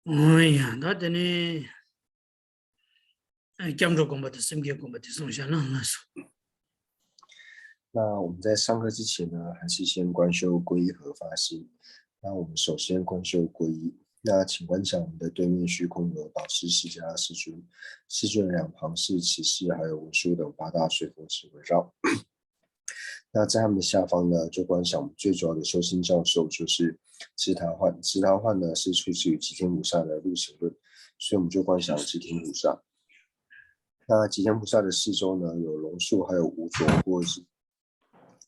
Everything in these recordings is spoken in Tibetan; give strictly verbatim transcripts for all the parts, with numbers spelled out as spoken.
ཨོ་ཡ། ད་དེ་ནས་སྐྱབས་འགྲོ་དགོངས་པ་དང་སེམས་བསྐྱེད་དགོངས་པ་དེ་གསུངས་བཞག་ན་ལགས་སོ། 那我们在上课之前呢，还是先观修皈依合法心。那我们首先观修皈依。那请观想我们的对面虚空有导师释迦世尊，世尊两旁是起势，还有文殊等八大水佛围绕。那在他们的下方呢，就观想我们最主要的修心教授，就是支他换。支他换呢，是出自于吉天菩萨的入行论，所以我们就观想吉天菩萨。那吉天菩萨的四周呢，有龙树，还有无着，或者是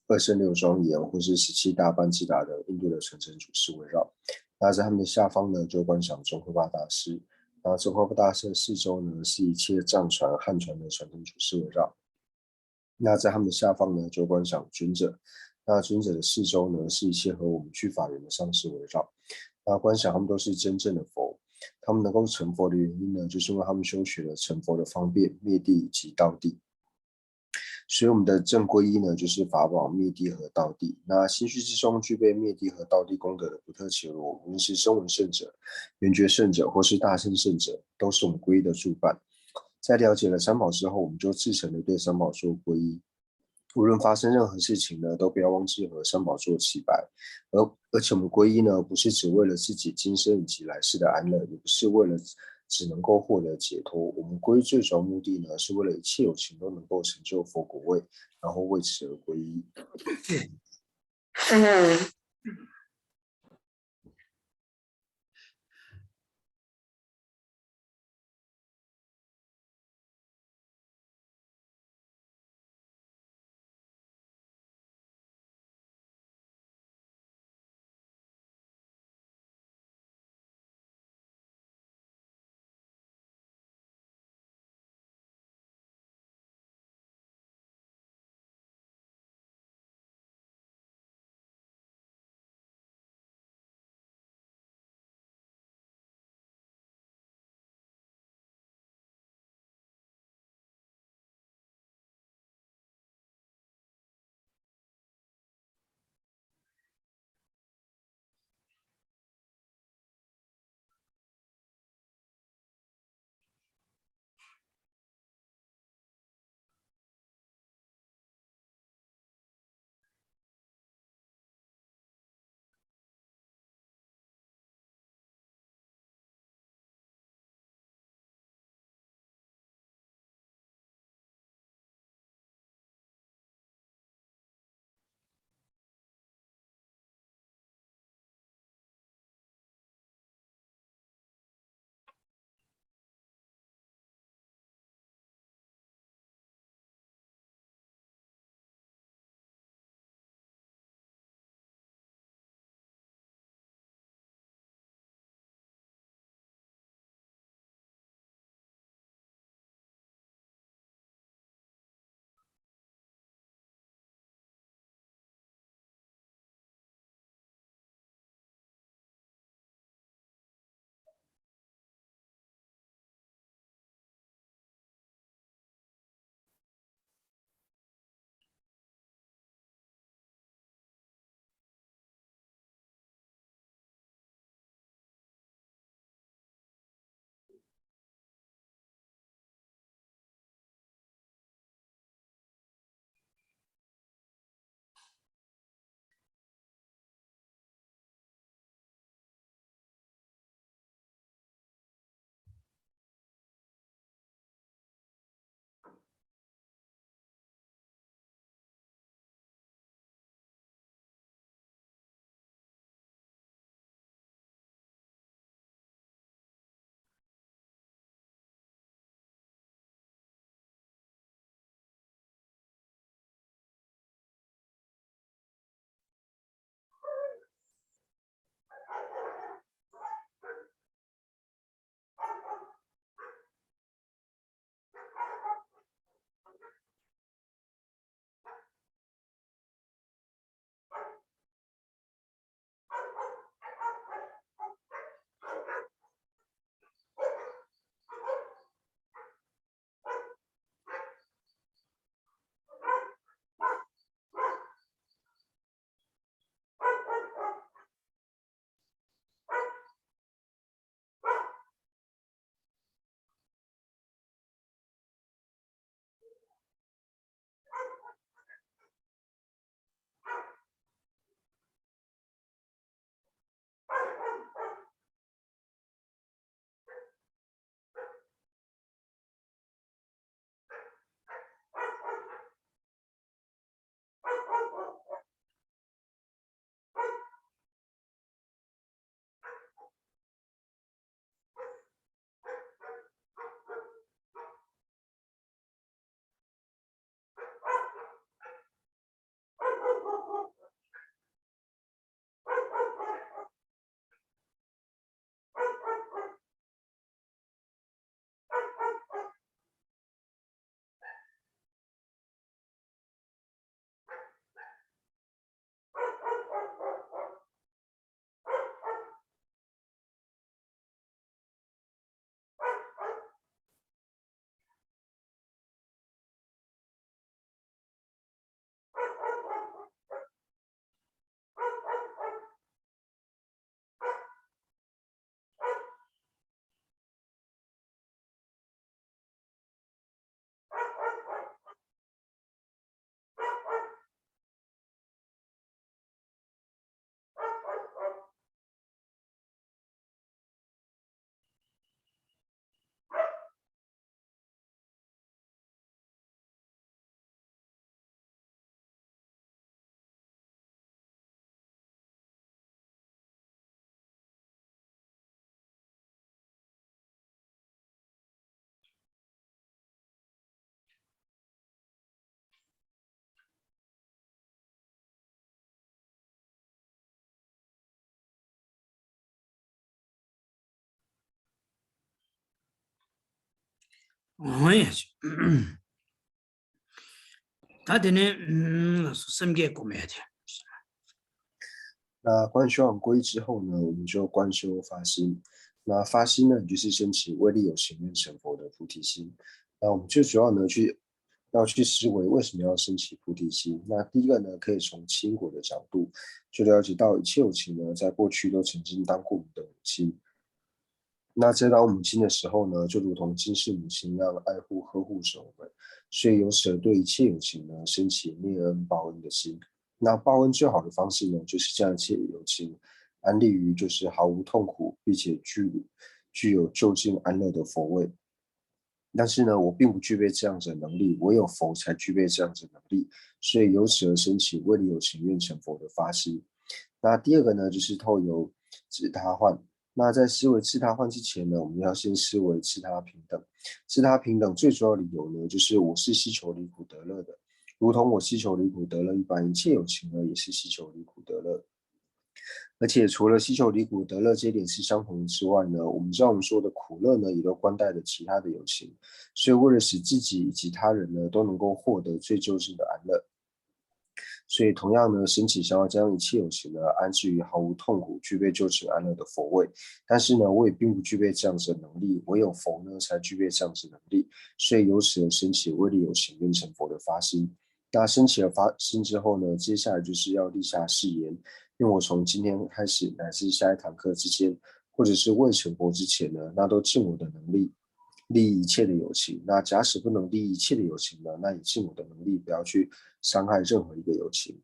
二圣六庄严，或是十七大班智达的印度的传承祖师围绕。那在他们的下方呢，就观想宗喀巴大师。那宗喀巴大师的四周呢，是一切藏传、汉传的传承祖师围绕。那在他们的下方呢，就观想尊者。那尊者的四周呢，是一切和我们去法缘的上师围绕。那观想他们都是真正的佛。他们能够成佛的原因呢，就是因为他们修学了成佛的方便、灭谛以及道谛。所以我们的正皈依呢，就是法宝、灭谛和道谛。那心绪之中具备灭谛和道谛功德的不特伽罗，无论是声闻圣者、缘觉圣者，或是大乘圣者，都是我们皈依的助伴。在了解了三宝之后，我们就至诚的对三宝做皈依。无论发生任何事情呢，都不要忘记和三宝做祈拜。而而且我们皈依呢，不是只为了自己今生以及来世的安乐，也不是为了只能够获得解脱。我们皈依最主要目的呢，是为了一切有情都能够成就佛果位，然后为此而皈依。འོ་ཡ། ད་དེ་ནས་ཨུམ་སེམས་བསྐྱེད་སྒོམ་ཡ་དེ། 那观修完皈依之后呢，我们就观修发心。那发心呢，就是升起为利有情愿成佛的菩提心。那我们最主要呢，去要去思维为什么要升起菩提心。那第一个呢，可以从因果的角度，就了解到一切有情呢，在过去都曾经当过我们的母亲。那在当母亲的时候呢，就如同今世母亲一样爱护呵护着我们，所以由此而对一切有情呢，升起念恩报恩的心。那报恩最好的方式呢，就是将一切有情安立于就是毫无痛苦，并且具具有究竟安乐的佛位。但是呢，我并不具备这样子的能力，唯有佛才具备这样子的能力，所以由此而升起为利有情愿成佛的发心。那第二个呢，就是透由自他换。那在思维自他换之前呢，我们要先思维自他平等。自他平等最主要理由呢，就是我是希求离苦得乐的，如同我希求离苦得乐一般，一切有情呢也是希求离苦得乐。而且除了希求离苦得乐这一点是相同的之外呢，我们知道我们说的苦乐呢，也都关带了其他的有情，所以为了使自己以及他人呢都能够获得最究竟的安乐，所以同样呢，升起想要将一切有情呢安置于毫无痛苦、具备究竟安乐的佛位。但是呢，我也并不具备这样子的能力，唯有佛呢才具备这样子的能力。所以由此而升起为利有情愿成佛的发心。那升起了发心之后呢，接下来就是要立下誓言，愿我从今天开始乃至下一堂课之间，或者是未成佛之前呢，那都尽我的能力利益一切的有情。那假使不能利益一切的有情呢，那也尽我的能力不要去伤害任何一个有情。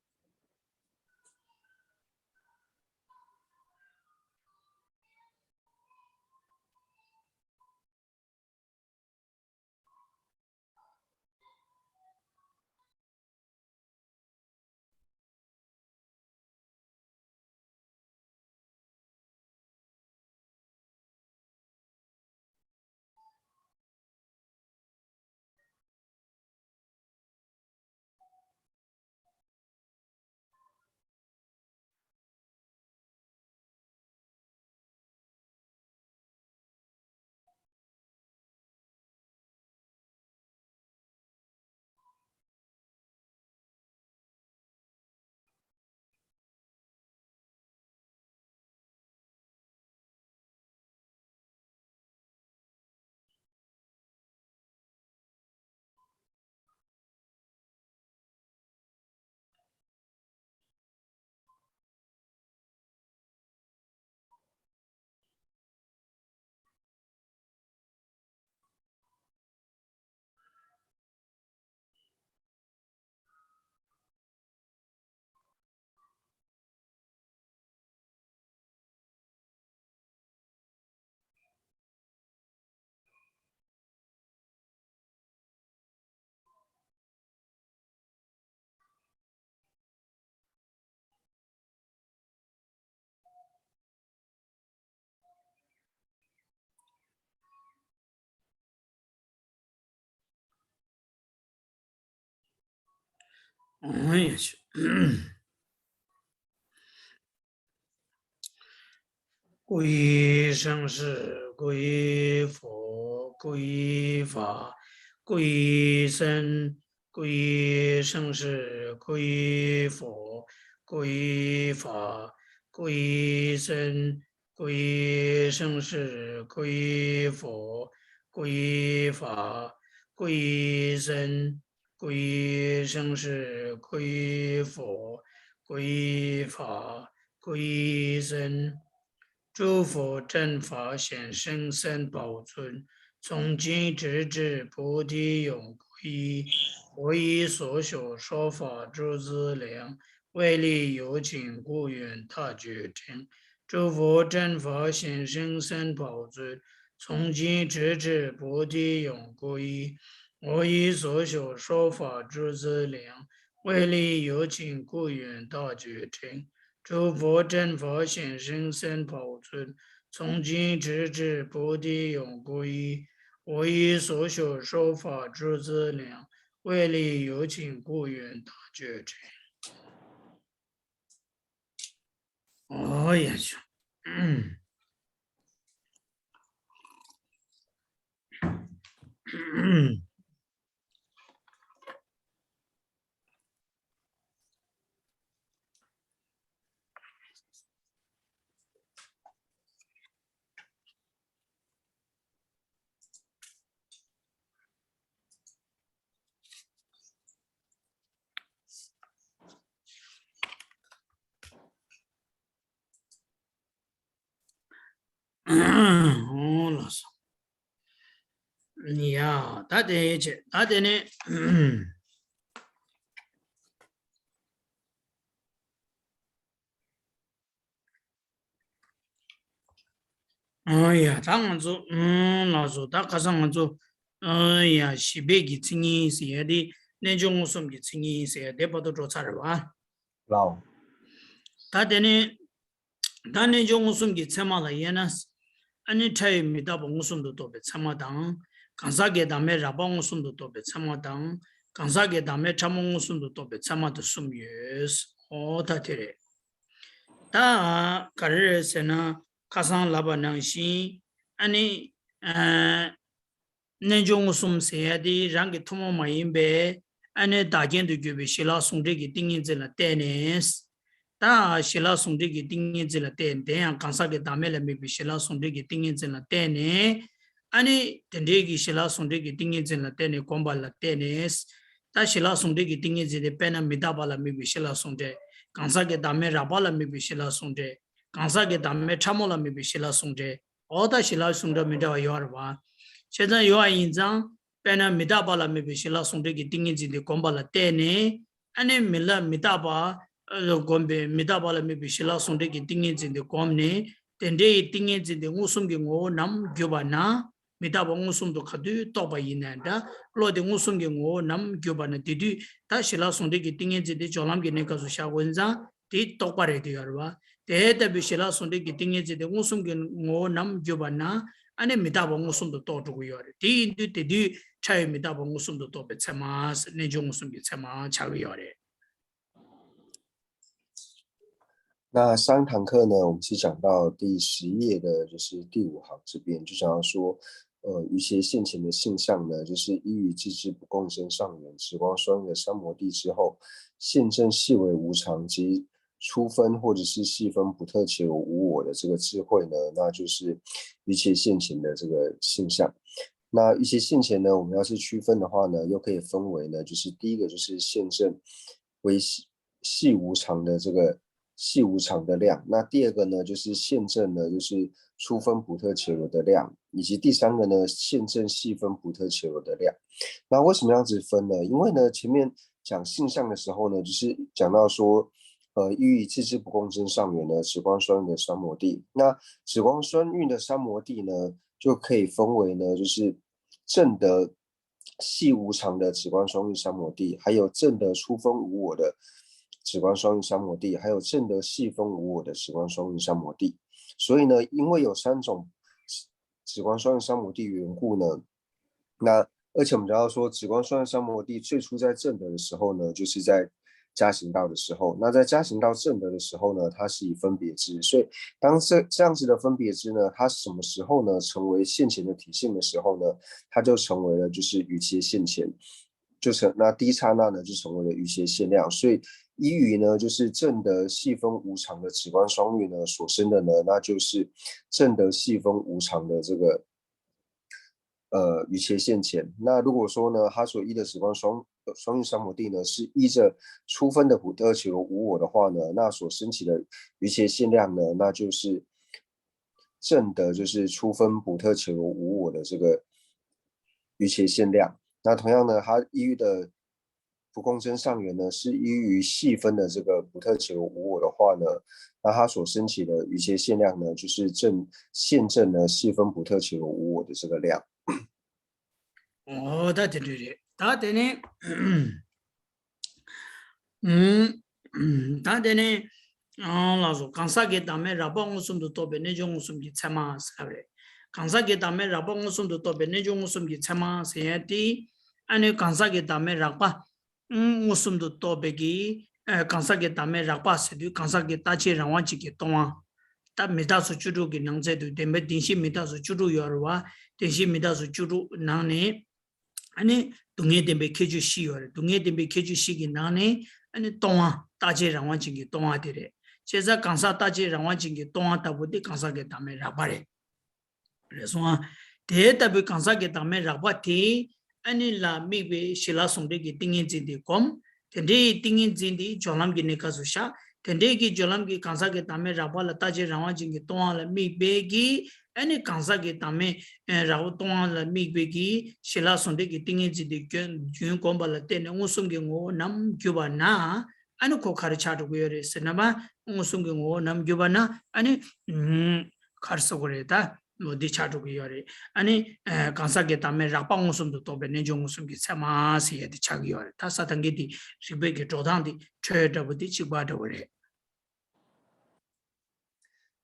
皈依生死，皈依佛，皈依法，皈依僧，皈依生死，皈依佛，皈依法，皈依僧，皈依生死，皈依佛，皈依法，皈依僧， 皈依生死，皈依佛，皈依法，皈依僧。诸佛正法显生三宝尊，从今直至菩提永不移。我以所学说法诸资粮，为利有情，故愿大觉成。 诸佛正法显生三宝尊，从今直至菩提永不移。我以所学说法诸资粮，为利有情，故愿大觉成。诸佛正法显生三宝尊，从今直至菩提永不移。我以所学说法诸资粮，为利有情，故愿大觉成。 ཨོ་ཡ་ཆུ། ཨོ་ལགས་སོ། ཡ། ད་དེ་བྱས། ད་དེ་ནས། ཨོ་ཡ། ད་ང་ཚོ། ཨོ་ལགས་སོ། ད་ཁ་སང་ང་ཚོ། ཨོ་ཡ། བཞི་པའི་གི་མཚན་ཉིད་ཟེར་ཡ་དེ། རྣལ་འབྱོར་མངོན་སུམ་གྱི་མཚན་ཉིད་ཟེར་ཡ་དེ་བར་དུ་འགྲོ་ཚར་རེད་བ། ལའོ། ད་དེ་ནས། ད་རྣལ་འབྱོར་མངོན་སུམ་གྱི་ཚད་མ་ལ་དབྱེ་ན། ཨ་ནི་ཕྲ་བའི་མི་རྟག་པ་མངོན་སུམ་དུ་རྟོགས་པའི་ཚད་མ་དང་། གང་ཟག་གི་བདག་མེད་རགས་པ་མངོན་སུམ་དུ་རྟོགས་པའི་ཚད་མ་དང་། གང་ཟག་གི་བདག་མེད་ཕྲ་མོ་མངོན་སུམ་དུ་རྟོགས་པའི་ཚད་མ་དེ་གསུམ་ཡོད། ཨོ་ད་དེ་རེད། ད་ག་རེ་རེད་ཟེར་ན། ཁ་སང་ལབ་པ་ནང་བཞིན། ཨ་ནི། ཨ། རྣལ་འབྱོར་མངོན་སུམ་ཟེར་ཡ་དེ་རང་གི་ཐུན་མོང་མ་ཡིན་པའི། ཨ་ནི་བདག་རྐྱེན་དུ་གྱུར་པའི་ཞི་ལྷག་ཟུང་འབྲེལ་གྱི་ཏིང་ངེ་འཛིན་ལ་བརྟེན་ནས། ད་ཞི་ལྷག་ཟུང་འབྲེལ་གྱི་ཏིང་ངེ་འཛིན་ལ་བརྟེན། དེ་ཡང་གང་ཟག་གི་བདག་མེད་ལ་དམིགས་པའི་ཞི་ལྷག་ཟུང་འབྲེལ་གྱི་ཏིང་ངེ་འཛིན་ལ་བརྟེན་ནས། ཨ་ནི་དེ་འདྲའི་གི་ཞི་ལྷག་ཟུང་འབྲེལ་གྱི་ཏིང་ངེ་འཛིན་ལ་བརྟེན་ནས་བསྒོམས་པ་ལ་བརྟེན་ནས། ད་ཞི་ལྷག་ཟུང་འབྲེལ་གྱི་ཏིང་ངེ་འཛིན་དེ་དཔེར་ན་མི་རྟག་པ་ལ་དམིགས་པའི་ཞི་ལྷག་ཟུང་འབྲེལ། གང་ཟག་གི་བདག་མེད་རགས་པ་ལ་དམིགས་པའི་ཞི་ལྷག་ཟུང་འབྲེལ། གང་ཟག་གི་བདག་མེད་ཕྲ་མོ་ལ་དམིགས་པའི་ཞི་ལྷག་ཟུང་འབྲེལ། འོ་ད་ཞི་ལྷག་ཟུང་འབྲེལ་མི་འདྲ་བ་ཡོད་རེད་བ། བྱས་ཙང་ཡོད་པ་ཡིན་ཙང་། དཔེར་ན་མི་རྟག་པ་ལ་དམིགས་པའི་ཞི་ལྷག་ཟུང་འབྲེལ་གྱི་ཏིང་ངེ་འཛིན་དེ་བསྒོམས་པ་ལ་བརྟེན་ནས། ཨ་ནི་མི་ལ་མི་རྟག་པ། ཨ། བསྒོམས་པའི་མི་རྟག་པ་ལ་དམིགས་པའི་ཞི་ལྷག་ཟུང་འབྲེལ་གྱི་ཏིང་ངེ་འཛིན་དེ་བསྒོམས་ནས། དེ་འདྲའི་ཏིང་ངེ་འཛིན་དེ་མངོན་སུམ་གྱི་ངོ་བོ་ནམ་གྱུར་པ་ན། མི་རྟག་པ་མངོན་སུམ་དུ་ག་དུས་རྟོགས་པ་ཡིན་ནའི་འདྲ། བློ་དེ་མངོན་སུམ་གྱི་ངོ་བོ་ནམ་གྱུར་པ་ན། དེ་དུས་ད་ཞི་ལྷག་ཟུང་འབྲེལ་གྱི་ཏིང་ངེ་འཛིན་དེ་སྦྱོར་ལམ་གྱི་གནས་སྐབས་སུ་བཞག་དགོས་ཙང་། དེ་རྟོགས་པ་རེད་དེ་ཡོད་རེད་བ། དེ་ལྟ་བུའི་ཞི་ལྷག་ཟུང་འབྲེལ་གྱི་ཏིང་ངེ་འཛིན་དེ་མངོན་སུམ་གྱི་ངོ་བོ་ནམ་གྱུར་པ་ན། ཨ་ནི་མི་རྟག་པ་མངོན་སུམ་དུ་རྟོགས་འགྲོ་གི་ཡོད་རེད། དེ་ཡིན་དུས་དེ་དུས་ཕྲ་བའི་མི་རྟག་པ་མངོན་སུམ་དུ་རྟོགས་པའི་ཚད་མ། རྣལ་འབྱོར་མངོན་སུམ་གྱི་ཚད་མ་ཆགས་ཀྱི་ཡོད་རེད། 那上堂课呢，我们是讲到第十页的，就是第五行这边，就讲到说，呃，一些现前的现象呢，就是依于寂寂不共生上缘、止观双运的三摩地之后，现证视为无常及初分或者是细分不特且有无我的这个智慧呢，那就是一切现前的这个现象。那一些现前呢，我们要是区分的话呢，又可以分为呢，就是第一个就是现证为系系无常的这个系无常的量。那第二个呢，就是现证呢，就是初分不特且有的量，以及第三个呢，现证细分不特且有的量。那为什么要这样子分呢？因为呢，前面讲现象的时候呢，就是讲到说，呃，依于寂寂不共生上缘呢，止观双运的三摩地。那止观双运的三摩地呢，就可以分为呢，就是证得系无常的止观双运三摩地，还有证得初分无我的止观双运三摩地，还有证得细分无我的止观双运三摩地。所以呢，因为有三种止观双运三摩地缘故呢，那而且我们知道说，止观双运三摩地最初在证得的时候呢，就是在加行道的时候。那在加行道证得的时候呢，它是以分别支。所以当这这样子的分别支呢，它什么时候呢成为现前的体性的时候呢，它就成为了就是于其现前，就成那第一刹那呢就成为了于其限量。所以依于呢就是证得细分无常的止观双运呢所生的呢，那就是证得细分无常的这个呃，于其现前。那如果说呢，他所依的止观双双运三摩地呢，是依着初分的不特且有无我的话呢，那所升起的于其限量呢，那就是证得就是初分不特且有无我的这个于其限量。那同样呢，他依的不共生上缘呢，是依于细分的这个不特且有无我的话呢，那它所升起的于其限量呢，就是证现证呢细分不特且有无我的这个量。ཨོ་ད་དེ་འདྲ་རེད། ད་དེ་ནས། ཨུམ། ད་དེ་ནས། ཨང་ལགས་སོ། གང་ཟག་གི་བདག་མེད་རགས་པ་མངོན་སུམ་དུ་རྟོགས་པའི་རྣལ་འབྱོར་མངོན་སུམ་གྱི་ཚད་མ་ཟེར་བ་རེད། གང་ཟག་གི་བདག་མེད་རགས་པ་མངོན་སུམ་དུ་རྟོགས་པའི་རྣལ་འབྱོར་མངོན་སུམ་གྱི་ཚད་མ་ཟེར་ཡ་དེ། ཨ་ནི་གང་ཟག་གི་བདག་མེད་རགས་པ། ཨང་མངོན་སུམ་དུ་རྟོགས་པའི་གི། ཨ། གང་ཟག་གི་བདག་མེད་རགས་པ་ཟེར་དུས་གང་ཟག་གི་རྟག་ཆད་རང་དབང་གཅིག་གིས་སྟོང་བ། ད་མི་རྟག་སོགས་བཅུ་དྲུག་གི་ནང་ཚན་དུ་བདེན་པའི་བདེན་བཞི་མི་རྟག་སོགས་བཅུ་དྲུག་ཡོད་རེད་བ། བདེན་བཞི་མི་རྟག་སོགས་བཅུ་དྲུག་ནང་ནས། ཨ་ནི་སྡུག་བསྔལ་བདེན་པའི་ཁྱད་ཆོས་བཞི་ཡོད་རེད། སྡུག་བསྔལ་བདེན་པའི་ཁྱད་ཆོས་བཞི་གི་ནང་ནས་ཨ་ནི་སྟོང་བ། རྟག་གཅིག་རང་དབང་ཅན་གྱི་སྟོང་བ་དེ་རེད། བྱས་ཙང་གང་ཟག་རྟག་གཅིག་རང་དབང་ཅན་གྱི་སྟོང་བ་ལྟ་བུ་དེ་གང་ཟག་གི་བདག་མེད་རགས་པ་རེད། རེད་སོང་ཨ། དེ་ལྟ་བུའི་གང་ཟག་གི་བདག་མེད་རགས་པ་དེ་ཨ་ནི་ལ་དམིགས་པའི་ཞི་ལ་ཟུང་འབྲེལ་གྱི་ཏིང་ངེ་འཛིན་དེ་བསྒོམ། དེ་འདྲའི་ཏིང་ངེ་འཛིན་དེ་སྦྱོར་ལམ་གྱི་གནས་སྐབས་སུ་བཞག། དེ་འདྲའི་གི་སྦྱོར་ལམ་གྱི་གང་ཟག་གི་བདག་མེད་རགས་པ་ལ་རྟག་གཅིག་རང་དབང་ཅན་གྱི་སྟོང་བ་ལ་དམིགས་པའི་གི་ཨ་ནི་གང་ཟག་གི་བདག་མེད་རགས་པ་སྟོང་བ་ལ་དམིགས་པའི་གི་ཞི་ལ་ཟུང་འབྲེལ་གྱི་ཏིང་ངེ་འཛིན་དེ་རྒྱུན་རྒྱུན་བསྒོམ་པ་ལ་བརྟེན་ནས་མངོན་སུམ་གྱི་ངོ་བོ་ནམ་གྱུར་པ་ན། ཨ་ནི་ཁོ་ག་རེ་ཆགས་འགྲོ་གི་ཡོད་རེད་ཟེར་ན། མངོན་སུམ་གྱི་ངོ་བོ་ནམ་གྱུར་པ་ན་ཨ་ནི་ག་རེ་ཟེར་དགོས་རེད། ད་ལོ་འདི་ཆགས་འགྲོ་གི་ཡོད་རེད། ཨ་ནི་གང་ཟག་གི་བདག་མེད་རགས་པ་མངོན་སུམ་དུ་རྟོགས་པའི་རྣལ་འབྱོར་མངོན་སུམ་གྱི་ཚད་མ་ཟེར་ཡ་དེ་ཆགས་ཀྱི་ཡོད་རེད། ད་ས་དང་གི་དེ་རིགས་པའི་གི་འགྲོ་སྟངས་དེ་འཕྲོས་འདྲ་པོ་དེ་གཅིག་པ་འདྲ་པོ་རེད།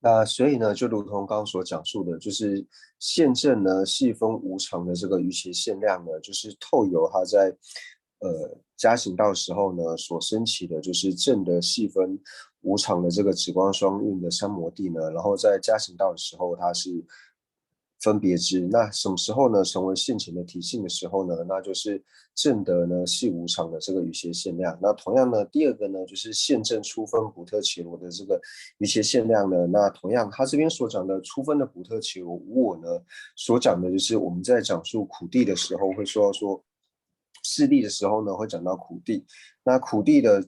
那所以呢，就如同刚刚所讲述的，就是现证呢，细分无常的这个余邪限量呢，就是透由他在呃加行道时候呢所升起的，就是证得细分无常的这个止观双运的三摩地呢，然后在加行道的时候，它是分别知。那什么时候呢，成为现前的体性的时候呢，那就是证得呢细无常的这个余邪限量。那同样呢，第二个呢，就是现证初分普特伽罗的这个余邪限量呢，那同样他这边所讲的初分的普特伽罗无我呢，所讲的就是我们在讲述苦谛的时候会说到说四谛的时候呢，会讲到苦谛。那苦谛的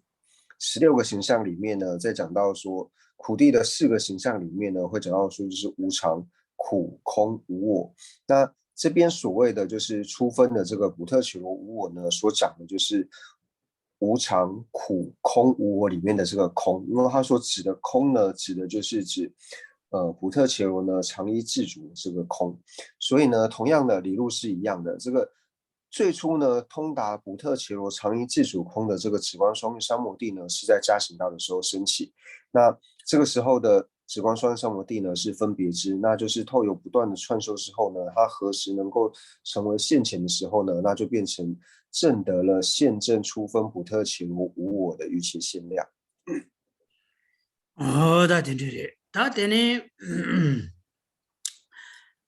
十六个形象里面呢，在讲到说苦谛的四个形象里面呢，会讲到说就是无常、苦、空、无我。那这边所谓的就是初分的这个普特伽罗无我呢，所讲的就是无常、苦、空、无我里面的这个空，因为他所指的空呢，指的就是指呃普特伽罗呢常一自主的这个空。所以呢，同样的理路是一样的，这个最初呢，通达普特伽罗常一自主空的这个止观双运三摩地呢，是在加行道的时候升起。那这个时候的止观双运三摩地呢是分别知，那就是透由不断的串修之后呢，他何时能够成为现前的时候呢，那就变成证得了现证初分普特伽罗无我的余邪限量。ཨོ་ད་དེ་འདྲ་རེད། ད་དེ་ནས་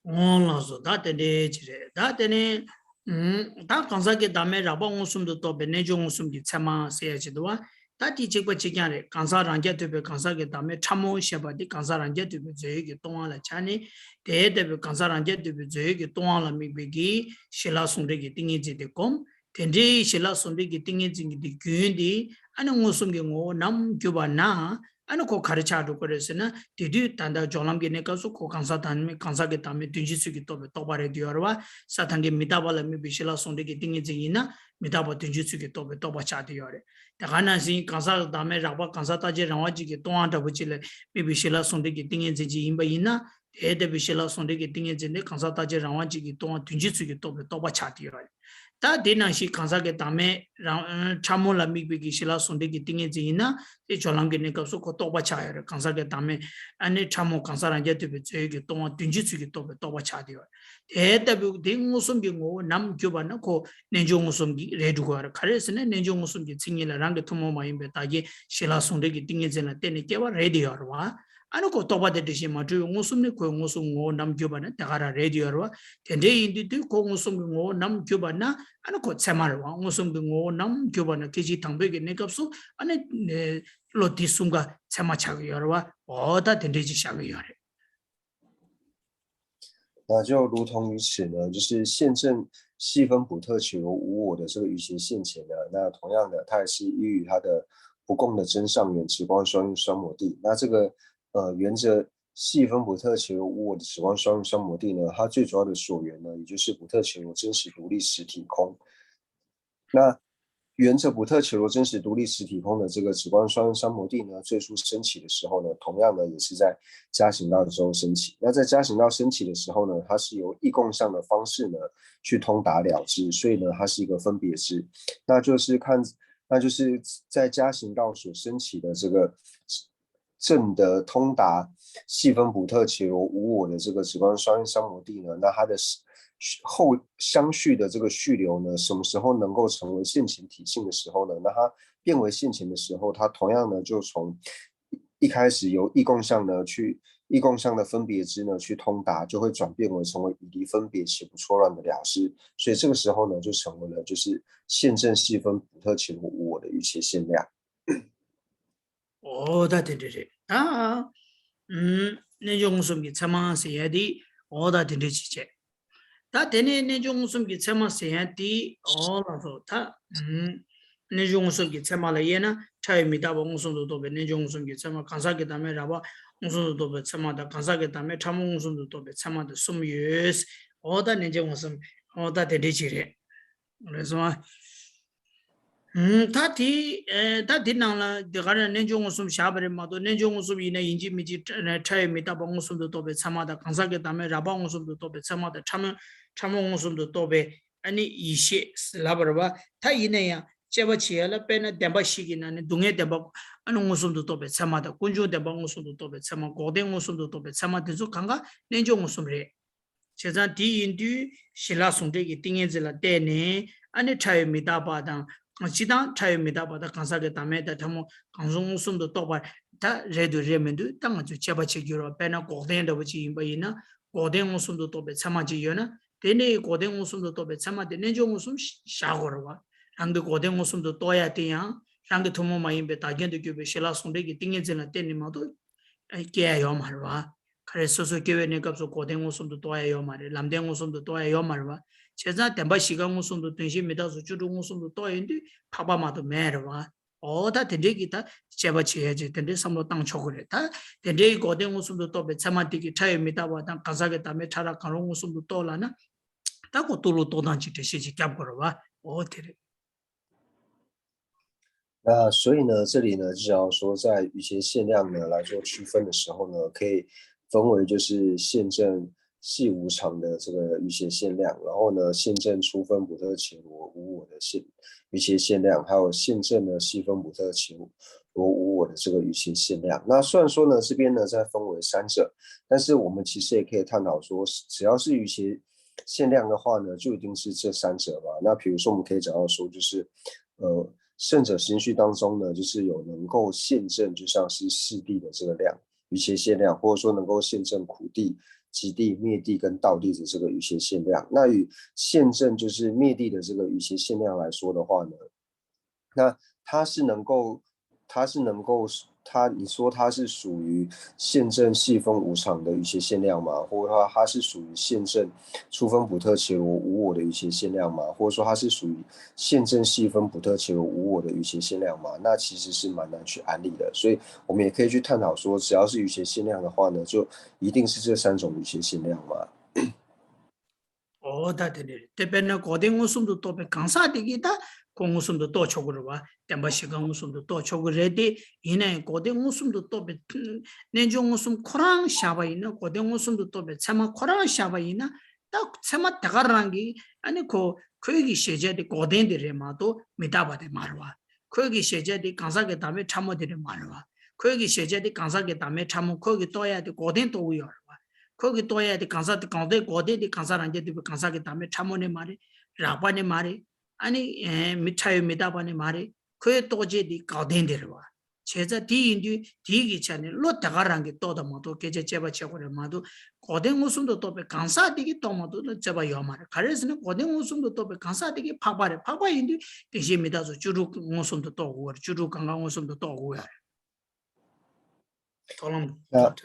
ཨོ་ལགས་སོ། ད་དེ་འདྲ་ཅིག་རེད། ད་དེ་ནས་ད་གང་ཟག་གི་བདག་མེད་རགས་པ་མངོན་སུམ་དུ་རྟོགས་པའི་རྣལ་འབྱོར་མངོན་སུམ་གྱི་ཚད་མ་ཟེར་ཡ་ཅིག་འདུག་བ། ད་དེ་གཅིག་པ་གཅིག་རྐྱང་རེད། གང་ཟག་རང་རྐྱ་ཐུབ་པའི་གང་ཟག་གི་བདག་མེད་ཕྲ་མོ་ཞེས་པ་དེ་གང་ཟག་རང་རྐྱ་ཐུབ་པའི་རྫས་ཡོད་ཀྱི་སྟོང་བ་ལ་ཆགས་ནས། དེ་ལྟ་བུའི་གང་ཟག་རང་རྐྱ་ཐུབ་པའི་རྫས་ཡོད་ཀྱི་སྟོང་བ་ལ་དམིགས་པའི་གི་ཞི་ལ་ཟུང་འབྲེལ་གྱི་ཏིང་ངེ་འཛིན་དེ་བསྒོམ། དེ་འདྲའི་ཞི་ལ་ཟུང་འབྲེལ་གྱི་ཏིང་ངེ་འཛིན་གྱི་དེ་རྒྱུན་དེ་ཨ་ནི་མངོན་སུམ་གྱི་ངོ་བོ་ནམ་གྱུར་པ་ན། ཨ་ནི་ཁོ་ག་རེ་ཆགས་འགྲོ་གི་རེད་ཟེར་ན། དེ་དུས་ད་ལྟ་སྦྱོར་ལམ་གྱི་གནས་སྐབས་སུ་ཁོ་གང་ཟག་དང་མི་གང་ཟག་གི་བདག་མེད་དོན་སྤྱིའི་ཚུལ་གྱིས་རྟོགས་པའི་རྟོག་པ་རེད་དེ་ཡོད་རེད་བ། ས་དང་གི་མི་རྟག་པ་ལ་དམིགས་པའི་ཞི་ལ་ཟུང་འབྲེལ་གྱི་ཏིང་ངེ་འཛིན་ཡིན་ན་མི་རྟག་པ་དོན་སྤྱིའི་ཚུལ་གྱིས་རྟོགས་པའི་རྟོག་པ་ཆགས་དེ་ཡོད་རེད། དེ་ག་ནང་བཞིན་གང་ཟག་བདག་མེད་རགས་པ་གང་ཟག་རྟག་གཅིག་རང་དབང་ཅན་གྱི་སྟོང་བ་འདྲ་པོ་ཅིག་ལ་དམིགས་པའི་ཞི་ལ་ཟུང་འབྲེལ་གྱི་ཏིང་ངེ་འཛིན་ཅིག་ཡིན་པ་ཡིན་ན། དེ་ལྟ་བུའི་ཞི་ལ་ཟུང་འབྲེལ་གྱི་ཏིང་ངེ་འཛིན་དེ་གང་ཟག་རྟག་གཅིག་རང་དབང་ཅན་གྱི་སྟོང་བ་དོན་སྤྱིའི་ཚུལ་གྱིས་རྟོགས་པའི་རྟོག་པ་ཆགས་དེ་ཡོད་རེད། ད་དེ་ནང་བཞིན་གང་ཟག་གི་བདག་མེད་རང་ཕྲ་མོ་ལ་དམིགས་པའི་གི་ཞི་ལ་ཟུང་འབྲེལ་གྱི་ཏིང་ངེ་འཛིན་ཡིན་ན་དེ་སྦྱོར་ལམ་གྱི་གནས་སྐབས་སུ་ཁོ་རྟོག་པ་ཆགས་ཡོད་རེད། གང་ཟག་གི་བདག་མེད་ཨ་ནི་ཕྲ་མོ་གང་ཟག་རང་རྐྱ་ཐུབ་པའི་རྫས་ཡོད་ཀྱི་སྟོང་བ་དོན་སྤྱིའི་ཚུལ་གྱིས་རྟོགས་པའི་རྟོག་པ་ཆགས་དེ་ཡོད་རེད། དེ་ལྟ་བུའི་དེ་མངོན་སུམ་གྱི་ངོ་བོ་ནམ་གྱུར་པ་ན་ཁོ་རྣལ་འབྱོར་མངོན་སུམ་གྱི་རེད་འགྲོ་གི་ཡོད་རེད། ག་རེ་ཟེར་ན་རྣལ་འབྱོར་མངོན་སུམ་གྱི་མཚན་ཉིད་ལ་རང་གི་ཐུན་མོང་མ་ཡིན་པའི་བདག་གི་ཞི་ལ་ཟུང་འབྲེལ་གྱི་ཏིང་ངེ་འཛིན་ལ་བརྟེན་ནས་སྐྱེ་བ་རེད་དེ་ཡོད་རེད་བ། ཨ་ནི་ཁོ་རྟོག་པ་དེ་འདྲ་ཞིག་མ་གྲུབ་པའི་མངོན་སུམ་ནི་ཁོའི་མངོན་སུམ་ངོ་བོ་ནམ་གྱུར་པ་ན་དེ་ག་རང་རེད་དེ་ཡོད་རེད་བ། དེ་འདྲའི་ཡིན་དུས་དུས་ཁོ་མངོན་སུམ་གྱི་ངོ་བོ་ནམ་གྱུར་པ་ན་ཨ་ནི་ཁོ་ཚད་མ་རེད་བ། མངོན་སུམ་གྱི་ངོ་བོ་ནམ་གྱུར་པ་ན་སྐད་ཅིག་དང་པོའི་གི་གནས་སྐབས་སུ་ཨ་ནི་བློ་དེ་གསུམ་ཀ་ཚད་མ་ཆགས་ཀྱི་ཡོད་རེད་བ། འོ་ད་དེ་འདྲའི་ཅིག་བཞག་གི་ཡོད་རེད།那就如同于此呢，就是现证细分普特伽罗无我的这个余邪现前呢，那同样的，它也是依于它的不共的真上缘止观双运三摩地。那这个呃，沿着细分普特伽罗无我的止观双运三摩地呢，它最主要的所缘呢，也就是普特伽罗真实独立实体空。那沿着普特伽罗真实独立实体空的这个止观双运三摩地呢，最初升起的时候呢，同样呢也是在加行道的时候升起。那在加行道升起的时候呢，它是由意共相的方式呢去通达了知，所以呢它是一个分别知。那就是看，那就是在加行道所升起的这个证得通达细分普特伽罗无我的这个止观双运三摩地呢，那它的后相续的这个续流呢，什么时候能够成为现前体性的时候呢？那它变为现前的时候，它同样呢就从一开始由意共相呢去意共相的分别支呢去通达，就会转变为成为以离分别岂不错乱的了事。所以这个时候呢，就成为了就是现证系分普特伽罗无我的余切限量。 འོ་ད་དེ་འདྲ་རེད་ད། ཨུམ། རྣལ་འབྱོར་མངོན་སུམ་གྱི་ཚད་མ་ཟེར་ཡ་དེ། འོ་ད་དེ་འདྲ་ཅིག་བྱས། ད་དེ་ནས་རྣལ་འབྱོར་མངོན་སུམ་གྱི་ཚད་མ་ཟེར་ཡ་དེ། འོ་ལགས་སོ་ད། ཨུམ། རྣལ་འབྱོར་མངོན་སུམ་གྱི་ཚད་མ་ལ་དབྱེ་ན། ཕྲ་བའི་མི་རྟག་པ་མངོན་སུམ་དུ་རྟོགས་པའི་རྣལ་འབྱོར་མངོན་སུམ་གྱི་ཚད་མ། གང་ཟག་གི་བདག་མེད་རགས་པ་མངོན་སུམ་དུ་རྟོགས་པའི་ཚད་མ་དང་། གང་ཟག་གི་བདག་མེད་ཕྲ་མོ་མངོན་སུམ་དུ་རྟོགས་པའི་ཚད་མ་དེ་གསུམ་ཡོད། འོ་ད་རྣལ་འབྱོར་མངོན་སུམ། འོ་ད་དེ་འདྲ་ཅིག་རེད། རེད་སོང་ཨ། ད་དེ་ད་དེ་ནང་ལ་དེ་ག་རེ་རྣལ་འབྱོར་མངོན་སུམ་བཞག་པ་རེད་མ་གཏོགས། རྣལ་འབྱོར་མངོན་སུམ་ཡིན་ན་ཡིན་གཅིག་མིན་གཅིག་ཕྲ་བའི་མི་རྟག་པ་མངོན་སུམ་དུ་རྟོགས་པའི་ཚད་མ་དང་། གང་ཟག་གི་བདག་མེད་རགས་པ་མངོན་སུམ་དུ་རྟོགས་པའི་ཚད་མ་དང་། ཕྲ་མོ་ཕྲ་མོ་མངོན་སུམ་དུ་རྟོགས་པའི་ཨ་ནི་ཡེ་ཤེས་ལབ་པ་རེད་བ། ད་ཡིན་ན་ཡང་དཔྱད་པ་བྱེད་ཡ་ལ་དཔེར་ན་བདེན་པ་བཞི་གི་ནང་ནས་སྡུག་བསྔལ་བདེན་པ་ཨ་ནི་མངོན་སུམ་དུ་རྟོགས་པའི་ཚད་མ་དང་། ཀུན་འབྱུང་བདེན་པ་མངོན་སུམ་དུ་རྟོགས་པའི་ཚད་མ། འགོག་བདེན་མངོན་སུམ་དུ་རྟོགས་པའི་ཚད་མ་དེ་ཚོ་གང་ག་རྣལ་འབྱོར་མངོན་སུམ་རེད། བྱས་ཙང་དེ་ཡིན་དུས་ཞི་ལྷག་ཟུང་འབྲེལ་གྱི་ཏིང་ངེ་འཛིན་ལ་བརྟེན་ནས་ཨ་ནི་ཕྲ་བའི་མི་རྟག་པ་དང་། གང་ཅི་དང་ཕྲ་བའི་མི་རྟག་པ་དང་། གང་ཟག་གི་བདག་མེད་དང་། ཕྲ་མོ་གང་ཟག་མངོན་སུམ་དུ་རྟོགས་པ་ད་རེད་འདུག་རེད་མི་འདུག་ད་ང་ཚོས་དཔྱད་པ་བྱེད་རྒྱུ་རེད་བ། དཔེར་ན་འགོག་བདེན་འདྲ་བོ་ཅིག་ཡིན་པ་ཡིན་ན། འགོག་བདེན་མངོན་སུམ་དུ་རྟོགས་པའི་ཚད་མ་ཅིག་ཡོད་ན། དེ་ནས་འགོག་བདེན་མངོན་སུམ་དུ་རྟོགས་པའི་ཚད་མ་དེ་རྣལ་འབྱོར་མངོན་སུམ་བཞག་དགོས་རེད་བ། རང་གི་འགོག་བདེན་མངོན་སུམ་དུ་རྟོགས་ཡ་དེ་ཡང་རང་གི་ཐུན་མོང་མ་ཡིན་པའི་བདག་རྐྱེན་དུ་གྱུར་པའི་ཞི་ལྷག་ཟུང་འབྲེལ་གྱི་ཏིང་ངེ་འཛིན་ལ་བརྟེན་ནས་མ་གཏོགས་སྐྱེ་ཡ་ཡོད་མ་རེད་བ། ག་རེ་སོ་སོ་སྐྱེ་བའི་གནས་སྐབས་སུ་འགོག་བདེན་མངོན་སུམ་དུ་རྟོགས་ཡ་ཡོད་མ་རེད། ལམ་བདེན་མངོན་སུམ་དུ་རྟོགས་ཡ་ཡོད་མ་རེད་བ། བྱས་ཙང་བདེན་པ་བཞི་ཀ་མངོན་སུམ་དུ། དོན་བཞི་མི་རྟག་སོགས་བཅུ་དྲུག་མངོན་སུམ་དུ་རྟོགས་ཡོང་དུས་འཕགས་པ་མ་གཏོགས་མེད་རེད་བ། འོ་ད་དེ་འདྲའི་གི་ད་དཔྱད་པ་བྱེད་ཡ་ཅིག་དེ་འདྲའི་བསམ་བློ་བཏང་ཆོག་གི་རེད། ད་དེ་འདྲའི་གི་འགོག་བདེན་མངོན་སུམ་དུ་རྟོགས་པའི་ཚད་མ་དེ་གི་ཕྲ་བའི་མི་རྟག་པ་དང་། གང་ཟག་གི་བདག་མེད་ཕྲ་རགས་གང་རུང་མངོན་སུམ་དུ་རྟོགས་ལབ་ན། ད་ཁོ་སྟོང་ལོ་རྟོགས་སྟངས་ཅིག་འགྲེལ་བཤད་ཅིག་རྒྱབ་དགོས་རེད་བ། འོ་དེ་རེད། 那所以呢，这里呢，就想要说，在余伽限量呢来做区分的时候呢，可以分为就是现证系无常的这个余伽限量，然后呢，现证初分普特伽罗无我的现余伽限量，还有现证呢系分普特伽罗无我的这个余伽限量。那虽然说呢，这边呢再分为三者，但是我们其实也可以探讨说，只要是余伽限量的话呢，就一定是这三者嘛。那比如说，我们可以讲到说，就是呃，圣者心续当中呢，就是有能够现证，就像是四谛的这个量，余伽限量，或者说能够现证苦谛、集谛、灭谛跟道谛的这个余伽限量。那与现证就是灭谛的这个余伽限量来说的话呢，那它是能够，它是能够，它你说它是属于现证系分无常的一些限量吗？或者说它是属于现证初分普特伽罗无我的一些限量吗？或者说它是属于现证系分普特伽罗无我的一些限量吗？那其实是蛮难去安立的，所以我们也可以去探讨说，只要是一些限量的话呢，就一定是这三种一些限量吗？ འོ་ད་དེ་འདྲ་རེད། དེ་དཔེར་ན་འགོག་བདེན་མངོན་སུམ་དུ་རྟོགས་པའི་གང་ཟག་དེ་གིས་ད་ཁོ་མངོན་སུམ་དུ་རྟོགས་ཆོག་གི་རེད་བ། བདེན་པ་བཞི་ཀ་མངོན་སུམ་དུ་རྟོགས་ཆོག་གི་རེད་དེ། ཡིན་ན་ཡང་འགོག་བདེན་མངོན་སུམ་དུ་རྟོགས་པའི་རྣལ་འབྱོར་མངོན་སུམ་ཁོ་རང་བཞག་པ་ཡིན་ན། འགོག་བདེན་མངོན་སུམ་དུ་རྟོགས་པའི་ཚད་མ་ཁོ་རང་བཞག་པ་ཡིན་ན། ད་ཚད་མ་དེ་ག་རང་གིས་ཨ་ནི་ཁོ་ཁོའི་གི་གཞལ་བྱ་དེ་འགོག་བདེན་དེ་རེད་མ་གཏོགས་མི་རྟག་པ་དེ་མ་རེད་བ། ཁོའི་གི་གཞལ་བྱ་དེ་གང་ཟག་གི་བདག་མེད་ཕྲ་མོ་དེ་རེད་མ་རེད་བ། ཁོའི་གི་གཞལ་བྱ་དེ་གང་ཟག་གི་བདག་མེད་ཕྲ་མོ། ཁོའི་གི་རྟོགས་ཡ་དེ་འགོག་བདེན་རྟོགས་ཀྱི་ཡོད་རེད་བ། ཁོའི་གི་རྟོགས་ཡ་དེ་གང་ཟག་དེ་གང་ཟག་འགོག་བདེན་དེ་གང་ཟག་རང་རྐྱ་འདུས་པའི་གང་ཟག་གི་བདག་མེད་ཕྲ་མོ་ནི་མ་རེད། རགས་པ་ནི་མ་རེད། ཨ་ནི་མི་ཕྲ་བའི་མི་རྟག་པ་ནི་མ་རེད། ཁོའི་རྟོགས་བྱེད་དེ་འགོག་བདེན་དེ་རེད་བ། བྱས་ཙང་དེ་ཡིན་དུས་དེའི་གི་ཆ་ནས་བློ་དེ་ག་རང་གིས་རྟོགས་དང་མ་རྟོགས་སྐད་ཆ་དཔྱད་པ་བྱེད་དགོས་རེད་མ་གཏོགས། འགོག་བདེན་མངོན་སུམ་དུ་རྟོགས་པའི་གང་ཟག་དེ་གིས་རྟོགས་མ་རྟོགས་ལ་རྩོད་པ་ཡོད་མ་རེད། ག་རེ་ཟེར་ན་འགོག་བདེན་མངོན་སུམ་དུ་རྟོགས་པའི་གང་ཟག་དེ་གིས་འཕགས་པ་རེད། འཕགས་པ་ཡིན་དུས་དོན་བཞི་མི་རྟག་སོགས་བཅུ་དྲུག་མངོན་སུམ་དུ་རྟོགས་དགོས་པ་རེད། བཅུ་དྲུག་གང་ག་མངོན་སུམ་དུ་རྟོགས་དགོས་ཡ་རེད། ཐོག་ལམ། 那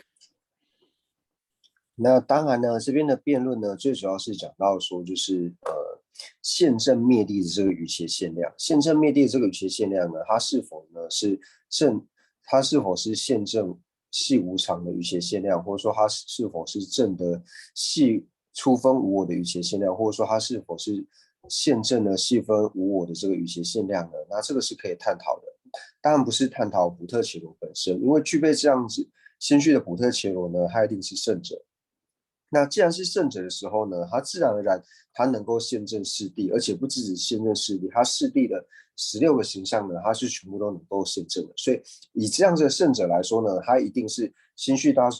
那当然呢，这边的辩论呢，最主要是讲到说，就是呃，现证灭谛的这个余伽限量。现证灭谛这个余伽限量呢，它是否呢是证，它是否是现证系无常的余伽限量，或者说它是否是证的系初分无我的余伽限量，或者说它是否是现证的系分无我的这个余伽限量呢？那这个是可以探讨的。当然不是探讨普特伽罗本身，因为具备这样子心续的普特伽罗呢，它一定是圣者。那既然是圣者的时候呢，他自然而然他能够现证四谛，而且不只是现证四谛，他四谛的十六个形象呢，他是全部都能够现证的。所以以这样的圣者来说呢，他一定是心续大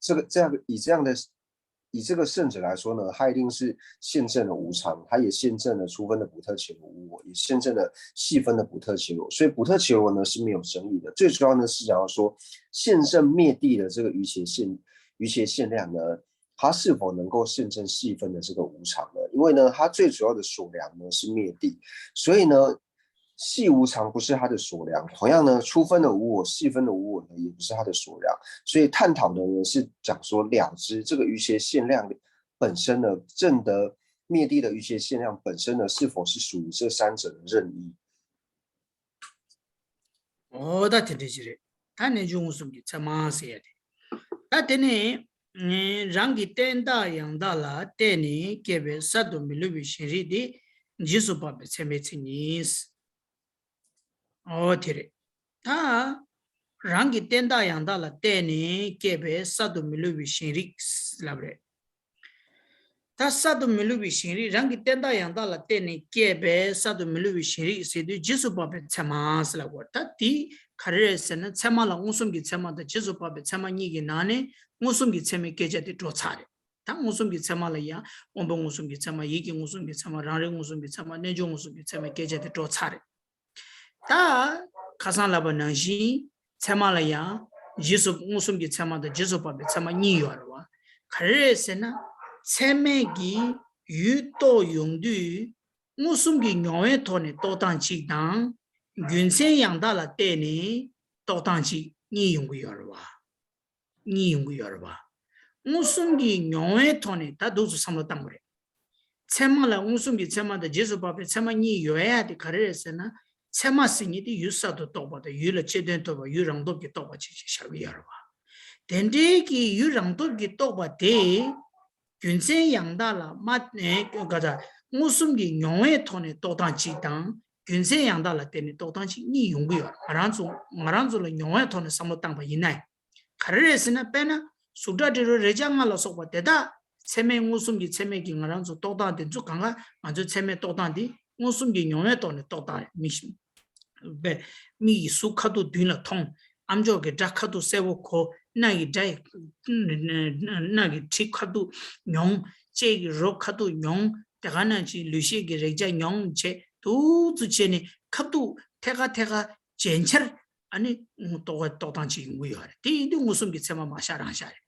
这个这样以这样的以这个圣者来说呢，他一定是现证了无常，他也现证了初分的不特伽罗无我，也现证了细分的不特伽罗，所以不特伽罗呢是没有争议的。最主要呢是讲到说，现证灭谛的这个余邪限余邪限量呢，它是否能够现证细分的这个无常呢？因为呢，它最主要的所量呢是灭谛，所以呢，细无常不是它的所量。同样呢，初分的无我、细分的无我呢，也不是它的所量。所以探讨的呢是讲说了知这个余邪限量本身呢，证得灭谛的余邪限量本身呢，是否是属于这三者的任意？哦，那挺正确的。他那种什么才嘛是的。他等于，嗯，让给等到样到了，等于给别杀都没路比行为的，你是把别才没成意思。 ཨོ་དེ་རེད། ད་རང་གི་བསྟན་བདག་ཡང་དག་ལ་བརྟེན་ནས་སྐྱེས་པའི་ས་དུ་མི་བསླུ་བའི་ཞིང་རིགས་ལབ་རེད། ད་ས་དུ་མི་བསླུ་བའི་ཞིང་རིགས། རང་གི་བསྟན་བདག་ཡང་དག་ལ་བརྟེན་ནས་སྐྱེས་པའི་ས་དུ་མི་བསླུ་བའི་ཞིང་རིགས་ཟེར་དུས་རྗེས་སུ་དཔག་པའི་ཚད་མ་ཟེར་ལབ་དགོས། ད་དེ་ག་རེ་རེད་ཟེར་ན། ཚད་མ་ལ་མངོན་སུམ་གྱི་ཚད་མ་དང་རྗེས་སུ་དཔག་པའི་ཚད་མ་གཉིས་ཀྱི་ནང་ནས་མངོན་སུམ་གྱི་ཚད་མའི་སྐད་ཆ་དེ་འགྲོ་ཚར་རེད། ད་མངོན་སུམ་གྱི་ཚད་མ་ལ་ཡང་དབང་པོའི་མངོན་སུམ་གྱི་ཚད་མ། ཡིད་ཀྱི་མངོན་སུམ་གྱི་ཚད་མ། རང་རིག་མངོན་སུམ་གྱི་ཚད་མ། རྣལ་འབྱོར་མངོན་སུམ་གྱི་ཚད་མའི་སྐད་ཆ་དེ་འགྲོ་ཚར་རེད། ད་ཁ་སང་ལབ་པ་ནང་བཞིན་ཚད་མ་ལ་ཡང་རྗེས་སུ་མངོན་སུམ་གྱི་ཚད་མ་དང་རྗེས་སུ་དཔག་པའི་ཚད་མ་གཉིས་ཡོད་རེད་བ། ག་རེ་རེད་ཟེར་ན། ཚད་མས་ཀྱི་ཡུལ་རྟོགས་ཡོང་དུས་མངོན་སུམ་གྱི་མྱོང་བའི་ཐོག་ནས་རྟོགས་སྟངས་གཅིག་དང་། རྒྱུ་མཚན་ཡང་དག་ལ་བརྟེན་ནས་རྟོགས་སྟངས་གཅིག་གཉིས་ཡོང་གི་ཡོད་རེད་བ། གཉིས་ཡོང་གི་ཡོད་རེད་བ། མངོན་སུམ་གྱི་མྱོང་བའི་ཐོག་ནས་ད་འདུག་སེ་བསམ་བློ་བཏང་དགོས་རེད། ཚད་མ་ལ་མངོན་སུམ་གྱི་ཚད་མ་དང་རྗེས་སུ་དཔག་པའི་ཚད་མ་གཉིས་ཡོད་ཡ་དེ་ག་རེ་རེད་ཟེར་ན། ཚད་མ་ཟེར་མཁན་དེ་ཡུལ་གསར་དུ་རྟོགས་པ་དང་ཡུལ་ལ་ཆེས་དོན་ཐོབ་པ། ཡུལ་རང་སྟོབས་ཀྱིས་རྟོགས་པ་བཅས་ཀྱི་བཞག་གི་ཡོད་རེད་བ། དེ་འདྲའི་གི་ཡུལ་རང་སྟོབས་ཀྱིས་རྟོགས་པ་དེ་རྒྱུ་མཚན་ཡང་དག་ལ་མ་ནས་ག་ད་མངོན་སུམ་གྱི་མྱོང་བའི་ཐོག་ནས་རྟོགས་སྟངས་གཅིག་དང་། རྒྱུ་མཚན་ཡང་དག་ལ་བརྟེན་ནས་རྟོགས་སྟངས་གཅིག་གཉིས་ཡོང་གི་ཡོད་རེད། ང་རང་ཚོ་ང་རང་ཚོ་ལ་མྱོང་བའི་ཐོག་ནས་བསམ་བློ་བཏང་པ་ཡིན་ན། ག་རེ་རེད་ཟེར་ན། དཔེར་ན་གཟུགས་སྒྲ་དྲི་རོ་རེག་བྱ་ལྔ་ལ་སོགས་པ་དེ་དག་ཚད་མས་མངོན་སུམ་གྱི་ཚད་མས་ཀྱིས་ང་རང་ཚོ་རྟོགས་སྟངས་དེ་ཚོ་གང་ག་ང་ཚོའི་ཚད་མས་རྟོགས་སྟངས་དེ་མངོན་སུམ་གྱི་མྱོང་བའི་ཐོག་ནས་རྟོགས་སྟངས་རེད། མིག་ཤིང་པས་མིག་གིས་གཟུགས་ཁ་ཐུག་མདུན་ལ་མཐོང་། ཨ་མཆོག་གི་སྒྲ་ཁ་ཐུག་གསལ་པོ་གོ། སྣ་ཡི་སྒྲ་ཡི་སྣ་གི་དྲི་ཁ་ཐུག་མྱོང་། ལྕེ་གི་རོ་ཁ་ཐུག་མྱོང་། དེ་ག་ནང་བཞིན་ལུས་ཤེས་ཀྱི་རེག་བྱ་མྱོང་བྱས་འདུག་སེ་བྱས་ནས་ཁ་ཐུག་ཐད་ཀ་ཐད་ཀ་བརྗེད་འཆར། ཨ་ནི་རྟོགས་རྟོགས་སྟངས་ཅིག་ཡོང་གི་ཡོད་རེད། དེ་ཡིན་དུས་མངོན་སུམ་གྱི་ཚད་མ་མ་བཞག་རང་བཞག་རེད།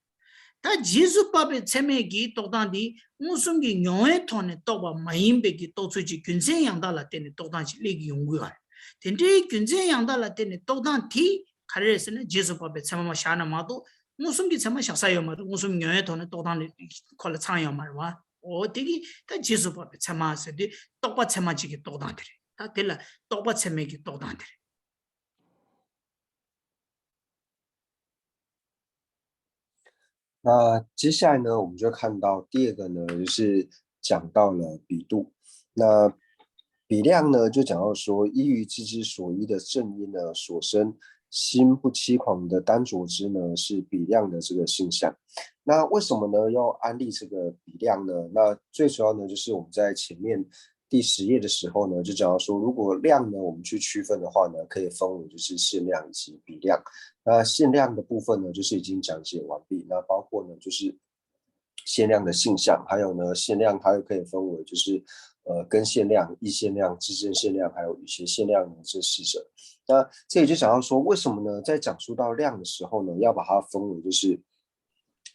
ད་རྗེས་སུ་དཔག་པའི་ཚད་མས་ཀྱི་རྟོགས་སྟངས་འདི་མངོན་སུམ་གྱི་མྱོང་བའི་ཐོག་ནས་རྟོགས་པ་མ་ཡིན་པའི་གི་རྟོགས་ཚུལ་གྱི་རྒྱུ་མཚན་ཡང་དག་ལ་བརྟེན་ནས་རྟོགས་སྟངས་ཅིག་སླེབས་ཀྱི་ཡོང་གི་ཡོད་རེད། དེ་འདྲའི་རྒྱུ་མཚན་ཡང་དག་ལ་བརྟེན་ནས་རྟོགས་སྟངས་དེ་ག་རེ་རེད་ཟེར་ན། རྗེས་སུ་དཔག་པའི་ཚད་མ་མ་བཞག་ན་མ་གཏོགས་མངོན་སུམ་གྱི་ཚད་མ་བཞག་ས་ཡོད་མ་རེད། མངོན་སུམ་མྱོང་བའི་ཐོག་ནས་རྟོགས་སྟངས་ཁོ་ལ་ཚང་ཡོད་མ་རེད་བ། འོ་དེ་གི་ད་རྗེས་སུ་དཔག་པའི་ཚད་མ་ཟེར་དུས་རྟོགས་པ་ཚད་མ་གཅིག་གི་རྟོགས་སྟངས་དེ་རེད། ད་དེ་ལ་རྟོགས་པ་ཚད་མས་ཀྱི་རྟོགས་སྟངས་དེ་རེད། 那接下来呢，我们就看到第二个呢，就是讲到了比度。那比量呢，就讲到说，依于知之所依的正因呢，所生心不欺狂的单着之呢，是比量的这个性相。那为什么呢，要安立这个比量呢？那最主要呢，就是我们在前面第十页的时候呢，就讲到说，如果量呢，我们去区分的话呢，可以分为就是限量以及比量。那限量的部分呢，就是已经讲解完毕。那包括呢，就是限量的性相，还有呢，限量它又可以分为就是呃根限量、意限量、自证限量，还有余邪限量呢这四者。那这里就讲到说，为什么呢？在讲述到量的时候呢，要把它分为就是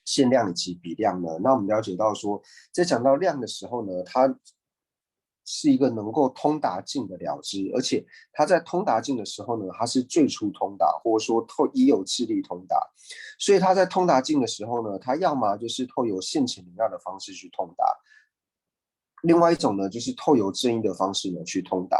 限量以及比量呢？那我们了解到说，在讲到量的时候呢，它是一个能够通达境的了知，而且它在通达境的时候呢，它是最初通达，或者说透已有智力通达。所以它在通达境的时候呢，它要么就是透由现前领纳的方式去通达，另外一种呢，就是透由正因的方式呢去通达。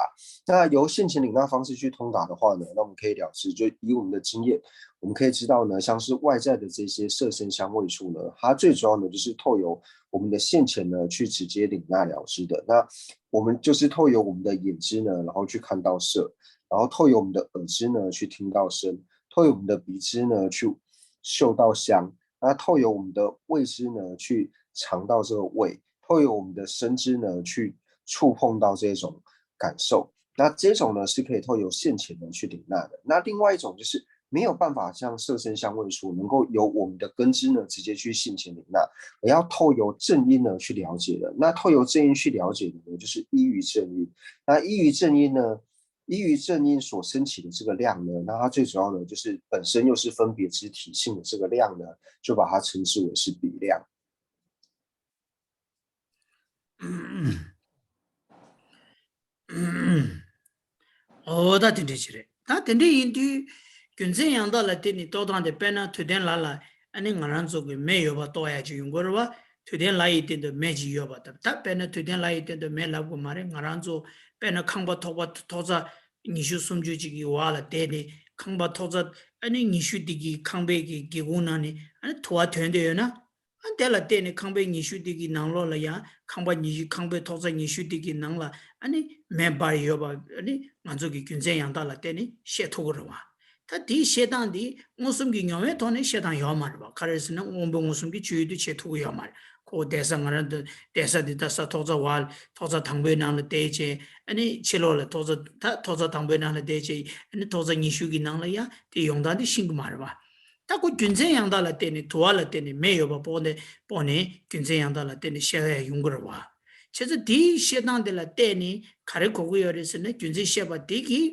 那由现前领纳方式去通达的话呢，那我们可以了知，就以我们的经验，我们可以知道呢，像是外在的这些色声香味触呢，它最主要呢就是透由我们的现前呢去直接领纳了知的。那我们就是透由我们的眼知呢，然后去看到色，然后透由我们的耳知呢去听到声，透由我们的鼻知呢去嗅到香，那透由我们的味知呢去尝到这个味，透由我们的身知呢去触碰到这种感受。那这种呢是可以透由现前呢去领纳的。那另外一种就是没有办法像色声香味触能够由我们的根知呢直接去现前领纳，而要透由正因呢去了解的。那透由正因去了解的呢，就是依于正因。那依于正因呢，依于正因所升起的这个量呢，那它最主要呢就是本身又是分别之体性的这个量呢，就把它称之为是比量。 འོ་ད་དེ་འདྲ་ཅིག་རེད། ད་དེ་འདྲ་ཡིན་དུས་རྒྱུ་མཚན་ཡང་དག་ལ་བརྟེན་ནས་རྟོགས་སྟངས་དེ། དཔེར་ན་དུས་གཏན་ལ་ལ་ཨ་ནི་ང་རང་ཚོ་གི་མེ་ཡོད་པ་རྟོགས་ཡ་ཅིག་ཡོང་གི་རེད་བ། དུས་གཏན་ལ་ཡི་སྟེང་དུ་མེ་ཅིག་ཡོད་པ་ལྟ་བུ། ད་དཔེར་ན་དུས་གཏན་ལ་ཡི་སྟེང་དུ་མེ་ལབ་དགོས་མ་རེད། ང་རང་ཚོ་དཔེར་ན་ཁང་པ་ཐོག་པ་ཐོག་ཚད་ཉི་ཤུ་སུམ་ཅུ་ཅིག་གི་འོག་ལ་བསྡད་ནས། ཁང་པ་ཐོག་ཚད་ཨ་ནི་ཉི་ཤུ་དེ་གི་ཁང་པའི་གི་སྒེའུ་ཁུང་ནང་ནས་ཨ་ནི་དུ་བ་ཐོན་བསྡད་ཡོད་ན། ཨ། དེ་ལ་བརྟེན་ནས་ཁང་པའི་ཉི་ཤུ་དེ་གི་ནང་ལོགས་ལ་ཡང་ཁང་པ་ཉི་ཤུ། ཁང་པའི་ཐོག་ཚད་ཉི་ཤུ་དེ་གི་ནང་ལ་ཨ་ནི་མེ་འབར་ཡོད་པ་ཨ་ནི་ང་ཚོ་གི་རྒྱུ་མཚན་ཡང་དག་ལ་བརྟེན་ནས་ཤེས་ཐུབ་ཀྱི་རེད་བ། ད་དེའི་བཤད་སྟངས་འདི་མངོན་སུམ་གྱི་མྱོང་བའི་ཐོག་ནས་བཤད་སྟངས་ཡོད་མ་རེད་བ། ག་རེ་ཟེར་ན་སྔོན་པོ་མངོན་སུམ་གྱི་སྤྱོད་ཡུལ་དུ་བྱེད་ཐུབ་ཀྱི་ཡོད་མ་རེད། ཁོ་བསྡད་ས་ང་རང་འདི་བསྡད་ས་འདི་ད་ས་ཐོག་ཚད་བར་ཐོག་ཚད་དང་པོའི་ནང་ལ་བསྡད་བྱས། ཨ་ནི་ཕྱི་ལོགས་ལ་ཐོག་ཚད་ད་ཐོག་ཚད་དང་པོའི་ནང་ལ་བསྡད་བྱས། ཨ་ནི་ཐོག་ཚད་ཉི་ཤུ་གི་ནང་ལ་ཡང་དེ་ཡོང་སྟངས་འདི་ཤེས་ཀྱི་མ་རེད་བ། ད་ཁོ་རྒྱུ་མཚན་ཡང་དག་ལ་བརྟེན་ནས། དུ་བ་ལ་བརྟེན་ནས་མེ་ཡོད་པ་དཔོག་ནས་དཔོག་ནས་རྒྱུ་མཚན་ཡང་དག་ལ་བརྟེན་ནས་བཤད་ཡ་ཡོང་གི་རེད་བ། བྱས་ཙང་དེའི་བཤད་སྟངས་དེ་ལ་བལྟས་ནས་ག་རེ་གོ་གི་ཡོད་རེད་ཟེར་ན། རྒྱུ་མཚན་བཤད་པ་དེ་གིས་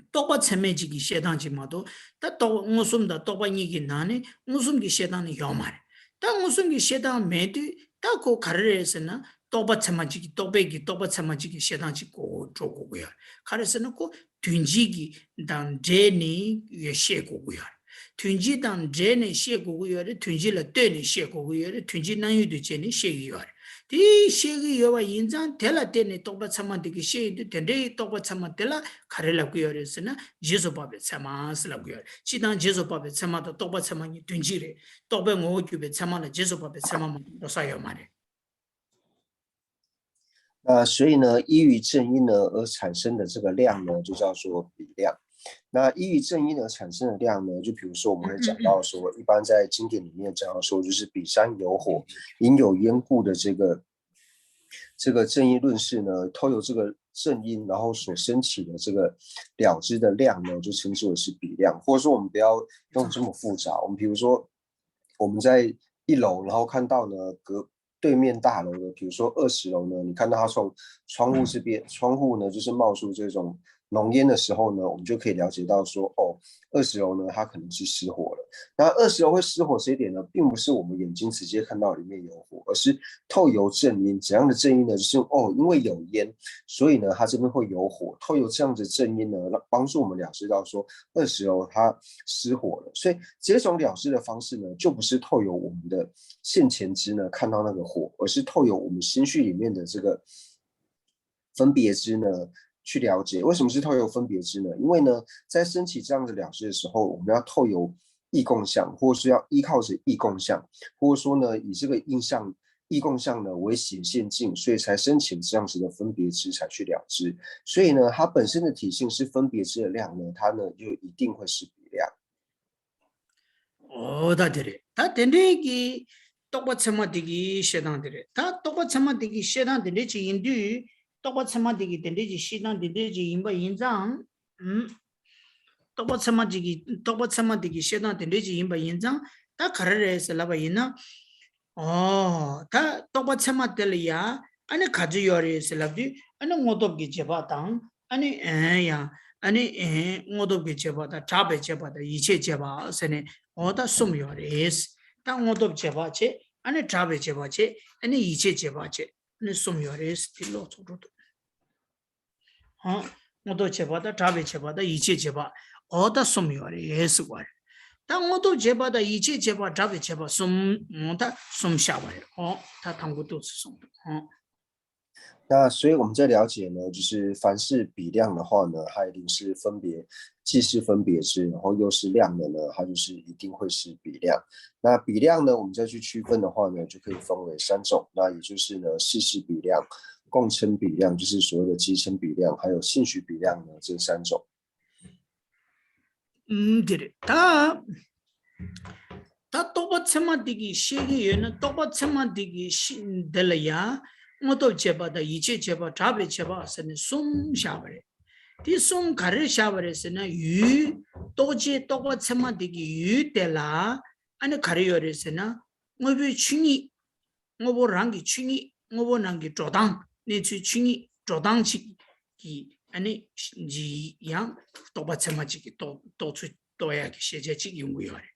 རྟོག་པ་ཚད་མེད་ཅིག་གི་བཤད་སྟངས་ཅིག་མ་གཏོགས། ད་རྟོག་པ་མངོན་སུམ་དང་རྟོག་པ་གཉིས་ཀྱི་ནང་ནས་མངོན་སུམ་གྱི་བཤད་སྟངས་ནི་ཡོད་མ་རེད། ད་མངོན་སུམ་གྱི་བཤད་སྟངས་མེད་དུས་ད་ཁོ་ག་རེ་རེད་ཟེར་ན། རྟོག་པ་ཚད་མ་གཅིག་གི། རྟོག་པའི་གི་རྟོག་པ་ཚད་མ་གཅིག་གི་བཤད་སྟངས་གཅིག་གོ་འགྲོ་དགོས་ཀྱི་ཡོད་རེད། ག་རེ་ཟེར་ན་ཁོ་དོན་སྤྱི་གི་དང་འབྲེལ་ནས་བཤད་དགོས་ཀྱི་ཡོད་རེད། དོན་སྤྱི་དང་འབྲེལ་ནས་བཤད་དགོས་ཀྱི་ཡོད་རེད། དོན་སྤྱི་ལ་ལྟོས་ནས་བཤད་དགོས་ཀྱི་ཡོད་རེད། དོན་སྤྱི་སྣང་ཡུལ་དུ་བྱས་ནས་བཤད་ཀྱི་ཡོད་རེད། དེ་བཤད་ཀྱི་ཡོད་པ་ཡིན་ཙང་། དེ་ལ་བརྟེན་ནས་རྟོག་པ་ཚད་མ་དེ་གི་བཤད་ཡོང་དུས། དེ་འདྲའི་རྟོག་པ་ཚད་མ་དེ་ལ་ག་རེ་ལབ་ཀྱི་ཡོད་རེད་ཟེར་ན། རྗེས་སུ་དཔག་པའི་ཚད་མ་ཟེར་ལབ་ཀྱི་ཡོད་རེད། སྤྱིར་བཏང་རྗེས་སུ་དཔག་པའི་ཚད་མ་དང་རྟོག་པ་ཚད་མ་གཉིས་དོན་གཅིག་རེད། རྟོག་པའི་ངོ་བོ་གྱུར་པའི་ཚད་མ་ལ་རྗེས་སུ་དཔག་པའི་ཚད་མ་མ་གཏོགས་འགྲོ་ས་ཡོད་མ་རེད། 那所以呢，依于正因呢而产生的这个量呢，就叫做比量。那依于正因而产生的量呢，就比如说我们会讲到说，一般在经典里面讲到说，就是比山有火，引有烟故的这个这个正因论释呢，透由这个正因，然后所升起的这个了知的量呢，就称之为是比量。或者说，我们不要用这么复杂，我们比如说我们在一楼，然后看到呢隔对面大楼的，比如说二十楼呢，你看到它从窗户这边，窗户呢就是冒出这种浓烟的时候呢，我们就可以了解到说，哦，二十楼呢它可能是失火了。那二十楼会失火这一点呢，并不是我们眼睛直接看到里面有火，而是透由正因。怎样的正因呢？就是哦，因为有烟，所以呢它这边会有火。透由这样子正因呢，让帮助我们了知到说二十楼它失火了。所以这种了知的方式呢，就不是透由我们的现前知呢看到那个火，而是透由我们心绪里面的这个分别知呢去了解。为什么是透由分别知呢？因为呢，在升起这样的了知的时候，我们要透由意共相，或是要依靠着意共相，或者说呢，以这个印象意共相呢为显现境，所以才升起这样子的分别知，才去了知。所以呢，它本身的体性是分别知的量呢，它呢就一定会是比量。 འོ་ད་དེ་རེད། ད་དེ་འདྲའི་གི་རྟོག་པ་ཚད་མ་དེ་གི་བཤད་སྟངས་དེ་རེད། ད་རྟོག་པ་ཚད་མ་དེ་གི་བཤད་སྟངས་དེ་འདྲའི་ཅིག་ཡིན་དུས། རྟོག་པ་ཚད་མ་དེ་གི་དེ་འདྲའི་ཅིག་བཤད་སྟངས་དེ་འདྲའི་ཅིག་ཡིན་པ་ཡིན་ཙང་། ཨུམ། རྟོག་པ་ཚད་མ་དེ་གི་རྟོག་པ་ཚད་མ་དེ་གི་བཤད་སྟངས་དེ་འདྲའི་ཅིག་ཡིན་པ་ཡིན་ཙང་། ད་ག་རེ་རེད་ཟེར་ལབ་པ་ཡིན་ན། ཨོ། ད་རྟོག་པ་ཚད་མ་དེ་ལ་ཡ་ཨ་ནི་ག་ཚོད་ཡོད་རེད་ཟེར་ལབ་དུས། ཨ་ནི་དངོས་སྟོབས་ཀྱི་རྗེས་དཔག་དང་། ཨ་ནི་ཨེ་ཡང་། ཨ་ནི་ཨེ་དངོས་སྟོབས་ཀྱི་རྗེས་དཔག་དང་གྲགས་པའི་རྗེས་དཔག་དང་ཡིད་ཆེས་རྗེས་དཔག་ཟེར་ནས། འོ་ད་གསུམ་ཡོད་རེད། ད་དངོས་སྟོབས་རྗེས་དཔག་བྱས། ཨ་ནི་གྲགས་པའི་རྗེས་དཔག་བྱས། ཨ་ནི་ཡིད་ཆེས་རྗེས་དཔག་བྱས། ཨ་ནི་གསུམ་ཡོད་རེད། དེ་ལོག་ཚོགས་འགྲོ་འདུག་ཧང་། དངོས་སྟོབས་རྗེས་དཔག་དང་གྲགས་པའི་རྗེས་དཔག་དང་ཡིད་ཆེས་རྗེས་དཔག་འོ་ད་གསུམ་ཡོད་རེད་ཟེར་བ་རེད། ད་དངོས་སྟོབས་རྗེས་དཔག་དང་ཡིད་ཆེས་རྗེས་དཔག་གྲགས་པའི་རྗེས་དཔག་གསུམ། འོ་ད་གསུམ་བཞག་པ་རེད། འོ་ད་དང་པོ་ཏོག་ཙམ་གསུངས་འདུག་ཧང་། 那所以我们在了解呢，就是凡是比量的话呢，它一定是分别，既是分别知，然后又是量的呢，它就是一定会是比量。那比量呢，我们再去区分的话呢，就可以分为三种。那也就是呢，世事比量、共称比量，就是所谓的机称比量，还有兴许比量呢，这三种。 ཨུམ། དེ་རེད། ད་ད་རྟོག་པ་ཚད་མ་དེ་གི་བཤད་ཀྱི་ཡོད་ན། རྟོག་པ་ཚད་མ་དེ་གི་བཤད་དེ་ལ་ཡ་དངོས་སྟོབས་རྗེས་དཔག་དང་ཡིད་ཆེས་རྗེས་དཔག་གྲགས་པའི་རྗེས་དཔག་ཟེར་ནས་གསུམ་བཞག་པ་རེད། དེ་གསུམ་ག་རེར་བཞག་པ་རེད་ཟེར་ན། ཡུལ། རྟོགས་བྱའི་རྟོག་པ་ཚད་མ་དེ་གི་ཡུལ་དེ་ལ་ཨ་ནི་ག་རེ་ཡོད་རེད་ཟེར་ན། དངོས་པོའི་ཆོས་ཉིད། དངོས་པོ་རང་གི་ཆོས་ཉིད། དངོས་པོ་ནང་གི་འགྲོ་སྟངས། གནས་ཚུལ་ཆོས་ཉིད་འགྲོ་སྟངས་གཅིག་གི་ཨ་ནི་ཡང་རྟོག་པ་ཚད་མ་གཅིག་གི་རྟོགས་རྟོགས་ཚུལ་རྟོགས་ཡག་གི་ཤེས་བྱ་གཅིག་ཡོང་གི་ཡོད་རེད།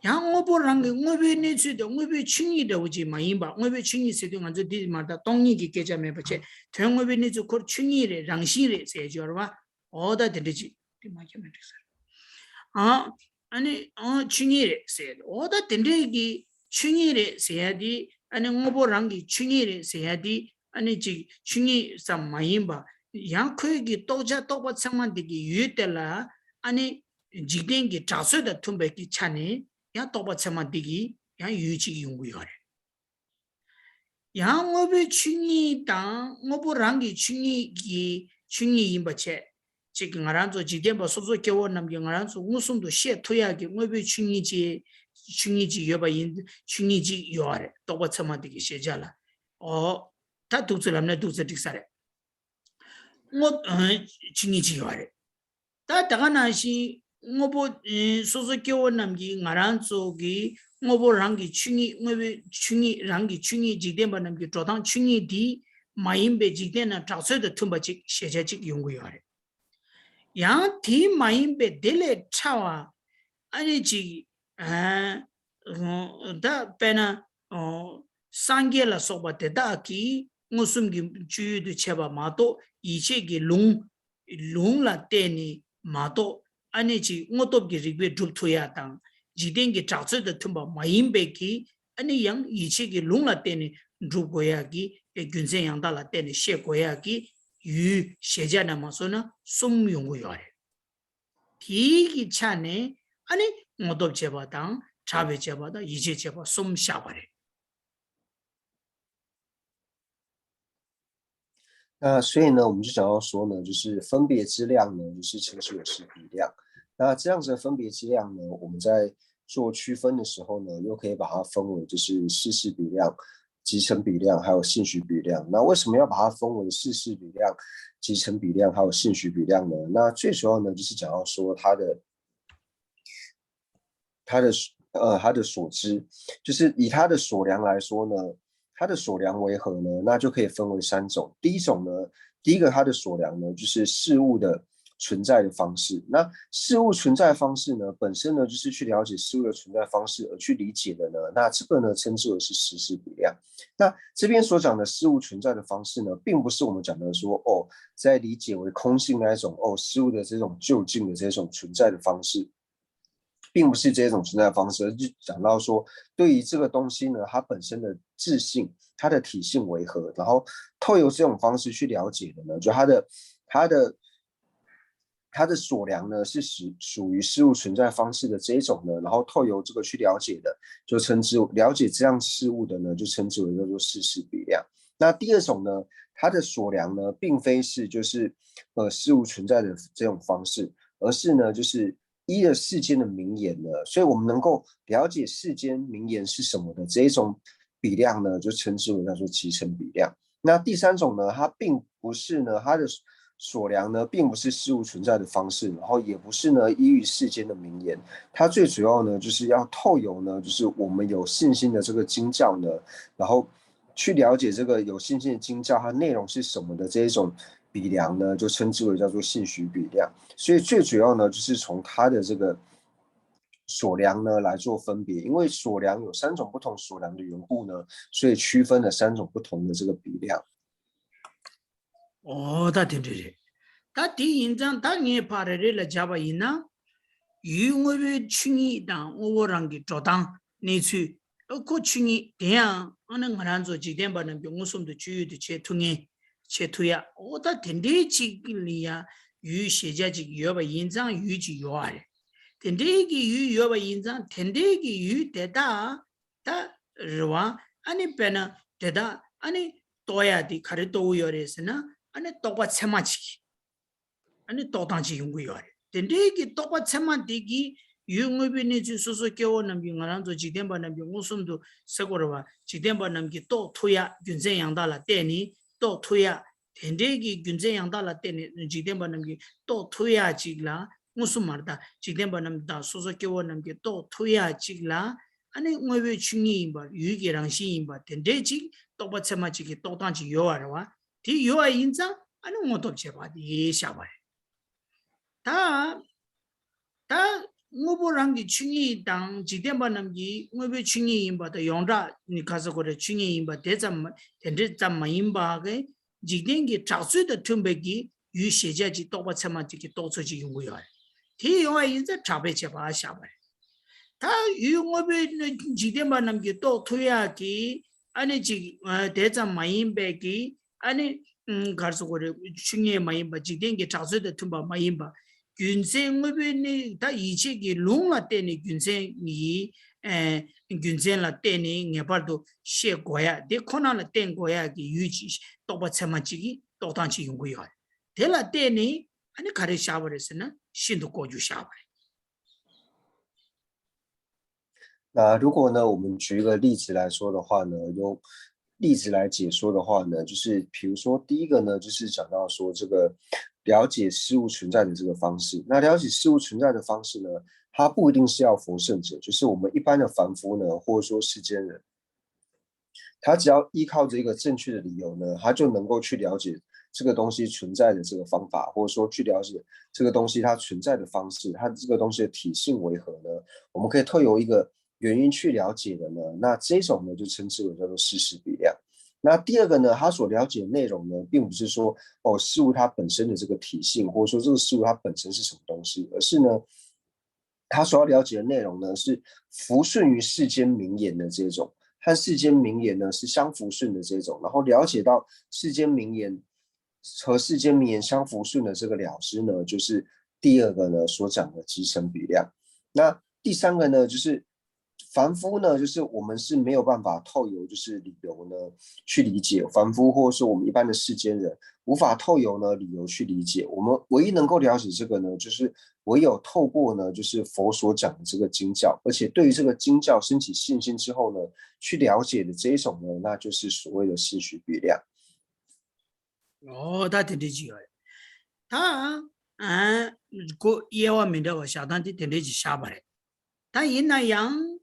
ཡང་དངོས་པོ་རང་གི་དངོས་པོའི་གནས་ཚུལ་དེ་དངོས་པོའི་ཆོས་ཉིད་འདྲ་བོ་ཅིག་མ་ཡིན་པ། དངོས་པོའི་ཆོས་ཉིད་ཟེར་དུས་ང་ཚོ་འདི་མ་ད་སྟོང་ཉིད་ཀྱི་སྐད་ཆ་མེད་པ་བྱས། དོན་དངོས་པོའི་གནས་ཚུལ་ཁོ་ཆོས་ཉིད་རེད། རང་བཞིན་རེད་ཟེར་ཡ་ཅིག་ཡོད་རེད་བ། འོ་ད་དེ་འདྲ་ཅིག་དེ་མ་ཁྱབ་མི་འགྲིག་ས་རེད། ཨ་ཨ་ནི་ཨ་ཆོས་ཉིད་རེད་ཟེར། འོ་ད་དེ་འདྲའི་གི་ཆོས་ཉིད་རེད་ཟེར་ཡ་དེ་ཨ་ནི་དངོས་པོ་རང་གི་ཆོས་ཉིད་རེད་ཟེར་ཡ་དེ་ཨ་ནི་ཅིག་ཆོས་ཉིད་ཙམ་མ་ཡིན་པ། ཡང་ཁོའི་གི་རྟོགས་བྱ་རྟོག་པ་ཚད་མ་དེ་གི་ཡུལ་དེ་ལ་ཨ་ནི་འཇིག་རྟེན་གྱི་གྲགས་ཚོད་དང་མཐུན་པའི་གི་ཆ་ནས་ཡང་རྟོག་པ་ཚད་མ་དེ་གི་ཡང་ཡུལ་གཅིག་ཡོང་གི་ཡོད་རེད། ཡང་དངོས་པོའི་ཆོས་ཉིད་དང་དངོས་པོ་རང་གི་ཆོས་ཉིད་ཀྱི་ཆོས་ཉིད་ཡིན་པ་བྱས། གཅིག་གི་ང་རང་ཚོ་འཇིག་རྟེན་པ་སོ་སོ་སྐྱེ་བོ་རྣམས་ཀྱིས་ང་རང་ཚོ་མངོན་སུམ་དུ་ཤེས་ཐུབ་ཡག་གི་དངོས་པོའི་ཆོས་ཉིད་ཅིག་ཆོས་ཉིད་ཅིག་ཡོད་པ་ཡིན། ཆོས་ཉིད་ཅིག་ཡོད་པ་རེད། རྟོག་པ་ཚད་མ་དེ་གི་ཤེས་བྱ་ལ། ཨོ། ད་འདུག་ཚེ་ལབ་ན་འདུག་ཚེ་འགྲིག་ས་རེད། དངོས་ཨ་ཆོས་ཉིད་ཅིག་ཡོད་པ་རེད། ད་ད་ག་ནང་བཞིན་དངོས་པོ་ཨེ་སོ་སོ་སྐྱེ་བོ་རྣམས་ཀྱིས་ང་རང་ཚོ་གི་དངོས་པོ་རང་གི་ཆོས་ཉིད། དངོས་པོའི་ཆོས་ཉིད། རང་གི་ཆོས་ཉིད། འཇིག་རྟེན་པ་རྣམས་ཀྱི་འགྲོ་སྟངས་ཆོས་ཉིད་འདི་མ་ཡིན་པའི་འཇིག་རྟེན་ན་གྲགས་ཚོད་དང་མཐུན་པ་ཅིག་ཤེས་བྱ་ཅིག་ཡོང་གི་ཡོད་རེད། ཡང་དེ་མ་ཡིན་པའི་དེ་ལས་ཕྲ་བ་ཨ་ནི་ཅིག་ཨ་ད་དཔེར་ན་ཨོ་སངས་རྒྱས་ལ་སོགས་པ་དེ་དག་གིས་མངོན་སུམ་གྱི་སྤྱོད་ཡུལ་དུ་བྱས་པ་མ་གཏོགས། ཡིད་ཆེས་ཀྱི་ལུང་ལུང་ལ་བརྟེན་ནས་མ་གཏོགས། ཨ་ནི་ཅིག་དངོས་སྟོབས་ཀྱི་རིགས་པས་སྒྲུབ་ཐུབ་ཡ་དང་། འཇིག་རྟེན་གྱི་གྲགས་ཚོད་དང་མཐུན་པ་མ་ཡིན་པའི་གི་ཨ་ནི་ཡང་ཡིད་ཆེས་ཀྱི་ལུང་ལ་བརྟེན་ནས་སྒྲུབ་དགོས་ཡ་གི་རྒྱུ་མཚན་ཡང་དག་ལ་བརྟེན་ནས་ཤེས་དགོས་ཡ་གི་ཡུལ་ཤེས་བྱ་ནས་མ་སོང་ན་གསུམ་ཡོང་གི་ཡོད་རེད། དེའི་གི་ཆ་ནས་ཨ་ནི་དངོས་སྟོབས་བྱས་པ་དང་། གྲགས་པས་བྱས་པ་དང་། ཡིད་ཆེས་བྱས་པ་གསུམ་བཞག་པ་རེད། 那所以呢，我们就讲到说呢，就是分别之量呢，就是称之为是比量。那这样子的分别之量呢，我们在做区分的时候呢，又可以把它分为就是事实比量、即成比量，还有兴许比量。那为什么要把它分为事实比量、即成比量，还有兴许比量呢？那最主要呢，就是讲到说它的它的呃它的所知，就是以它的所量来说呢，它的所量为何呢？那就可以分为三种。第一种呢，第一个它的所量呢，就是事物的存在的方式。那事物存在方式呢，本身呢就是去了解事物的存在方式而去理解的呢。那这个呢，称之为是事实比量。那这边所讲的事物存在的方式呢，并不是我们讲的说哦，在理解为空性那一种哦，事物的这种究竟的这种存在的方式。并不是这种存在方式，而是讲到说，对于这个东西呢，它本身的质性、它的体性为何，然后透由这种方式去了解的呢，就它的它的它的所量呢是属属于事物存在方式的这一种呢，然后透由这个去了解的，就称之了解这样事物的呢，就称之为叫做事实比量。那第二种呢，它的所量呢，并非是就是呃事物存在的这种方式，而是呢就是依了世间的名言呢，所以我们能够了解世间名言是什么的这一种比量呢，就称之为叫做集成比量。那第三种呢，它并不是呢，它的所量呢，并不是事物存在的方式，然后也不是呢依于世间的名言，它最主要呢就是要透由呢，就是我们有信心的这个经教呢，然后去了解这个有信心的经教它内容是什么的这一种比量呢，就称之为叫做信许比量。所以最主要呢，就是从它的这个所量呢来做分别，因为所量有三种不同所量的缘故呢，所以区分了三种不同的这个比量。 ཨོ་ད་དེ་འདྲ་རེད། ད་དེ་ཡིན་ཙང་ད་ངས་ཕར་རེ་རེ་ལ་སྦྱར་བ་ཡིན་ན། ཡུལ་དངོས་པོའི་ཆོས་ཉིད་དང་དངོས་པོ་རང་གི་འགྲོ་སྟངས་གནས་ཚུལ། ཨ་ཁོ་ཆོས་ཉིད་དེ་ཡང་ཨ་ནི་ང་རང་ཚོ་འཇིག་རྟེན་པ་རྣམས་ཀྱིས་མངོན་སུམ་དུ་སྤྱོད་ཡུལ་དུ་བྱེད་ཐུབ་ངེས། བྱེད་ཐུབ་ཡ། ཨོ་ད་དེ་འདྲའི་ཅིག་ལ་ཡ་ཡུལ་ཤེས་བྱ་ཅིག་ཡོད་པ་ཡིན་ཙང་ཡུལ་ཅིག་ཡོད་པ་རེད། དེ་འདྲའི་གི་ཡུལ་ཡོད་པ་ཡིན་ཙང་དེ་འདྲའི་གི་ཡུལ་དེ་དག་ད་རེད་བ། ཨ་ནི་དཔེར་ན་དེ་དག་ཨ་ནི་རྟོགས་ཡ་དེ་ག་རེ་རྟོགས་ཀྱི་ཡོད་རེད་ཟེར་ན། ཨ་ནི་རྟོག་པ་ཚད་མ་ཅིག་ཨ་ནི་རྟོགས་སྟངས་ཅིག་ཡོང་གི་ཡོད་རེད། དེ་འདྲའི་གི་རྟོག་པ་ཚད་མ་དེ་གིས་ཡུལ་དངོས་པོའི་གནས་ཚུལ་སོ་སོ་སྐྱེ་བོ་རྣམས་ཀྱིས་ང་རང་ཚོ་འཇིག་རྟེན་པ་རྣམས་ཀྱིས་མངོན་སུམ་དུ་ཟེར་དགོས་རེད་བ། འཇིག་རྟེན་པ་རྣམས་ཀྱིས་རྟོགས་ཐུབ་ཡ། རྒྱུ་མཚན་ཡང་དག་ལ་བརྟེན་ནས་རྟོགས་ཐུབ་ཡ། དེ་འདྲའི་གི་རྒྱུ་མཚན་ཡང་དག་ལ་བརྟེན་ནས་འཇིག་རྟེན་པ་རྣམས་ཀྱིས་རྟོགས་ཐུབ་ཡ་ཅིག་ལ། མངོན་སུམ་མ་རེད་ད། འཇིག་རྟེན་པ་རྣམས་དང་སོ་སོ་སྐྱེ་བོ་རྣམས་ཀྱིས་རྟོགས་ཐུབ་ཡ་ཅིག་ལ། ཨ་ནི་དངོས་པོའི་ཆོས་ཉིད་ཡིན་པ། ཡུལ་གྱི་རང་བཞིན་ཡིན་པ། དེ་འདྲའི་ཅིག་རྟོག་པ་ཚད་མ་གཅིག་གི་རྟོག་སྟངས་ཅིག་ཡོད་པ་རེད་བ། དེ་ཡོད་པ་ཡིན་ཙང་ཨ་ནི་དངོས་སྟོབས་བྱེད་པ་དེ་བཞག་པ་རེད། ད། ད་དངོས་པོ་རང་གི་ཆོས་ཉིད་དང་འཇིག་རྟེན་པ་རྣམས་ཀྱི་དངོས་པོའི་ཆོས་ཉིད་ཡིན་པ་དང་ཡོངས་གྲགས་ནི་ག་ས་གོ་རེ་ཆོས་ཉིད་ཡིན་པ་དེ་ཙམ་མ་དེ་འདྲ་ཙམ་མ་ཡིན་པ་གི་འཇིག་རྟེན་གྱི་གྲགས་ཚོད་དང་མཐུན་པའི་གི་ཡུལ་གཞལ་བྱ་ཅིག་རྟོག་པ་ཚད་མ་ཅིག་གི་རྟོག་ཚོད་ཅིག་ཡོང་གི་ཡོད་རེད། དེ་ཡོང་བ་ཡིན་ཙང་གྲགས་པས་བྱས་པ་བཞག་པ་རེད། ད་ཡུལ་དངོས་པོའི་འཇིག་རྟེན་པ་རྣམས་ཀྱིས་རྟོགས་ཐུབ་ཡག་གི་ཨ་ནི་ཅིག་དེ་ཙམ་མ་ཡིན་པའི་གི་ཨ་ནི་ག་རེ་ཟེར་དགོས་རེད། ཆོས་ཉིད་མ་ཡིན་པ། འཇིག་རྟེན་གྱི་གྲགས་ཚོད་དང་མཐུན་པ་མ་ཡིན་པ། རྒྱུ་མཚན་དངོས་པོའི་གནས་ད་ཡིད་ཆེས་ཀྱི་ལུང་ལ་བརྟེན་ནས་རྒྱུ་མཚན་ཡིན། རྒྱུ་མཚན་ལ་བརྟེན་ནས་ངེས་པར་དུ་ཤེས་དགོས་ཡག་དེ་ཁོ་ན་ལ་བརྟེན་དགོས་ཡག་གི་ཡུལ་གྱི་རྟོག་པ་ཚད་མ་གཅིག་གི་རྟོག་སྟངས་གཅིག་ཡོང་གི་ཡོད་རེད། དེ་ལ་བརྟེན་ནས་ཨ་ནི་ག་རེ་བཞག་པ་རེད་ཟེར་ན་ཤིན་ཏུ་ལྐོག་གྱུར་བཞག་པ་རེད། 那如果呢，我们举一个例子来说的话呢，用例子来解说的话呢，就是比如说第一个呢，就是讲到说这个了解事物存在的这个方式。那了解事物存在的方式呢，它不一定是要佛圣者，就是我们一般的凡夫呢，或者说世间人，他只要依靠着一个正确的理由呢，他就能够去了解这个东西存在的这个方法，或者说去了解这个东西它存在的方式，它这个东西的体性为何呢？我们可以透由一个原因去了解的呢，那这种呢就称之为叫做事事比量。那第二个呢，他所了解的内容呢，并不是说哦事物它本身的这个体性，或者说这个事物它本身是什么东西，而是呢，他所要了解的内容呢是服顺于世间名言的这种，和世间名言呢是相服顺的这种，然后了解到世间名言和世间名言相服顺的这个了知呢，就是第二个呢所讲的即成比量。那第三个呢，就是凡夫呢，就是我们是没有办法透由就是理由呢去理解凡夫，或者是我们一般的世间人无法透由呢理由去理解。我们唯一能够了解这个呢，就是唯有透过呢就是佛所讲的这个经教，而且对于这个经教升起信心之后呢，去了解的这一种呢，那就是所谓的事事比量。ཨོ་ད་དེ་འདྲ་ཅིག་ཡོད་རེད། ད་ཨ་ཁོ་དབྱེ་བ་མི་འདྲ་བ་བཞག་སྟངས་དེ་དེ་འདྲ་ཅིག་བཞག་པ་རེད། ད་ཡིན་ན་ཡང་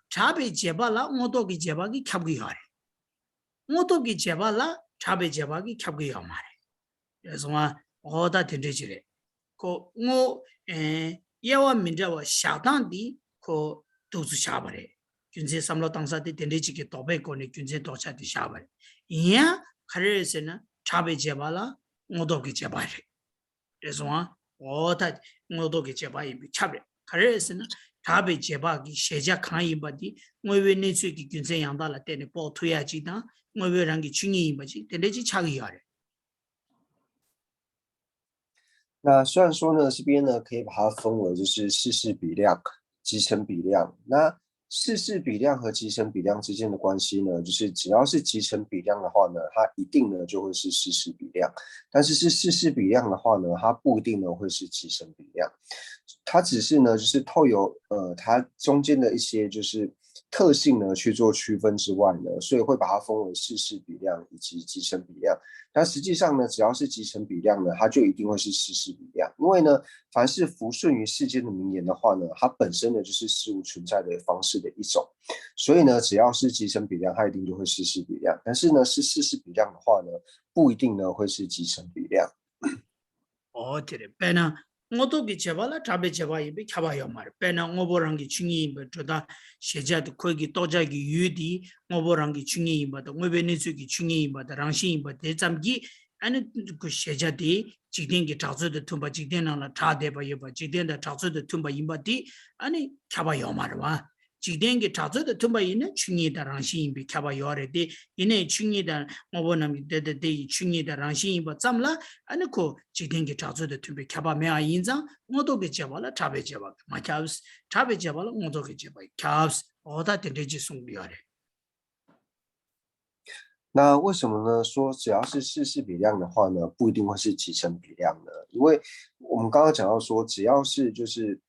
གྲགས་པའི་རྗེས་དཔག་ལ་དངོས་སྟོབས་ཀྱི་རྗེས་དཔག་གིས་ཁྱབ་ཀྱི་ཡོད་རེད། དངོས་སྟོབས་ཀྱི་རྗེས་དཔག་ལ་གྲགས་པའི་རྗེས་དཔག་གིས་ཁྱབ་ཀྱི་ཡོད་མ་རེད། རེད་སོང་ཨ། ཨོ་ད་དེ་འདྲ་ཅིག་རེད། ཁོ་དངོས་ཨེ་དབྱེ་བ་མི་འདྲ་བ་བཞག་སྟངས་འདི་ཁོ་འདུག་ཚུལ་བཞག་པ་རེད། རྒྱུ་མཚན་བསམ་བློ་བཏང་ས་དེ་དེ་འདྲ་ཅིག་གི་དོགས་པའི་སྒོ་ནས་རྒྱུ་མཚན་དོགས་ཆ་དེ་བཞག་པ་རེད། ཡིན་ཡང་ག་རེ་རེད་ཟེར་ན་གྲགས་པའི་རྗེས་དཔག་ལ་དངོས་སྟོབས་ཀྱི་རྗེས་དཔག་རེད། རེད་སོང་ཨ། ཨོ་ད་དངོས་སྟོབས་ཀྱི་རྗེས་དཔག་ཡིན་པས་ཁྱབ་རེད། ག་རེ་རེད་ཟེར་ན་གྲགས་པའི་རྗེས་དཔག་གི་གཞལ་བྱ་གང་ཡིན་པ་དེ་དངོས་པོའི་གནས་ཚུལ་གྱི་རྒྱུ་མཚན་ཡང་དག་ལ་བརྟེན་ནས་དཔོག་ཐུབ་ཡ་ཅིག་དང་དངོས་པོའི་རང་གི་ཆོས་ཉིད་ཡིན་པ་ཅིག་དེ་འདྲ་ཅིག་ཆགས་ཀྱི་ཡོད་རེད། 那虽然说呢，这边呢可以把它分为就是事事比量、即成比量。那事事比量和即成比量之间的关系呢，就是只要是即成比量的话呢，它一定呢就会是事事比量。但是是事事比量的话呢，它不一定呢会是即成比量。它只是呢就是透由呃它中间的一些就是特性呢去做区分之外呢，所以会把它分为事事比量以及即成比量。但实际上呢，只要是即成比量呢，它就一定会是事事比量，因为呢，凡是服顺于世间的名言的话呢，它本身呢就是事物存在的方式的一种，所以呢，只要是即成比量，它一定就会事事比量。但是呢，是事事比量的话呢，不一定呢会是即成比量。 ཨོ་དེ་རེད། དཔེར་ན་དངོས་སྟོབས་ཀྱི་རྗེས་དཔག་ལ་གྲགས་པའི་རྗེས་དཔག་ཡིན་པས་ཁྱབ་པ་ཡོད་མ་རེད། དཔེར་ན་དངོས་པོ་རང་གི་ཆོས་ཉིད་ཡིན་པའི་འགྲོ་སྟངས་གཞལ་བྱ་དེ་ཁོའི་གི་རྟོགས་བྱ་གི་ཡུལ་དེ་དངོས་པོ་རང་གི་ཆོས་ཉིད་ཡིན་པ་དང་དངོས་པོའི་གནས་ཚུལ་གྱི་ཆོས་ཉིད་ཡིན་པ་དང་རང་བཞིན་ཡིན་པ་དེ་ཙམ་གྱིས་ཨ་ནི་ཁོ་གཞལ་བྱ་དེ་འཇིག་རྟེན་གྱི་གྲགས་ཚོད་དང་མཐུན་པ། འཇིག་རྟེན་ནང་ལ་གྲགས་བསྡད་པ་ཡོད་པ། འཇིག་རྟེན་དང་གྲགས་ཚོད་དང་མཐུན་པ་ཡིན་པ་དེ་ཨ་ནི་ཁྱབ་པ་ཡོད་མ་རེད་བ། འཇིག་རྟེན་གྱི་གྲགས་ཚོད་དང་མཐུན་པ་ཡིན་ན་ཆོས་ཉིད་དང་རང་བཞིན་ཡིན་པས་ཁྱབ་པ་ཡོད་རེད་དེ། ཡིན་ནའི་ཆོས་ཉིད་དང་དངོས་པོ་རྣམས་ཀྱི་དེ་དང་དེ་ཡི་ཆོས་ཉིད་དང་རང་བཞིན་ཡིན་པ་ཙམ་ལ་ཨ་ནི་ཁོ་འཇིག་རྟེན་གྱི་གྲགས་ཚོད་དང་མཐུན་པས་ཁྱབ་པ་མེད་པ་ཡིན་ཙང་དངོས་སྟོབས་ཀྱི་རྗེས་དཔག་ལ་གྲགས་པའི་རྗེས་དཔག་གིས་མ་ཁྱབ། གྲགས་པའི་རྗེས་དཔག་ལ་དངོས་སྟོབས་ཀྱི་རྗེས་དཔག་གིས་ཁྱབ། འོ་ད་དེ་འདྲའི་ཅིག་གསུང་གི་ཡོད་རེད། 那为什么呢？说只要是事事比量的话呢，不一定会是即成比量呢？因为我们刚刚讲到说，只要是就是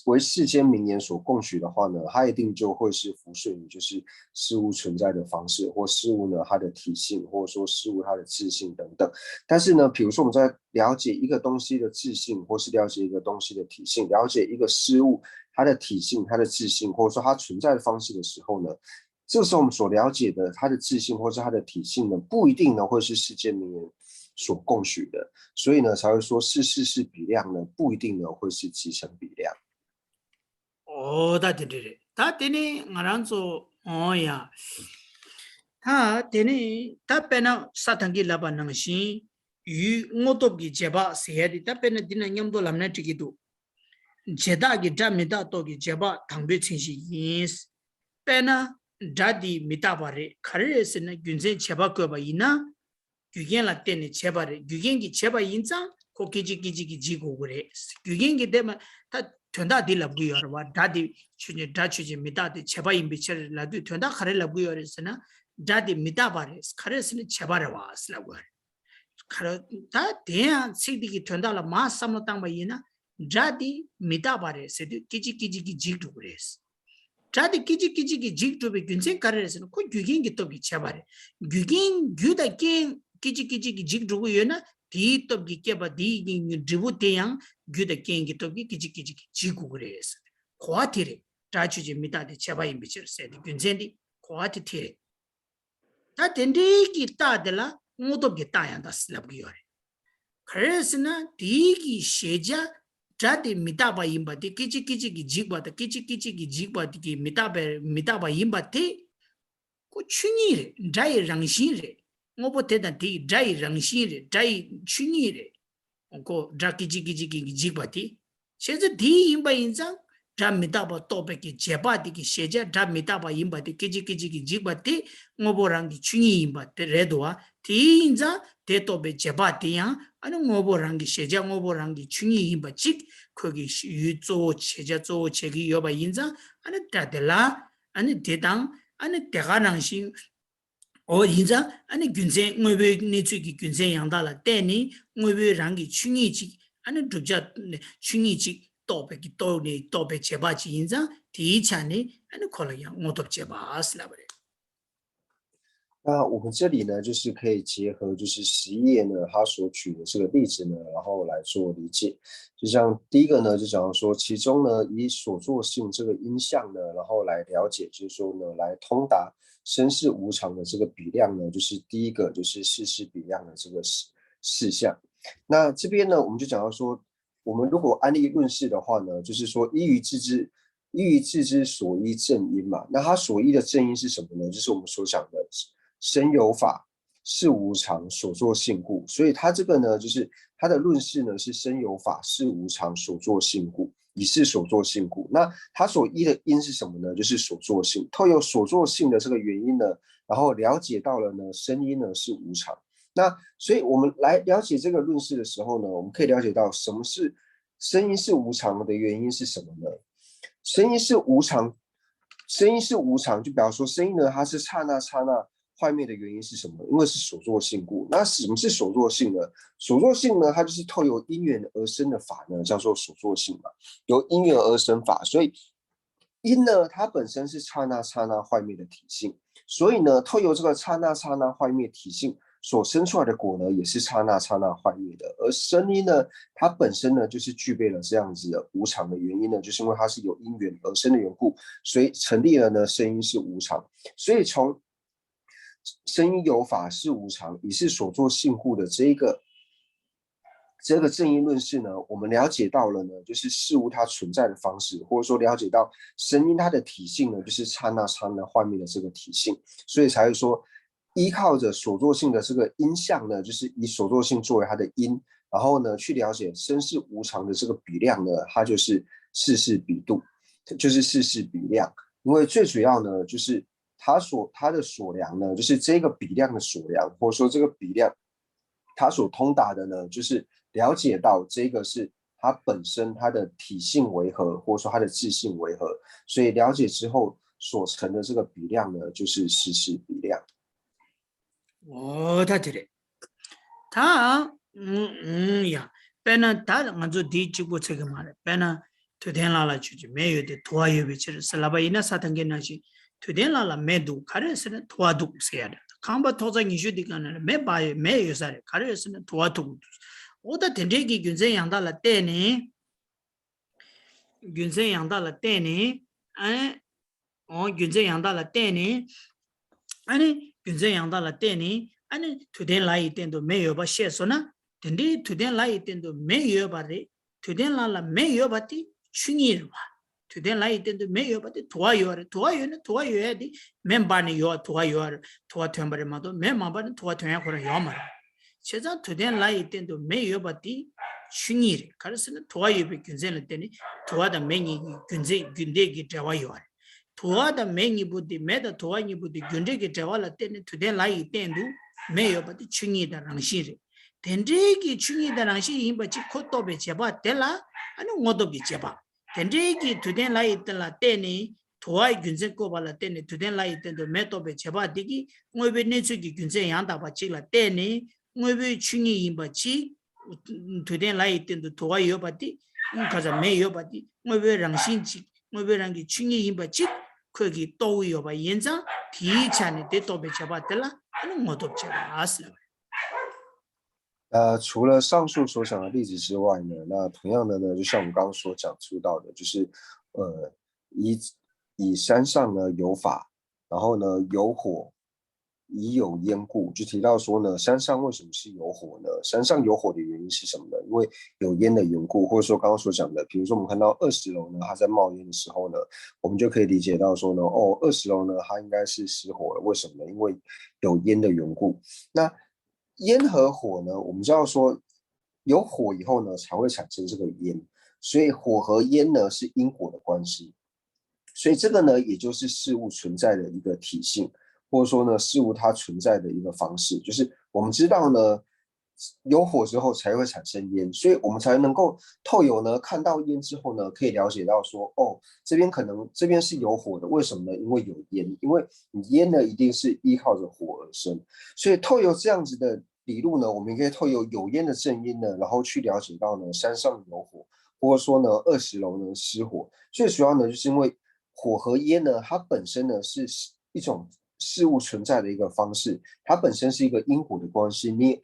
为世间名言所供许的话呢，它一定就会是服顺于就是事物存在的方式，或事物呢它的体性，或者说事物它的质性等等。但是呢，比如说我们在了解一个东西的质性，或是了解一个东西的体性，了解一个事物它的体性、它的质性，或者说它存在的方式的时候呢，这时候我们所了解的它的质性或是它的体性呢，不一定呢会是世间名言所供许的，所以呢才会说是事事比量呢，不一定呢会是即成比量。 ཨོ་ད་དེ་འདྲ་རེད། ད་དེ་ནི་ང་རང་ཚོ་ཨོ་ཡ། ད་དེ་ནི་ད་དཔེར་ན་ས་ཐང་གི་ལབ་པ་ནང་བཞིན་ཡུལ་དངོས་སྟོབས་ཀྱི་རྗེས་དཔག་ཟེར་ཡ་དེ། ད་དཔེར་ན་འདི་ན་མཉམ་དུ་ལབ་ན་འགྲིག་གི་འདུག་རྗེས་དཔག་གི་སྒྲ་མི་རྟག་སྟོབས་ཀྱི་རྗེས་དཔག་དང་པོའི་མཚན་གཞི་ཡིན། དཔེར་ན་སྒྲ་འདི་མི་རྟག་པ་རེད། ག་རེ་རེད་ཟེར་ན་རྒྱུ་མཚན་བྱས་པ་བཀོད་པ་ཡིན་ན། རྒྱུ་རྐྱེན་ལ་བརྟེན་ནས་བྱས་པ་རེད། རྒྱུ་རྐྱེན་གྱིས་བྱས་པ་ཡིན་ཙང་ཁོ་སྐད་ཅིག་སྐད་ཅིག་གིས་འཇིག་དགོས་ཀྱི་རེད། རྒྱུ་རྐྱེན་གྱིས་དེ་མ་ད་དོན་དག་འདི་ལབ་ཀྱི་ཡོད་རེད་བ། སྒྲ་འདི་ཆོས་ཅན། སྒྲ་ཆོས་ཅན་མི་རྟག་སྟེ་བྱས་པ་ཡིན་པའི་ཕྱིར་ལབ་དུས་དོན་དག་ག་རེ་ལབ་ཀྱི་ཡོད་རེད་ཟེར་ན། སྒྲ་འདི་མི་རྟག་པ་རེད། ག་རེ་ཟེར་ན་བྱས་པ་རེད་བ་ཟེར་ལབ་ཀྱི་ཡོད་རེད། ག་རེ་ད་དེ་ཡང་ཚིག་འདི་གི་དོན་དག་ལ་མར་བསམ་བློ་བཏང་པ་ཡིན་ན། སྒྲ་འདི་མི་རྟག་པ་རེད་ཟེར་དུས་སྐད་ཅིག་སྐད་ཅིག་གིས་འཇིག་འགྲོ་གི་རེད། སྒྲ་དེ་སྐད་ཅིག་སྐད་ཅིག་གིས་འཇིག་འགྲོ་བའི་རྒྱུ་མཚན་ག་རེ་རེད་ཟེར་ན། ཁོ་རྒྱུ་རྐྱེན་གྱི་སྟོབས་ཀྱིས་བྱས་པ་རེད། རྒྱུ་རྐྱེན་རྒྱུ་དང་རྐྱེན་སྐད་ཅིག་སྐད་ཅིག་གིས་འཇིག་འགྲོ་གི་ཡོད་ན། དེའི་སྟོབས་ཀྱིས་བསྐྱེད་པ་དེའི་འབྲས་བུ་དེ་ཡང་རྒྱུ་དང་རྐྱེན་གྱི་སྟོབས་ཀྱིས་སྐད་ཅིག་སྐད་ཅིག་གིས་འཇིག་དགོས་ཀྱི་རེད། གོ་བ་དེ་རེད། སྒྲ་ཆོས་ཅན་མི་རྟག་སྟེ་བྱས་པ་ཡིན་པའི་ཕྱིར་ཟེར་དེ་རྒྱུ་མཚན་དེ་གོ་བ་དེ་དེ་རེད། ད་དེ་འདྲའི་གི་རྟགས་དེ་ལ་དངོས་སྟོབས་ཀྱི་རྟགས་ཡང་དག་ལབ་ཀྱི་ཡོད་རེད། ག་རེ་ཟེར་ན་དེའི་གི་གཞལ་བྱ་སྒྲ་དེ་མི་རྟག་པ་ཡིན་པ་དེ། སྐད་ཅིག་སྐད་ཅིག་གིས་འཇིག་པ་དང་སྐད་ཅིག་སྐད་ཅིག་གིས་འཇིག་པ་དེ་གི་མི་རྟག་པའི་མི་རྟག་པ་ཡིན་པ་དེ། ཁོ་ཆོས་ཉིད་རེད། སྒྲ་ཡི་རང་བཞིན་རེད། དངོས་པོ་དེ་དང་དེ་ཡི་སྒྲ་ཡི་རང་བཞིན་རེད། སྒྲ་ཡི་ཆོས་ཉིད་རེད། ཁོ་སྒྲ་སྐད་ཅིག་སྐད་ཅིག་གིས་འཇིག་པ་དེ། བྱས་ཙང་དེ་ཡིན་པ་ཡིན་ཙང་སྒྲ་མི་རྟག་པ་རྟོགས་པའི་གི་རྗེས་དཔག་དེ་གི་གཞལ་བྱ་སྒྲ་མི་རྟག་པ་ཡིན་པ་དེ། སྐད་ཅིག་སྐད་ཅིག་གིས་འཇིག་པ་དེ་དངོས་པོ་རང་གི་ཆོས་ཉིད་ཡིན་པ་དེ་རེད་འདུག་བ། དེ་ཡིན་ཙང་དེ་རྟོགས་པའི་རྗེས་དཔག་དེ་ཡང་ཨ་ནི་དངོས་པོ་རང་གི་གཞལ་བྱ་དངོས་པོ་རང་གི་ཆོས་ཉིད་ཡིན་པ་གཅིག་ཁོ་གི་ཡུལ་གཙོ་བོ་བྱེད་བྱ་གཙོ་བོ་བྱེད་ཀྱི་ཡོད་པ་ཡིན་ཙང་། ཨ་ནི་སྒྲ་དེ་ལ་ཨ་ནི་དེ་དང་ཨ་ནི་དེ་ག་ནང་བཞིན། འོ་ཡིན་ཙང་ཨ་ནི་རྒྱུ་མཚན་དངོས་པོའི་གནས་ཚུལ་གྱི་རྒྱུ་མཚན་ཡང་དག་ལ་བརྟེན་ནས་དངོས་པོའི་རང་གི་ཆོས་ཉིད་ཅིག་ཨ་ནི་བསྒྲུབ་བྱ་ཆོས་ཉིད་ཅིག་རྟོགས་པའི་གི་རྟོགས་ནས་རྟོགས་པའི་བྱེད་པ་ཅིག་ཡིན་ཙང་། དེའི་ཆ་ནས་ཨ་ནི་ཁོ་ལ་ཡང་དངོས་སྟོབས་བྱེད་པ་ཟེར་ལབ་པ་རེད། 那我们这里呢，就是可以结合就是十一页呢，他所举的这个例子呢，然后来做理解。就像第一个呢，就讲到说，其中呢，以所作性这个因相呢，然后来了解，就是说呢，来通达身是无常的这个比量呢，就是第一个就是事事比量的这个事事项。那这边呢，我们就讲到说，我们如果按例论事的话呢，就是说依于自知，依于自知所依正因嘛。那它所依的正因是什么呢？就是我们所讲的身有法，事无常，所作性故。所以它这个呢，就是它的论事呢是身有法，事无常，所作性故，以是所作性故。那它所依的因是什么呢？就是所作性。透由所作性的这个原因呢，然后了解到了呢，身因呢是无常。那所以我们来了解这个论事的时候呢，我们可以了解到什么是身因是无常的原因是什么呢？身因是无常，身因是无常，就比方说身因呢，它是刹那刹那坏灭的原因是什么？因为是所作性故。那什么是所作性呢？所作性呢，它就是透由因缘而生的法呢，叫做所作性嘛。由因缘而生法，所以因呢，它本身是刹那刹那坏灭的体性，所以呢，透由这个刹那刹那坏灭体性所生出来的果呢，也是刹那刹那坏灭的。而身因呢，它本身呢，就是具备了这样子的无常的原因呢，就是因为它是由因缘而生的缘故，所以成立了呢，身因是无常。所以从身因有法，事无常，以是所作性故的这一个这个正因论事呢，我们了解到了呢，就是事物它存在的方式，或者说了解到身因它的体性呢，就是刹那刹那坏灭的这个体性，所以才会说依靠着所作性的这个因相呢，就是以所作性作为它的因，然后呢去了解身是无常的这个比量呢，它就是事事比度，就是事事比量。因为最主要呢，就是它所它的所量呢，就是这个比量的所量，或者说这个比量，它所通达的呢，就是了解到这个是它本身它的体性为何，或者说它的质性为何，所以了解之后所成的这个比量呢，就是事事比量。 འོ་ད་དེ་རེད། ད་ཨུ་ཨུ་ཡ། དཔེར་ན་ད་ང་ཚོ་འདི་གཅིག་པོ་ཚད་ཀྱི་མ་རེད། དཔེར་ན་ དུས་མཐའི་ལྷ་ལ་ཆོས་ཅན། མེ་ཡོད་དེ་དུ་བ་ཡོད་པའི་ཕྱིར་ཟེར་ལབ་པ་ཡིན་ན། ས་དང་གི་ནང་བཞིན་དུས་མཐའི་ལྷ་ལ་མེ་འདུག་ག་རེ་ཟེར་ན་དུ་བ་འདུག་ཟེར་ཡ་འདྲ། ཁང་པ་ཐོག་རྩ་ཉི་ཤུ་འདི་གང་ན་ལ་མེ་འབར་ཡོད། མེ་ཡོད་ས་རེད། ག་རེ་ཟེར་ན་དུ་བ་འདུག་འོ་ད་དེ་འདྲའི་གི་རྒྱུ་མཚན་ཡང་དག་ལ་བརྟེན་ནས། རྒྱུ་མཚན་ཡང་དག་ལ་བརྟེན་ནས། ཨ་ནི། འོ་རྒྱུ་མཚན་ཡང་དག་ལ་བརྟེན་ནས། ཨ་ནི་རྒྱུ་མཚན་ཡང་དག་ལ་བརྟེན་ནས། ཨ་ནི་དུས་མཐའི་ལྷ་ཡི་སྟེང་དུ་མེ་ཡོད་པ་ཤེས་སོང་ན། དེ་འདྲའི་དུས་མཐའི་ལྷ་ཡི་སྟེང་དུ་མེ་ཡོད་པ་རེད། དུས་མཐའི་ལྷ་ལ་མེ་ཡོད་པ་དེ་ཆོས་ཉིད་རེད་བ། དུས་མཐའི་ལྷ་ཡི་སྟེང་དུ་མེ་ཡོད་པ་དེ་དུ་བ་ཡོད་རེད། དུ་བ་ཡོད་ན་དུ་བ་ཡོད་ཡ་དེ་མེ་འབར་ནས་ཡོད་དུ་བ་ཡོད་རེད། དུ་བ་ཐོན་པ་རེད་མ་གཏོགས་མེ་མ་འབར་ན་དུ་བ་ཐོན་ཡ་ཁོ་རང་ཡོད་མ་རེད། བྱས་ཙང་དུས་མཐའི་ལྷ་ཡི་སྟེང་དུ་མེ་ཡོད་པ་དེ་ཆོས་ཉིད་རེད། ག་རེ་ཟེར་ན་དུ་བ་ཡོད་པའི་རྒྱུ་མཚན་ལ་བརྟེན་ནས་དུ་བ་དང་མེ་གཉིས་ཀྱི་རྒྱུ་མཚན་རྒྱུ་འབྲས་ཀྱི་འབྲེལ་བ་ཡོད་རེད། དུ་བ་དང་མེ་གཉིས་པོ་དེ་མེ་དང་དུ་བ་གཉིས་པོ་དེ་རྒྱུ་འབྲས་ཀྱི་འབྲེལ་བ་ལ་བརྟེན་ནས་དུས་མཐའི་ལྷ་ཡི་སྟེང་དུ་མེ་ཡོད་པ་དེ་ཆོས་ཉིད་དང་རང་བཞིན་རེད། དེ་འདྲའི་གི་ཆོས་ཉིད་དང་རང་བཞིན་ཡིན་པ་ཅིག་ཁོ་རྟོགས་པའི་བྱེད་པ་དེ་ལ་ཨ་ནི་དངོས་སྟོབས་ཀྱི་བྱེད་པ། དེ་འདྲའི་གི་དུས་མཐའི་ལྷ་ཡི་སྟེང་ལ་བརྟེན་ནས་དུ་བའི་རྒྱུ་མཚན་བཀོད་པ་ལ་བརྟེན་ནས་དུས་མཐའི་ལྷ་ཡི་སྟེང་དུ་མེ་རྟོགས་པའི་བྱེད་པ་འདི་གིས་དངོས་པོའི་གནས་ཚུལ་གྱི་རྒྱུ་མཚན་ཡང་དག་པ་གཅིག་ལ་བརྟེན་ནས་དངོས་པོའི་ཆོས་ཉིད་ཡིན་པ་གཅིག་དུས་མཐའི་ལྷ་ཡི་སྟེང་དུ་དུ་བ་ཡོད་པ་དེ་ཁ་ཚ་མེ་ཡོད་པ་དེ་དངོས་པོའི་རང་བཞིན་གཅིག་དངོས་པོའི་རང་གི་ཆོས་ཉིད་ཡིན་པ་གཅིག་ཁོས་ཀྱིས་རྟོགས་ཀྱི་ཡོད་པ་ཡིན་ཙང་དེའི་ཆ་ནས་དེ་རྟོགས་པའི་བྱེད་པ་དེ་ལ་ཨ་ནི་དངོས་སྟོབས་བྱེད་པ་ཟེར་བ་རེད། 呃，除了上述所讲的例子之外呢，那同样的呢，就像我们刚刚所讲述到的，就是呃，以以山上呢有法，然后呢有火，以有烟故，就提到说呢，山上为什么是有火呢？山上有火的原因是什么呢？因为有烟的缘故，或者说刚刚所讲的，比如说我们看到二十楼呢，它在冒烟的时候呢，我们就可以理解到说呢，哦，二十楼呢，它应该是失火了。为什么呢？因为有烟的缘故。那烟和火呢，我们知道说有火以后呢，才会产生这个烟，所以火和烟呢是因果的关系，所以这个呢，也就是事物存在的一个体性，或者说呢，事物它存在的一个方式，就是我们知道呢，有火之后才会产生烟，所以我们才能够透由呢看到烟之后呢，可以了解到说，哦，这边可能这边是有火的，为什么呢？因为有烟，因为你烟呢一定是依靠着火而生，所以透由这样子的理路呢，我们可以透由有烟的正因呢，然后去了解到呢山上有火，或者说呢二十楼呢失火。最主要呢就是因为火和烟呢，它本身呢是一种事物存在的一个方式，它本身是一个因果的关系。你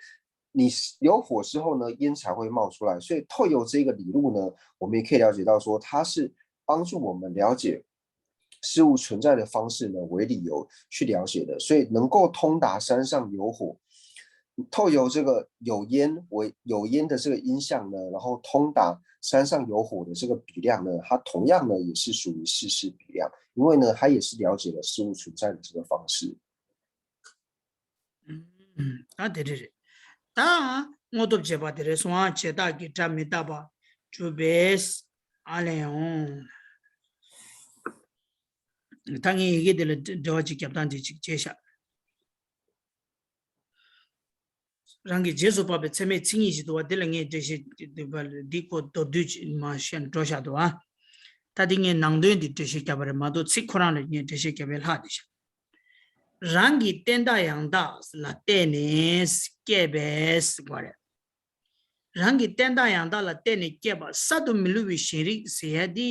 你有火之后呢，烟才会冒出来。所以透由这个理路呢，我们也可以了解到说，它是帮助我们了解事物存在的方式呢为理由去了解的，所以能够通达山上有火，透由这个有烟为有烟的这个因相呢，然后通达山上有火的这个比量呢，它同样呢也是属于事事比量，因为呢它也是了解了事物存在的这个方式。 ད་དེ་རེད། ད་དངོས་སྟོབས་བྱེད་པ་དེ་རེད་སོང་ཨ། བྱེ་བྲག་གི་སྒྲ་མི་རྟག་པ་གྲུབ་པས་ཨ་ལས་འོང་། ད་ངས་ཡི་གེ་དེ་ལ་འགྲེལ་བ་ཅིག་རྒྱབ་སྟངས་དེ་ཅིག་བྱས་ཤག་རང་གི་རྗེས་སུ་དཔག་པའི་ཚད་མའི་མཚན་ཉིད་ཅིག་འདུག་བ། དེ་ལ་ངས་འགྲེལ་བཤད་འདི་ཁོ་མདོར་བསྡུས་ཅིག་མ་བཤད་འགྲོ་བཞག་འདུག་བ། ད་དེ་ངས་ནང་དོན་འདི་འགྲེལ་བཤད་བརྒྱབ་པ་རེད་མ་གཏོགས་ཚིག་ཁོ་རང་ལ་ངས་འགྲེལ་བཤད་བརྒྱབ་པའི་ལྷག་བསྡད་ཤག་རང་གི་བརྟེན་བརྟགས་ཡང་དག་ལ་བརྟེན་ནས་སྐྱེས་པས་ཟེར་བ་རེད། རང་གི་བརྟེན་བརྟགས་ཡང་དག་ལ་བརྟེན་ནས་སྐྱེས་པ་གསར་དུ་མི་བསླུ་བའི་ཞེན་རིག་ཟེར་ཡ་དེ།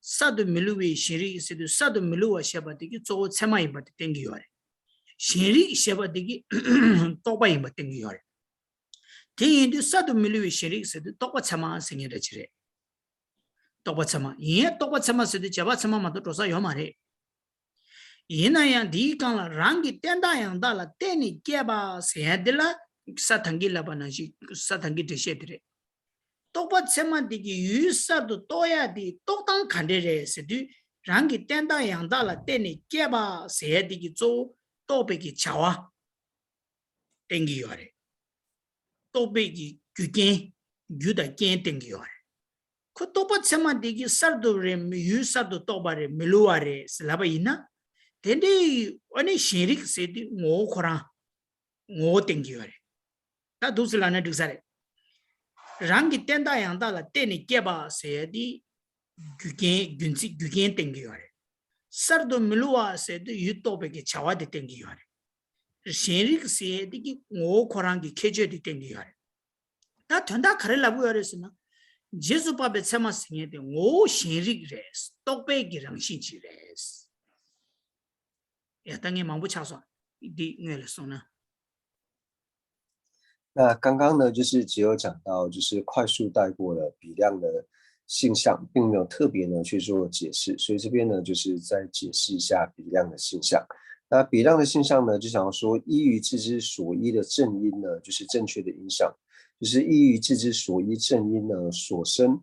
གསར་དུ་མི་བསླུ་བའི་ཞེན་རིག་ཟེར་དུས་གསར་དུ་མི་བསླུ་བ་ཞེས་པ་དེ་གི་གཙོ་བོ་ཚད་མ་ཡིན་པ་དེ་བསྟན་གྱི་ཡོད་རེད། ཞེན་རིག་ཞེས་པ་དེ་གི་རྟོག་པ་ཡིན་པ་བསྟན་གྱི་ཡོད་རེད། དེ་ཡིན་དུས་གསར་དུ་མི་བསླུ་བའི་ཞེན་རིག་ཟེར་དུས་རྟོག་པ་ཚད་མ་ཟེར་མཁན་འདྲ་ཅིག་རེད། རྟོག་པ་ཚད་མ་ཡིན་ཡང་རྟོག་པ་ཚད་མ་ཟེར་དུས་བྱས་པ་ཚད་མ་མ་གཏོགས་འགྲོ་ས་ཡོད་མ་རེད། ཡིན་ན་ཡང་འདིའི་སྒང་ལ་རང་གི་བརྟེན་བརྟགས་ཡང་དག་ལ་བརྟེན་ནས་སྐྱེས་པ་ཟེར་ཡ་འདི་ལ་ས་དང་གི་ལབ་པ་ནང་བཞིན་ས་དང་གི་འགྲེལ་བཤད་དེ་རེད། རྟོག་པ་ཚད་མ་འདི་གི་ཡུལ་གསར་དུ་རྟོགས་ཡ་དེ་རྟོག་སྟངས་ག་འདྲས་རེད་ཟེར་དུས་རང་གི་བརྟེན་བརྟགས་ཡང་དག་ལ་བརྟེན་ནས་སྐྱེས་པ་ཟེར་ཡ་འདི་གི་གཙོ་བོ་རྟོག་པའི་གི་བྱ་བ་བསྟན་གྱི་ཡོད་རེད། རྟོག་པའི་གི་རྒྱུ་རྐྱེན། རྒྱུ་དང་རྐྱེན་བསྟན་གྱི་ཡོད་རེད། ཁོ་རྟོག་པ་ཚད་མ་འདི་གི་གསར་དུ་རེད་ཡུལ་གསར་དུ་རྟོགས་པ་རེད་མི་བསླུ་བ་རེད་ཟེར་ལབ་པ་ཡིན་ན། དེ་འདྲའི་ཨ་ནི་ཞེན་རིག་ཟེར་དུས་ངོ་བོ་ཁོ་རང་ངོ་བོ་བསྟན་གྱི་ཡོད་རེད། ད་འདུག་སེ་ལབ་ན་འགྲིག་ས་རེད། རང་གི་བརྟེན་བརྟགས་ཡང་དག་ལ་བརྟེན་ནས་སྐྱེས་པ་ཟེར་ཡ་དེ། རྒྱུ་རྐྱེན་རྒྱུ་མཚན་རྒྱུ་རྐྱེན་བསྟན་གྱི་ཡོད་རེད། གསར་དུ་མི་བསླུ་བ་ཟེར་དུས་ཡུལ་རྟོགས་པའི་གི་བྱ་བ་དེ་བསྟན་གྱི་ཡོད་རེད། ཞེན་རིག་ཟེར་ཡ་དེ་གི་ངོ་བོ་ཁོ་རང་གི་ཁྱད་ཆོས་དེ་བསྟན་གྱི་ཡོད་རེད། ད་དོན་དག་ག་རེ་ལབ་ཀྱི་ཡོད་རེད་ཟེར་ན། རྗེས་སུ་དཔག་པའི་ཚད་མ་ཟེར་མཁན་དེ་ངོ་བོ་གཞན་རིག་རེད། རྟོག་པའི་གི་རང་བཞིན་ཅིག་རེད། ཡ་ད་ངས་མང་པོ་ཆགས་སོང་། འདི་དངོས་ལ་སོང་ན། 那刚刚呢，就是只有讲到，就是快速带过了比量的性相，并没有特别呢去做解释，所以这边呢，就是再解释一下比量的性相。那比量的性相呢，就想要说，依于自知所依的正因呢，就是正确的因相，就是依于自知所依正因呢所生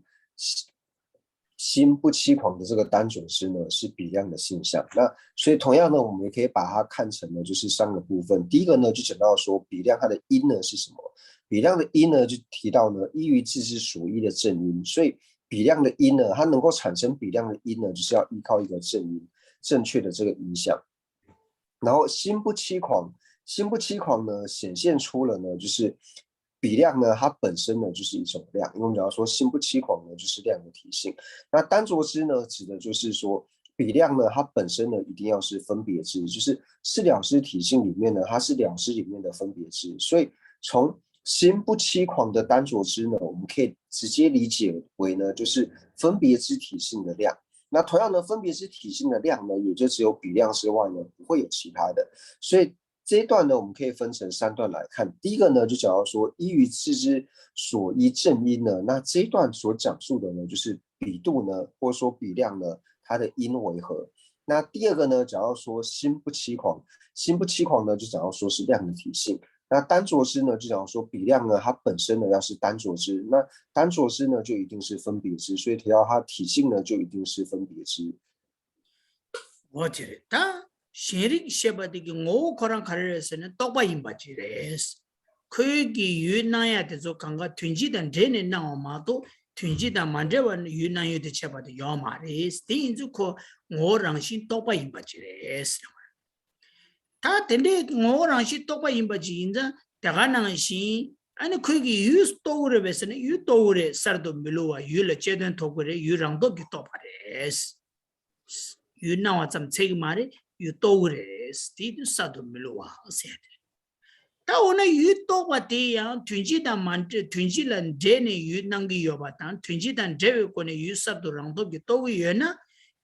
心不欺狂的这个单着知呢，是比量的性相。那所以同样呢，我们也可以把它看成呢，就是三个部分。第一个呢，就讲到说比量它的因呢是什么？比量的因呢，就提到呢，依于自知所依的正因。所以比量的因呢，它能够产生比量的因呢，就是要依靠一个正因，正确的这个因相。然后心不欺狂，心不欺狂呢，显现出了呢，就是比量呢，它本身呢就是一种量，因为我们讲到说心不欺狂呢，就是量的体性。那单着知呢，指的就是说比量呢，它本身呢一定要是分别知，就是是了知体性里面呢，它是了知里面的分别知，所以从心不欺狂的单着知呢，我们可以直接理解为呢，就是分别知体性的量。那同样呢，分别知体性的量呢，也就只有比量之外呢，不会有其他的。所以这一段呢，我们可以分成三段来看。第一个呢，就讲到说，依于自知所依正因呢，那这一段所讲述的呢，就是比度呢，或者说比量呢，它的因为何？那第二个呢，讲到说心不欺狂，心不欺狂呢，就讲到说是量的体性。那单着知呢，就讲到说比量呢，它本身呢要是单着知，那单着知呢就一定是分别知，所以提到它体性呢就一定是分别知。 འོ་དེ་རེད་ད། གཞན་རིག་ཤེས་པ་དེ་གི་ངོ་བོ་ཁོ་རང་ག་རེ་རེད་ཟེར་ན་རྟོག་པ་ཡིན་པ་ཅིག་རེད། ཁོའི་གི་ཡུལ་སྣང་ཡ་དེ་ཚོ་གང་ག་དོན་སྤྱི་དང་འབྲེལ་ནས་སྣང་བ་མ་གཏོགས་དོན་སྤྱི་དང་མ་འབྲེལ་བ་ཡུལ་སྣང་ཡུལ་དུ་བྱེད་པ་དེ་ཡོད་མ་རེད། དེ་ཡིན་ཚུལ་ཁོ་ངོ་བོ་རང་བཞིན་རྟོག་པ་ཡིན་པ་ཅིག་རེད་ཟེར་བ་རེད། ད་དེ་འདྲའི་ངོ་བོ་རང་བཞིན་རྟོག་པ་ཡིན་པ་ཅིག་ཡིན་ཙང་དེ་ག་ནང་བཞིན་ཨ་ནི་ཁོའི་གི་ཡུལ་རྟོགས་ཀྱི་རེད་པས་ཟེར་ན་ཡུལ་རྟོགས་ཀྱི་རེད། གསར་དུ་མི་བསླུ་བ་ཡུལ་ལ་དཔྱད་དོན་ཐོབ་ཀྱི་རེད། ཡུལ་རང་སྟོབས་ཀྱིས་རྟོགས་པ་རེད། ཡུལ་སྣང་བ་ཙམ་ཚད་ཀྱི་མ་རེད། ཡུལ་རྟོགས་ཀྱི་རེད། དེ་དུས་གསར་དུ་མི་བསླུ་བ་ཟེར་ཏེ། ད་འོ་ན་ཡུལ་རྟོགས་པ་དེ་ཡང་དོན་སྤྱི་དང་མ་འབྲེལ་དོན་སྤྱི་ལ་འབྲེལ་ནས་ཡུལ་སྣང་གི་ཡོད་པ་དང་དོན་སྤྱི་དང་འབྲེལ་བའི་སྒོ་ནས་ཡུལ་གསར་དུ་རང་སྟོབས་ཀྱིས་རྟོགས་ཀྱི་ཡོད་ན།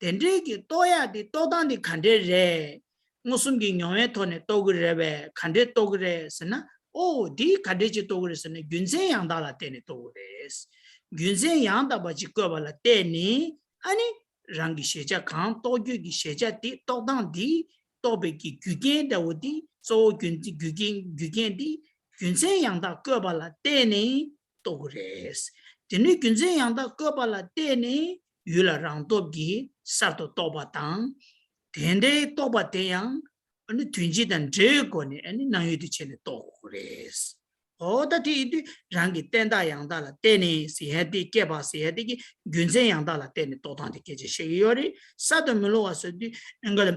དེ་འདྲའི་གི་རྟོགས་ཡག་དེ་རྟོགས་སྟངས་དེ་ག་འདྲས་རེད། མངོན་སུམ་གྱི་མྱོང་བའི་ཐོག་ནས་རྟོགས་ཀྱི་རེད་པས། ག་འདྲས་རྟོགས་ཀྱི་རེད་ཟེར་ན། ཨོ་དེ་ག་འདྲས་ཅིག་རྟོགས་ཀྱི་རེད་ཟེར་ན་རྒྱུ་མཚན་ཡང་དག་ལ་བརྟེན་ནས་རྟོགས་ཀྱི་རེད། རྒྱུ་མཚན་ཡང་དག་པ་ཅིག་བཀོད་པ་ལ་བརྟེན་ནས་ཨ་ནི། རང་གི་གཞལ་བྱ་གང་རྟོགས་རྒྱུ་གི་གཞལ་བྱ་དེ་རྟོགས་སྟངས་དེ་རྟོགས་པའི་གི་རྒྱུ་རྐྱེན་འདྲ་བོ་དེ་གཙོ་བོ་རྒྱུ་རྒྱུ་རྐྱེན་རྒྱུ་རྐྱེན་དེ་རྒྱུ་མཚན་ཡང་དག་བཀོད་པ་ལ་བརྟེན་ནས་རྟོགས་ཀྱི་རེད། དེ་ནས་རྒྱུ་མཚན་ཡང་དག་བཀོད་པ་ལ་བརྟེན་ནས་ཡུལ་ལ་རང་སྟོབས་ཀྱིས་གསར་དུ་རྟོགས་པ་དང་། དེ་འདྲའི་རྟོགས་པ་དེ་ཡང་ཨ་ནི་དོན་སྤྱི་དང་འབྲེལ་བའི་སྒོ་ནས་ཨ་ནི་སྣང་ཡུལ་དུ་བྱས་ནས་རྟོགས་དགོས་ཀྱི་རེད། འོ་ད་དེ་ཡིན་དུས་རང་གི་བརྟེན་བདག་ཡང་དག་ལ་བརྟེན་ནས་ཟེར་ཡ་དེ་སྐྱེས་པ་ཟེར་ཡ་དེ་གི་རྒྱུ་མཚན་ཡང་དག་ལ་བརྟེན་ནས་རྟོགས་སྟངས་དེ་སྐད་ཆ་བཤད་ཀྱི་ཡོད་རེད། གསར་དུ་མི་བསླུ་བ་ཟེར་དུས་ཨ་ནི་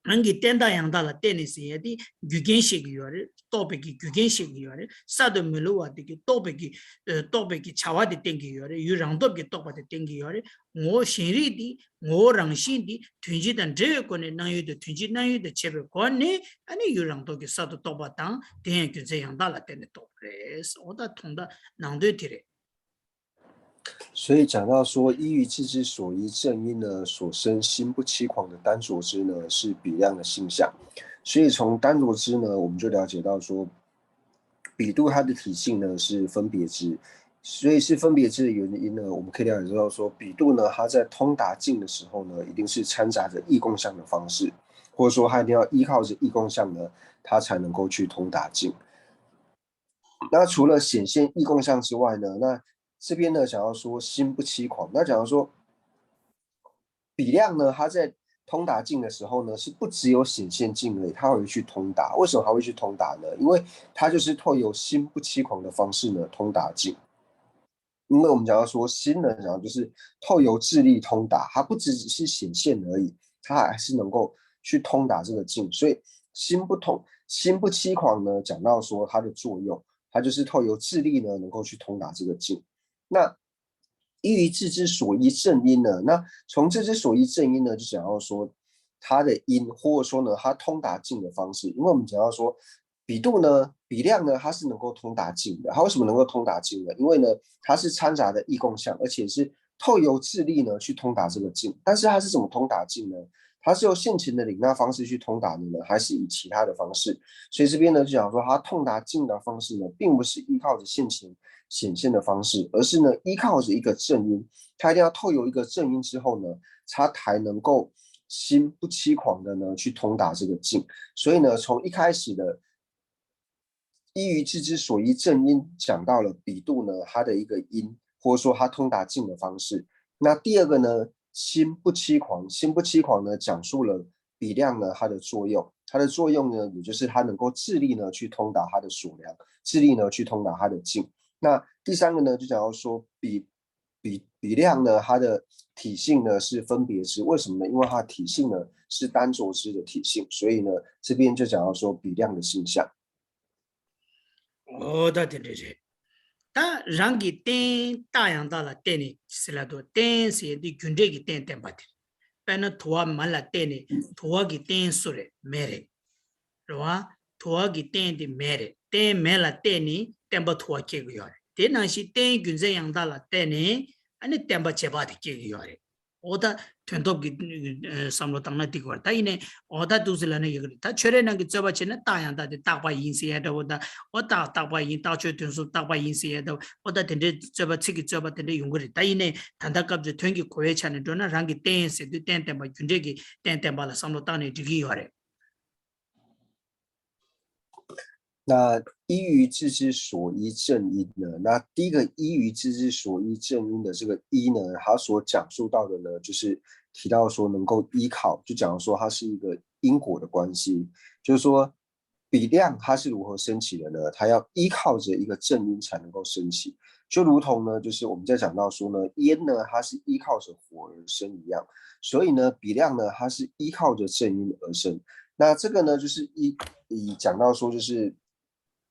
རང་གི་བརྟེན་བདག་ཡང་དག་ལ་བརྟེན་ནས་ཟེར་ཡ་དེ་རྒྱུ་རྐྱེན་བཤད་ཀྱི་ཡོད་རེད། རྟོགས་པའི་གི་རྒྱུ་རྐྱེན་བཤད་ཀྱི་ཡོད་རེད། གསར་དུ་མི་བསླུ་བ་དེ་གི་རྟོགས་པའི་གི་ཨ་རྟོགས་པའི་གི་བྱ་བ་དེ་བསྟན་གྱི་ཡོད་རེད། ཡུལ་རང་སྟོབས་ཀྱིས་རྟོགས་པ་དེ་བསྟན་གྱི་ཡོད་རེད། ངོ་བོ་གཞན་རིག་དེ་ངོ་བོ་རང་བཞིན་དེ་དོན་སྤྱི་དང་འབྲེལ་བའི་སྒོ་ནས་སྣང་ཡུལ་དུ་དོན་སྤྱི་སྣང་ཡུལ་དུ་བྱེད་པའི་སྒོ་ནས་ཨ་ནི་ཡུལ་རང་སྟོབས་ཀྱིས་གསར་དུ་རྟོགས་པ་དང་དེ་ཡང་རྒྱུ་མཚན་ཡང་དག་ལ་བརྟེན་ནས་རྟོགས་པ་རེད། འོ་ད་དོན་དག་ནང་དོན་དེ་རེད། 所以讲到说，依于自知所依正因呢，所生心不欺狂的单着知呢，是比量的性相。所以从单着知呢，我们就了解到说，比度它的体性呢是分别知，所以是分别知的原因呢，我们可以了解到说，比度呢，它在通达境的时候呢，一定是掺杂着异共相的方式，或者说它一定要依靠着异共相呢，它才能够去通达境。那除了显现异共相之外呢，那这边呢，想要说心不欺狂，那假如说比量呢，它在通达境的时候呢，是不只有显现境而已，它会去通达。为什么它会去通达呢？因为它就是透由心不欺狂的方式呢，通达境。因为我们讲到说心呢，讲到就是透由自力通达，它不只是显现而已，它还是能够去通达这个境。所以心不通，心不欺狂呢，讲到说它的作用，它就是透由自力呢，能够去通达这个境。那依于自知所依正因呢，那从自知所依正因呢，就讲到说它的因，或者说呢，它通达境的方式。因为我们讲到说，比度呢，比量呢，它是能够通达径的。它为什么能够通达径呢？因为呢，它是掺杂的意共相，而且是透由智力呢去通达这个径。但是它是怎么通达径呢？它是由现前的领纳方式去通达的呢，还是以其他的方式？所以这边呢，就讲说它通达径的方式呢，并不是依靠着现前显现的方式，而是呢依靠着一个正因，它一定要透由一个正因之后呢，它才能够心不欺狂的呢去通达这个径。所以呢，从一开始的依于智之所依正因讲到了比度呢，它的一个因，或者说它通达径的方式。那第二个呢，心不欺狂，心不欺狂呢，讲述了比量呢它的作用，它的作用呢，也就是它能够智力呢去通达它的所量，智力呢去通达它的径。那第三个呢，就讲到说比比比量呢，它的体性呢是分别之，为什么呢？因为它的体性呢是单着之的体性，所以呢这边就讲到说比量的性相。 འོ་ད་དེ་འདྲ་རེད། ད་རང་གི་རྟེན་རྟགས་ཡང་དག་ལ་བརྟེན་ནས་ཟེར་ལབ་དུས་རྟེན་ཟེར་ཡས་འདི་རྒྱུ་འབྲས་ཀྱི་རྟེན་བསྟན་པ་དེ། དཔེར་ན་དུ་བ་མེ་ལ་བརྟེན་ནས་དུ་བ་གི་རྟེན་སུ་རེད། མེ་རེད། རེད་བ། དུ་བ་གི་རྟེན་དེ་མེ་རེད། རྟེན་མེ་ལ་བརྟེན་ནས་བརྟེན་པ་དུ་བ་སྐྱེ་གི་ཡོད་རེད། དེ་ནང་བཞིན་རྟེན་རྒྱུ་མཚན་ཡང་དག་ལ་བརྟེན་ནས་ཨ་ནི་བརྟེན་པ་བྱེད་པ་དེ་སྐྱེ་གི་ཡོད་རེད། འོ་ད་དོན་སྟོབས་ཀྱི་བསམ་བློ་བཏང་ན་འགྲིག་གི་རེད། ད་ཡིན་ནའི་འོ་ད་འདུག་ཟེར་ལབ་ན་ཡག་གི་རེད། ད་ཆོས་རའི་ནང་གི་རྩོད་པ་བྱས་ན་རྟགས་ཡང་དག་དེ་རྟག་པ་ཡིན་ཟེར་ཡ་འདྲ་བོ་དང་། འོ་རྟགས་རྟག་པ་ཡིན། རྟགས་ཆོས་དོན་གསུམ་རྟག་པ་ཡིན་ཟེར་ཡ་འདྲ་བོ། འོ་ད་དེ་འདྲའི་རྩོད་པ་ཚིག་གི་རྩོད་པ་དེ་འདྲ་ཡོང་གི་རེད། ད་ཡིན་ནའི་ད་ལྟ་སྐབས་ཀྱི་དོན་གྱི་གོ་བའི་ཆ་ནས་འགྲོ་ན་རང་གི་རྟེན་ཟེར་དུས་རྟེན་བརྟེན་པ་རྒྱུ་འབྲས་ཀྱི་རྟེན་བརྟེན་པ་ལ་བསམ་བློ་བཏང་ནས་འགྲིག་གི་ཡོད་རེད། 那依于智之所依正因呢？那第一个依于智之所依正因的这个依呢，它所讲述到的呢，就是提到说能够依靠，就讲说它是一个因果的关系，就是说比量它是如何升起的呢？它要依靠着一个正因才能够升起，就如同呢，就是我们在讲到说呢，烟呢，它是依靠着火而生一样，所以呢，比量呢，它是依靠着正因而生。那这个呢，就是一以讲到说就是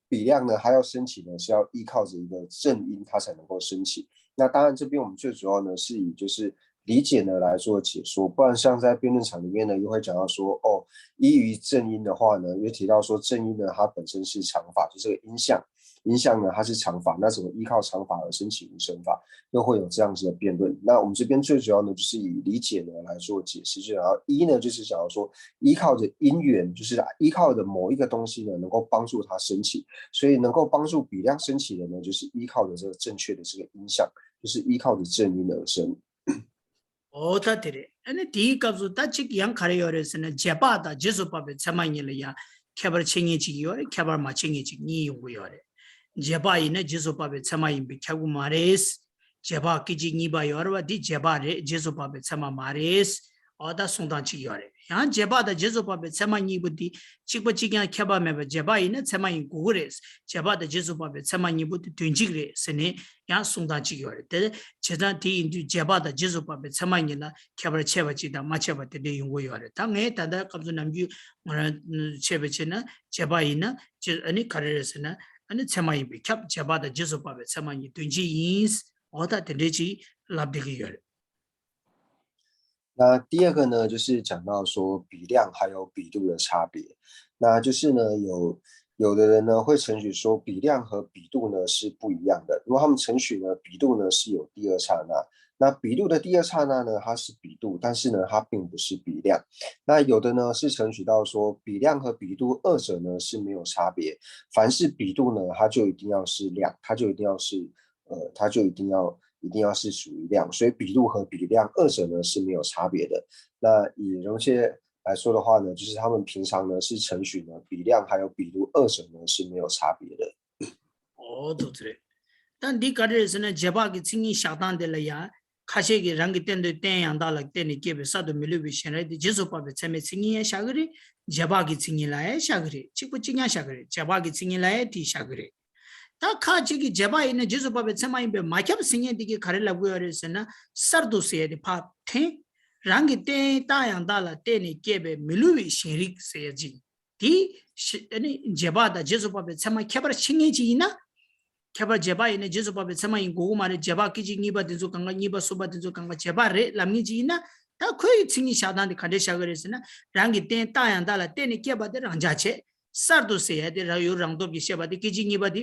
比量呢，它要升起呢，是要依靠着一个正因，它才能够升起。那当然，这边我们最主要呢是以就是理解呢来做解说，不然像在辩论场里面呢，又会讲到说，哦，依于正因的话呢，又提到说正因呢，它本身是常法，就这个因相，因相呢它是常法，那怎么依靠常法而升起无生法？又会有这样子的辩论。那我们这边最主要呢，就是以理解呢来做解释，就然后依呢，就是假如说依靠着因缘，就是依靠着某一个东西呢，能够帮助它升起，所以能够帮助比量升起的呢，就是依靠着这个正确的这个因相，就是依靠着正因而生。 འོ་ད་དེ་རེད། ཨ་ནི་དེའི་སྐབས་སུ་ད་ཅིག་ཡང་ག་རེ་ཡོད་རེད་ཟེར་ན། རྗེས་དཔག་དང་རྗེས་སུ་དཔག་པའི་ཚད་མ་གཉིས་ལ་ཡང་ཁྱད་པར་ཕྱེ་མཁན་ཅིག་ཡོད་རེད། ཁྱད་པར་མ་ཕྱེ་མཁན་ཅིག་གཉིས་ཡོང་གི་ཡོད་རེད། རྗེས་དཔག་ཡིན་ན་རྗེས་སུ་དཔག་པའི་ཚད་མ་ཡིན་པས་ཁྱབ་གི་མ་རེད། རྗེས་དཔག་སྐད་ཅིག་གཉིས་པ་ཡོད་རེད་བ། འདི་རྗེས་དཔག་རེད། རྗེས་སུ་དཔག་པའི་ཚད་མ་མ་རེད། འོ་ད་གསུང་སྟངས་གཅིག་ཡོད་རེད། ཡང་རྗེས་དཔག་དང་རྗེས་སུ་དཔག་པའི་ཚད་མ་གཉིས་པོ་འདི་གཅིག་པ་གཅིག་རྐྱང་ཁྱད་པར་མེད་པར་རྗེས་དཔག་ཡིན་ན་ཚད་མ་ཡིན་དགོས་ཀྱི་རེད། རྗེས་དཔག་དང་རྗེས་སུ་དཔག་པའི་ཚད་མ་གཉིས་པོ་འདི་དོན་གཅིག་རེད་ཟེར་ནས་ཡང་གསུང་སྟངས་གཅིག་ཡོད་རེད། དེ་བྱས་ཙང་དེ་ཡིན་དུས་རྗེས་དཔག་དང་རྗེས་སུ་དཔག་པའི་ཚད་མ་གཉིས་ལ་ཁྱད་པར་ཕྱེ་བ་གཅིག་དང་མ་ཕྱེ་བ་དེ་འདྲ་ཡོང་གི་ཡོད་རེད། ད་ངས་ད་ལྟ་སྐབས་སུ་ནམ་རྒྱུན་ང་རང་བྱས་པ་བྱས་ན་རྗེས་དཔག་ཡིན་ན་རྗེས་ཨ་ནི་ག་རེ་རེད་ཟེར་ན། ཨ་ནི་ཚད་མ་ཡིན་པས་ཁྱབ། རྗེས་དཔག་དང་རྗེས་སུ་དཔག་པའི་ཚད་མ་གཉིས་དོན་གཅིག་ཡིན། འོ་ད་དེ་འདྲའི་ཅིག་ལབ་བསྡད་ཀྱི་ཡོད་རེད། 那第二个呢，就是讲到说比量还有比度的差别。那就是呢，有有的人呢会承许说比量和比度呢是不一样的，因为他们承许呢比度呢是有第二刹那。那比度的第二刹那呢，它是比度，但是呢，它并不是比量。那有的呢是承许到说比量和比度二者呢是没有差别，凡是比度呢，它就一定要是量，它就一定要是呃，它就一定要一定要是属于量，所以比度和比量二者呢是没有差别的。那以容谢来说的话呢，就是他们平常呢是承许呢比量还有比度二者呢是没有差别的。 འོ་འདུག་ཚེ་རེད། ད་འདི་ག་རེ་རེད་ཟེར་ན། རྗེས་དཔག་གི་མཚན་ཉིད་བཞག་སྟངས་དེ་ལ་ཡང་ཁ་ཤས་ཀྱིས་རང་གི་རྟེན་དུ་རྟེན་ཡང་དག་ལ་བརྟེན་ནས་སྐྱེས་པའི་གསར་དུ་མི་བསླུ་བའི་ཞེན་རེ་དེ་རྗེས་སུ་དཔག་པའི་ཚད་མའི་མཚན་ཉིད་ཡང་བཞག་གི་རེད། རྗེས་དཔག་གི་མཚན་ཉིད་ལ་ཡང་བཞག་གི་རེད། གཅིག་པ་གཅིག་རྐྱང་བཞག་གི་རེད། རྗེས་དཔག་གི་མཚན་ཉིད་ལ་ཡང་དེ་བཞག་གི་རེད། ད་ཁ་ཅིག་གིས་རྗེས་དཔག་ཡིན་ན་རྗེས་སུ་དཔག་པའི་ཚད་མ་ཡིན་པས་མ་ཁྱབ་ཟེར་མཁན་དེ་གིས་ག་རེ་ལབ་ཀྱི་ཡོད་རེད་ཟེར་ན། གསར་དུ་ཟེར་ཡ་དེ་ཕར་འཐེན། རང་གི་རྟེན་རྟགས་ཡང་དག་ལ་བརྟེན་ནས་སྐྱེས་པའི་མི་བསླུ་བའི་ཞེན་རིག་ཟེར་ཡ་ཅིག་དེ་ཨ་ནི་རྗེས་དཔག་དང་རྗེས་སུ་དཔག་པའི་ཚད་མ་ཁྱད་པར་ཕྱེ་མཁན་ཅིག་ཡིན་ན། ཁྱད་པར་རྗེས་དཔག་ཡིན་ན་རྗེས་སུ་དཔག་པའི་ཚད་མ་ཡིན་དགོས་ཀྱི་མ་རེད། རྗེས་དཔག་སྐད་ཅིག་གཉིས་པ་དེ་ཚོ་གང་ག་གཉིས་པ་གསུམ་པ་དེ་ཚོ་གང་ག་རྗེས་དཔག་རེད་ལབ་མཁན་ཅིག་ཡིན་ན། ད་ཁོའི་མཚན་ཉིད་བཞག་སྟངས་དེ་ག་འདྲས་བཞག་གི་རེད་ཟེར་ན། རང་གི་རྟེན་རྟགས་ཡང་དག་ལ་བརྟེན་ནས་སྐྱེས་པ་དེ་རང་འཇགས་བྱས། གསར་དུ་ཟེར་ཡ་དེ་རང་ཡུལ་རང་སྟོབས་ཀྱིས་ཤེས་པ་དེ་སྐད་ཅིག་གཉིས་པ་དེ།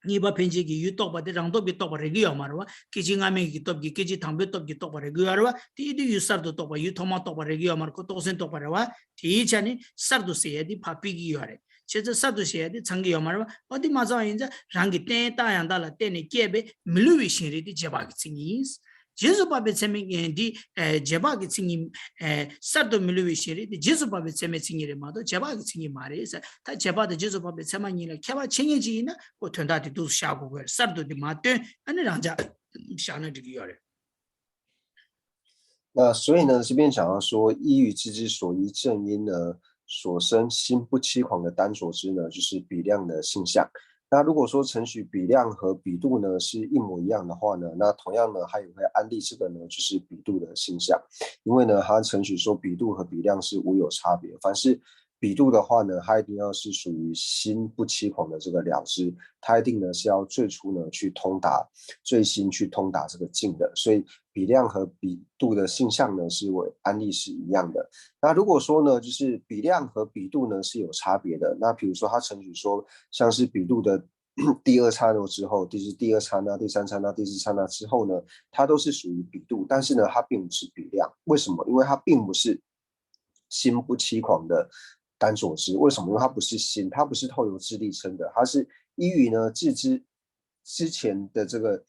གཉིས་པ་འཕེན་བྱེད་ཀྱི་ཡུལ་རྟོགས་པ་དེ་རང་སྟོབས་ཀྱིས་རྟོགས་པ་རེག་གི་ཡོད་མ་རེད་བ། སྐད་ཅིག་སྔ་མའི་གི་སྟོབས་ཀྱིས་སྐད་ཅིག་དང་པོའི་སྟོབས་ཀྱིས་རྟོགས་པ་རེག་གི་ཡོད་རེད་བ། དེ་ཡིན་དུས་ཡུལ་གསར་དུ་རྟོགས་པ་ཡུལ་ཐོག་མ་རྟོགས་པ་རེག་གི་ཡོད་མ་རེད། ཁོ་རྟོགས་ཟིན་རྟོགས་པ་རེད་བ། དེའི་ཆ་ནས་གསར་དུ་ཟེར་ཡ་དེ་ཕར་ཕུད་ཀྱི་ཡོད་རེད། བྱས་ཙང་གསར་དུ་ཟེར་ཡ་དེ་ཚང་གི་ཡོད་མ་རེད་བ། འོ་དེ་མ་ཚང་བ་ཡིན་ཙང་རང་གི་རྟེན་རྟགས་ཡང་དག་ལ་བརྟེན་ནས་སྐྱེས་པའི་མི་སླུ་བའི་ཞེན་རིག་དེ་རྗེས་དཔག་གི་མཚན་ཉིད་ཡིན། རྗེས་སུ་དཔག་པའི་ཚད་མའི་འདི་རྗེས་དཔག་གི་མཚན་ཉིད། གསར་དུ་མི་སླུ་བའི་ཞེན་རིག་དེ་རྗེས་སུ་དཔག་པའི་ཚད་མའི་མཚན་ཉིད་རེད་མ་གཏོགས་རྗེས་དཔག་གི་མཚན་ཉིད་མ་རེད་ཟེར། ད་རྗེས་དཔག་དང་རྗེས་སུ་དཔག་པའི་ཚད་མ་གཉིས་ལ་ཁྱད་པར་ཕྱེ་མཁན་ཅིག་ཡིན་ན་ཁོ་དོན་དག་དེ་འདུག་སེ་བཞག་དགོས་ཀྱི་རེད། གསར་དུ་དེ་མ་སྟོན་ཨ་ནི་རང་འཇགས་བཞག་ན་འགྲིག་གི་ཡོད་རེད། 那所以呢，这边讲到说，依于知之所依正因呢，所生心不欺狂的单着之呢，就是比量的性相。那如果说承许比量和比度呢是一模一样的话呢，那同样呢，它也会安立这个呢，就是比度的性相，因为呢，它承许说比度和比量是无有差别，凡是比度的话呢，它一定要是属于心不欺狂的这个了知，它一定呢是要最初呢去通达，最心去通达这个境的，所以比量和比度的性相呢是为安立是一样的。那如果说呢，就是比量和比度呢是有差别的，那比如说它成语说像是比度的第二刹那之后，就是第二刹那、第三刹那、第四刹那之后呢，它都是属于比度，但是呢，它并不是比量。为什么？因为它并不是心不欺狂的单着之。为什么？因为它不是心，它不是透由智力称的，它是依于呢自知之前的这个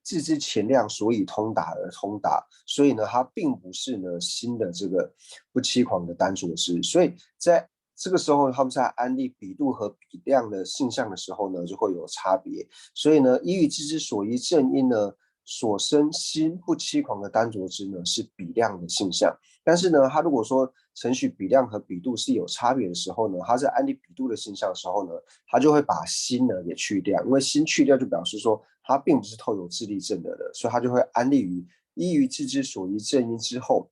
自知前量，所以通达而通达。所以呢，它并不是呢心的这个不欺狂的单着之。所以在这个时候，他们在安立比度和比量的性相的时候呢，就会有差别。所以呢，依于知之所依正因呢，所生心不欺狂的单着之呢，是比量的性相。但是呢，他如果说承许比量和比度是有差别的时候呢，他在安立比度的性相的时候呢，他就会把心呢给去掉，因为心去掉就表示说他并不是透由智力证得的，所以他就会安立于依于知之所依正因之后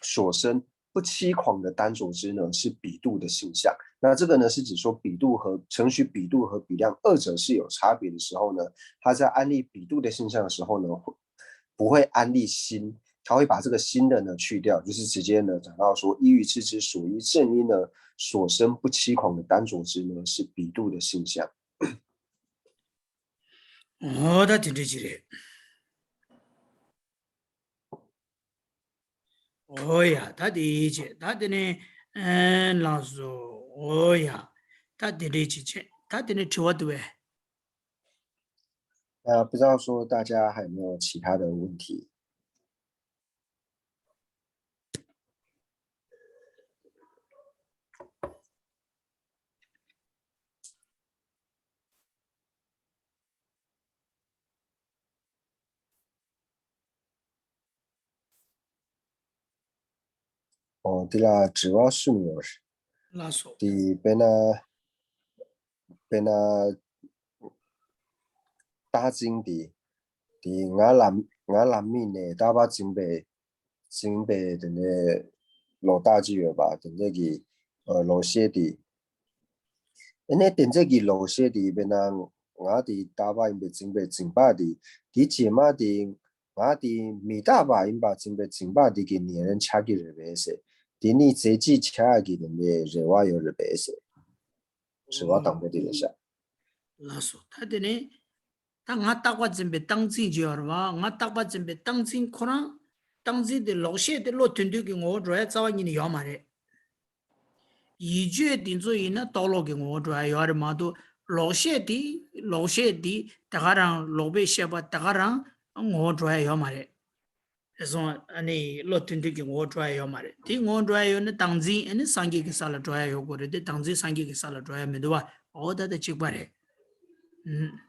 所生不欺狂的单着之呢，是比度的性相。那这个呢，是指说比度和承许比度和比量二者是有差别的时候呢，他在安立比度的性相的时候呢，不会安立心，他会把这个心的呢去掉，就是直接呢讲到说，依于知之所依正因呢，所生不欺狂的单着之呢，是比度的性相。 ཨོ་ད་དེ་འདྲ་ཅིག་རེད། ཨོ་ཡ་ད་དེ་ཡིན་ཅེ་ད་དེ་ནས་ཨེ་ལགས་སོ། ཨོ་ཡ་ད་དེ་འདྲ་ཅིག་བྱས། ད་དེ་ནས་དྲི་བ་འདུག་བས། 那不知道说大家还有没有其他的问题？ ཨོ་དེ་ལ་དྲི་བ་གསུམ་ཡོད་རེད། ལགས་སོ། དེ་དཔེར་ན་དཔེར་ན་རྟག་འཛིན་དེ་དེ་ང་ལ་ང་ལ་དམིགས་ནས་རྟག་པ་འཛིན་པའི་འཛིན་པའི་དེ་ནས་ལོག་རྟགས་ཅིག་ཡོད་པ་དེ་འདྲ་གི་ལོག་ཤེས་དེ། ཨ་ནི་དེ་འདྲ་གི་ལོག་ཤེས་དེ་དཔེར་ན་ང་དེ་རྟག་པ་ཡིན་པའི་འཛིན་པའི་འཛིན་པ་དེ་དེ་རྗེས་མ་དེ། ང་དེ་མི་རྟག་པ་ཡིན་པ་འཛིན་པའི་འཛིན་པ་དེ་གི་ཉེ་རན་ཆགས་ཀྱི་རེད་པས་ཟེར། དེ་ནི་རྫས་གཅིག་ཆགས་ཀྱི་དེ་འདྲའི་རེ་བ་ཡོད་རེད་པས་ཟེར། དྲི་བ་དང་པོ་དེ་རེད་ཤག་ལགས་སོ། ད་དེ་ནས་ད་ང་རྟག་པ་འཛིན་པའི་རྟག་འཛིན་ཅིག་ཡོད་རེད་བ། ང་རྟག་པ་འཛིན་པའི་རྟག་འཛིན་ཁོ་རང་རྟག་འཛིན་དེ་ལོག་ཤེས་དེ་བློ་མཐུན་མཐུན་གྱི་ངོ་བོ་འགྲོ་ཡ་རྩ་བ་ཉིད་ནས་ཡོད་མ་རེད། ཡིད་དཔྱོད་འདི་ཚོ་ཡིན་ན་རྟོག་ལོག་གི་ངོ་བོ་འགྲོ་ཡ་ཡོད་རེད་མ་གཏོགས་ལོག་ཤེས་དེ་ལོག་ཤེས་དེ་དེ་ག་རང་ལོག་པའི་ཤེས་པ་དེ་ག་རང་ངོ་བོ་འགྲོ་ཡ་ཡོད་མ་རེད། རེད་སོང་། ཨ་ནི་བློ་མཐུན་མཐུན་གྱི་ངོ་བོ་འགྲོ་ཡ་ཡོད་མ་རེད། དེ་ངོ་བོ་འགྲོ་ཡ་ཡོད་ན་རྟག་འཛིན་ཨ་ནི་སངས་རྒྱས་ཀྱི་ས་ལ་འགྲོ་ཡ་ཡོད་དགོས་རེད་དེ་རྟག་འཛིན་སངས་རྒྱས་ཀྱི་ས་ལ་འགྲོ་ཡ་མི་འདུག་བ། འོ་ད་ལྟ་གཅིག་པ་རེད། ཨུམ།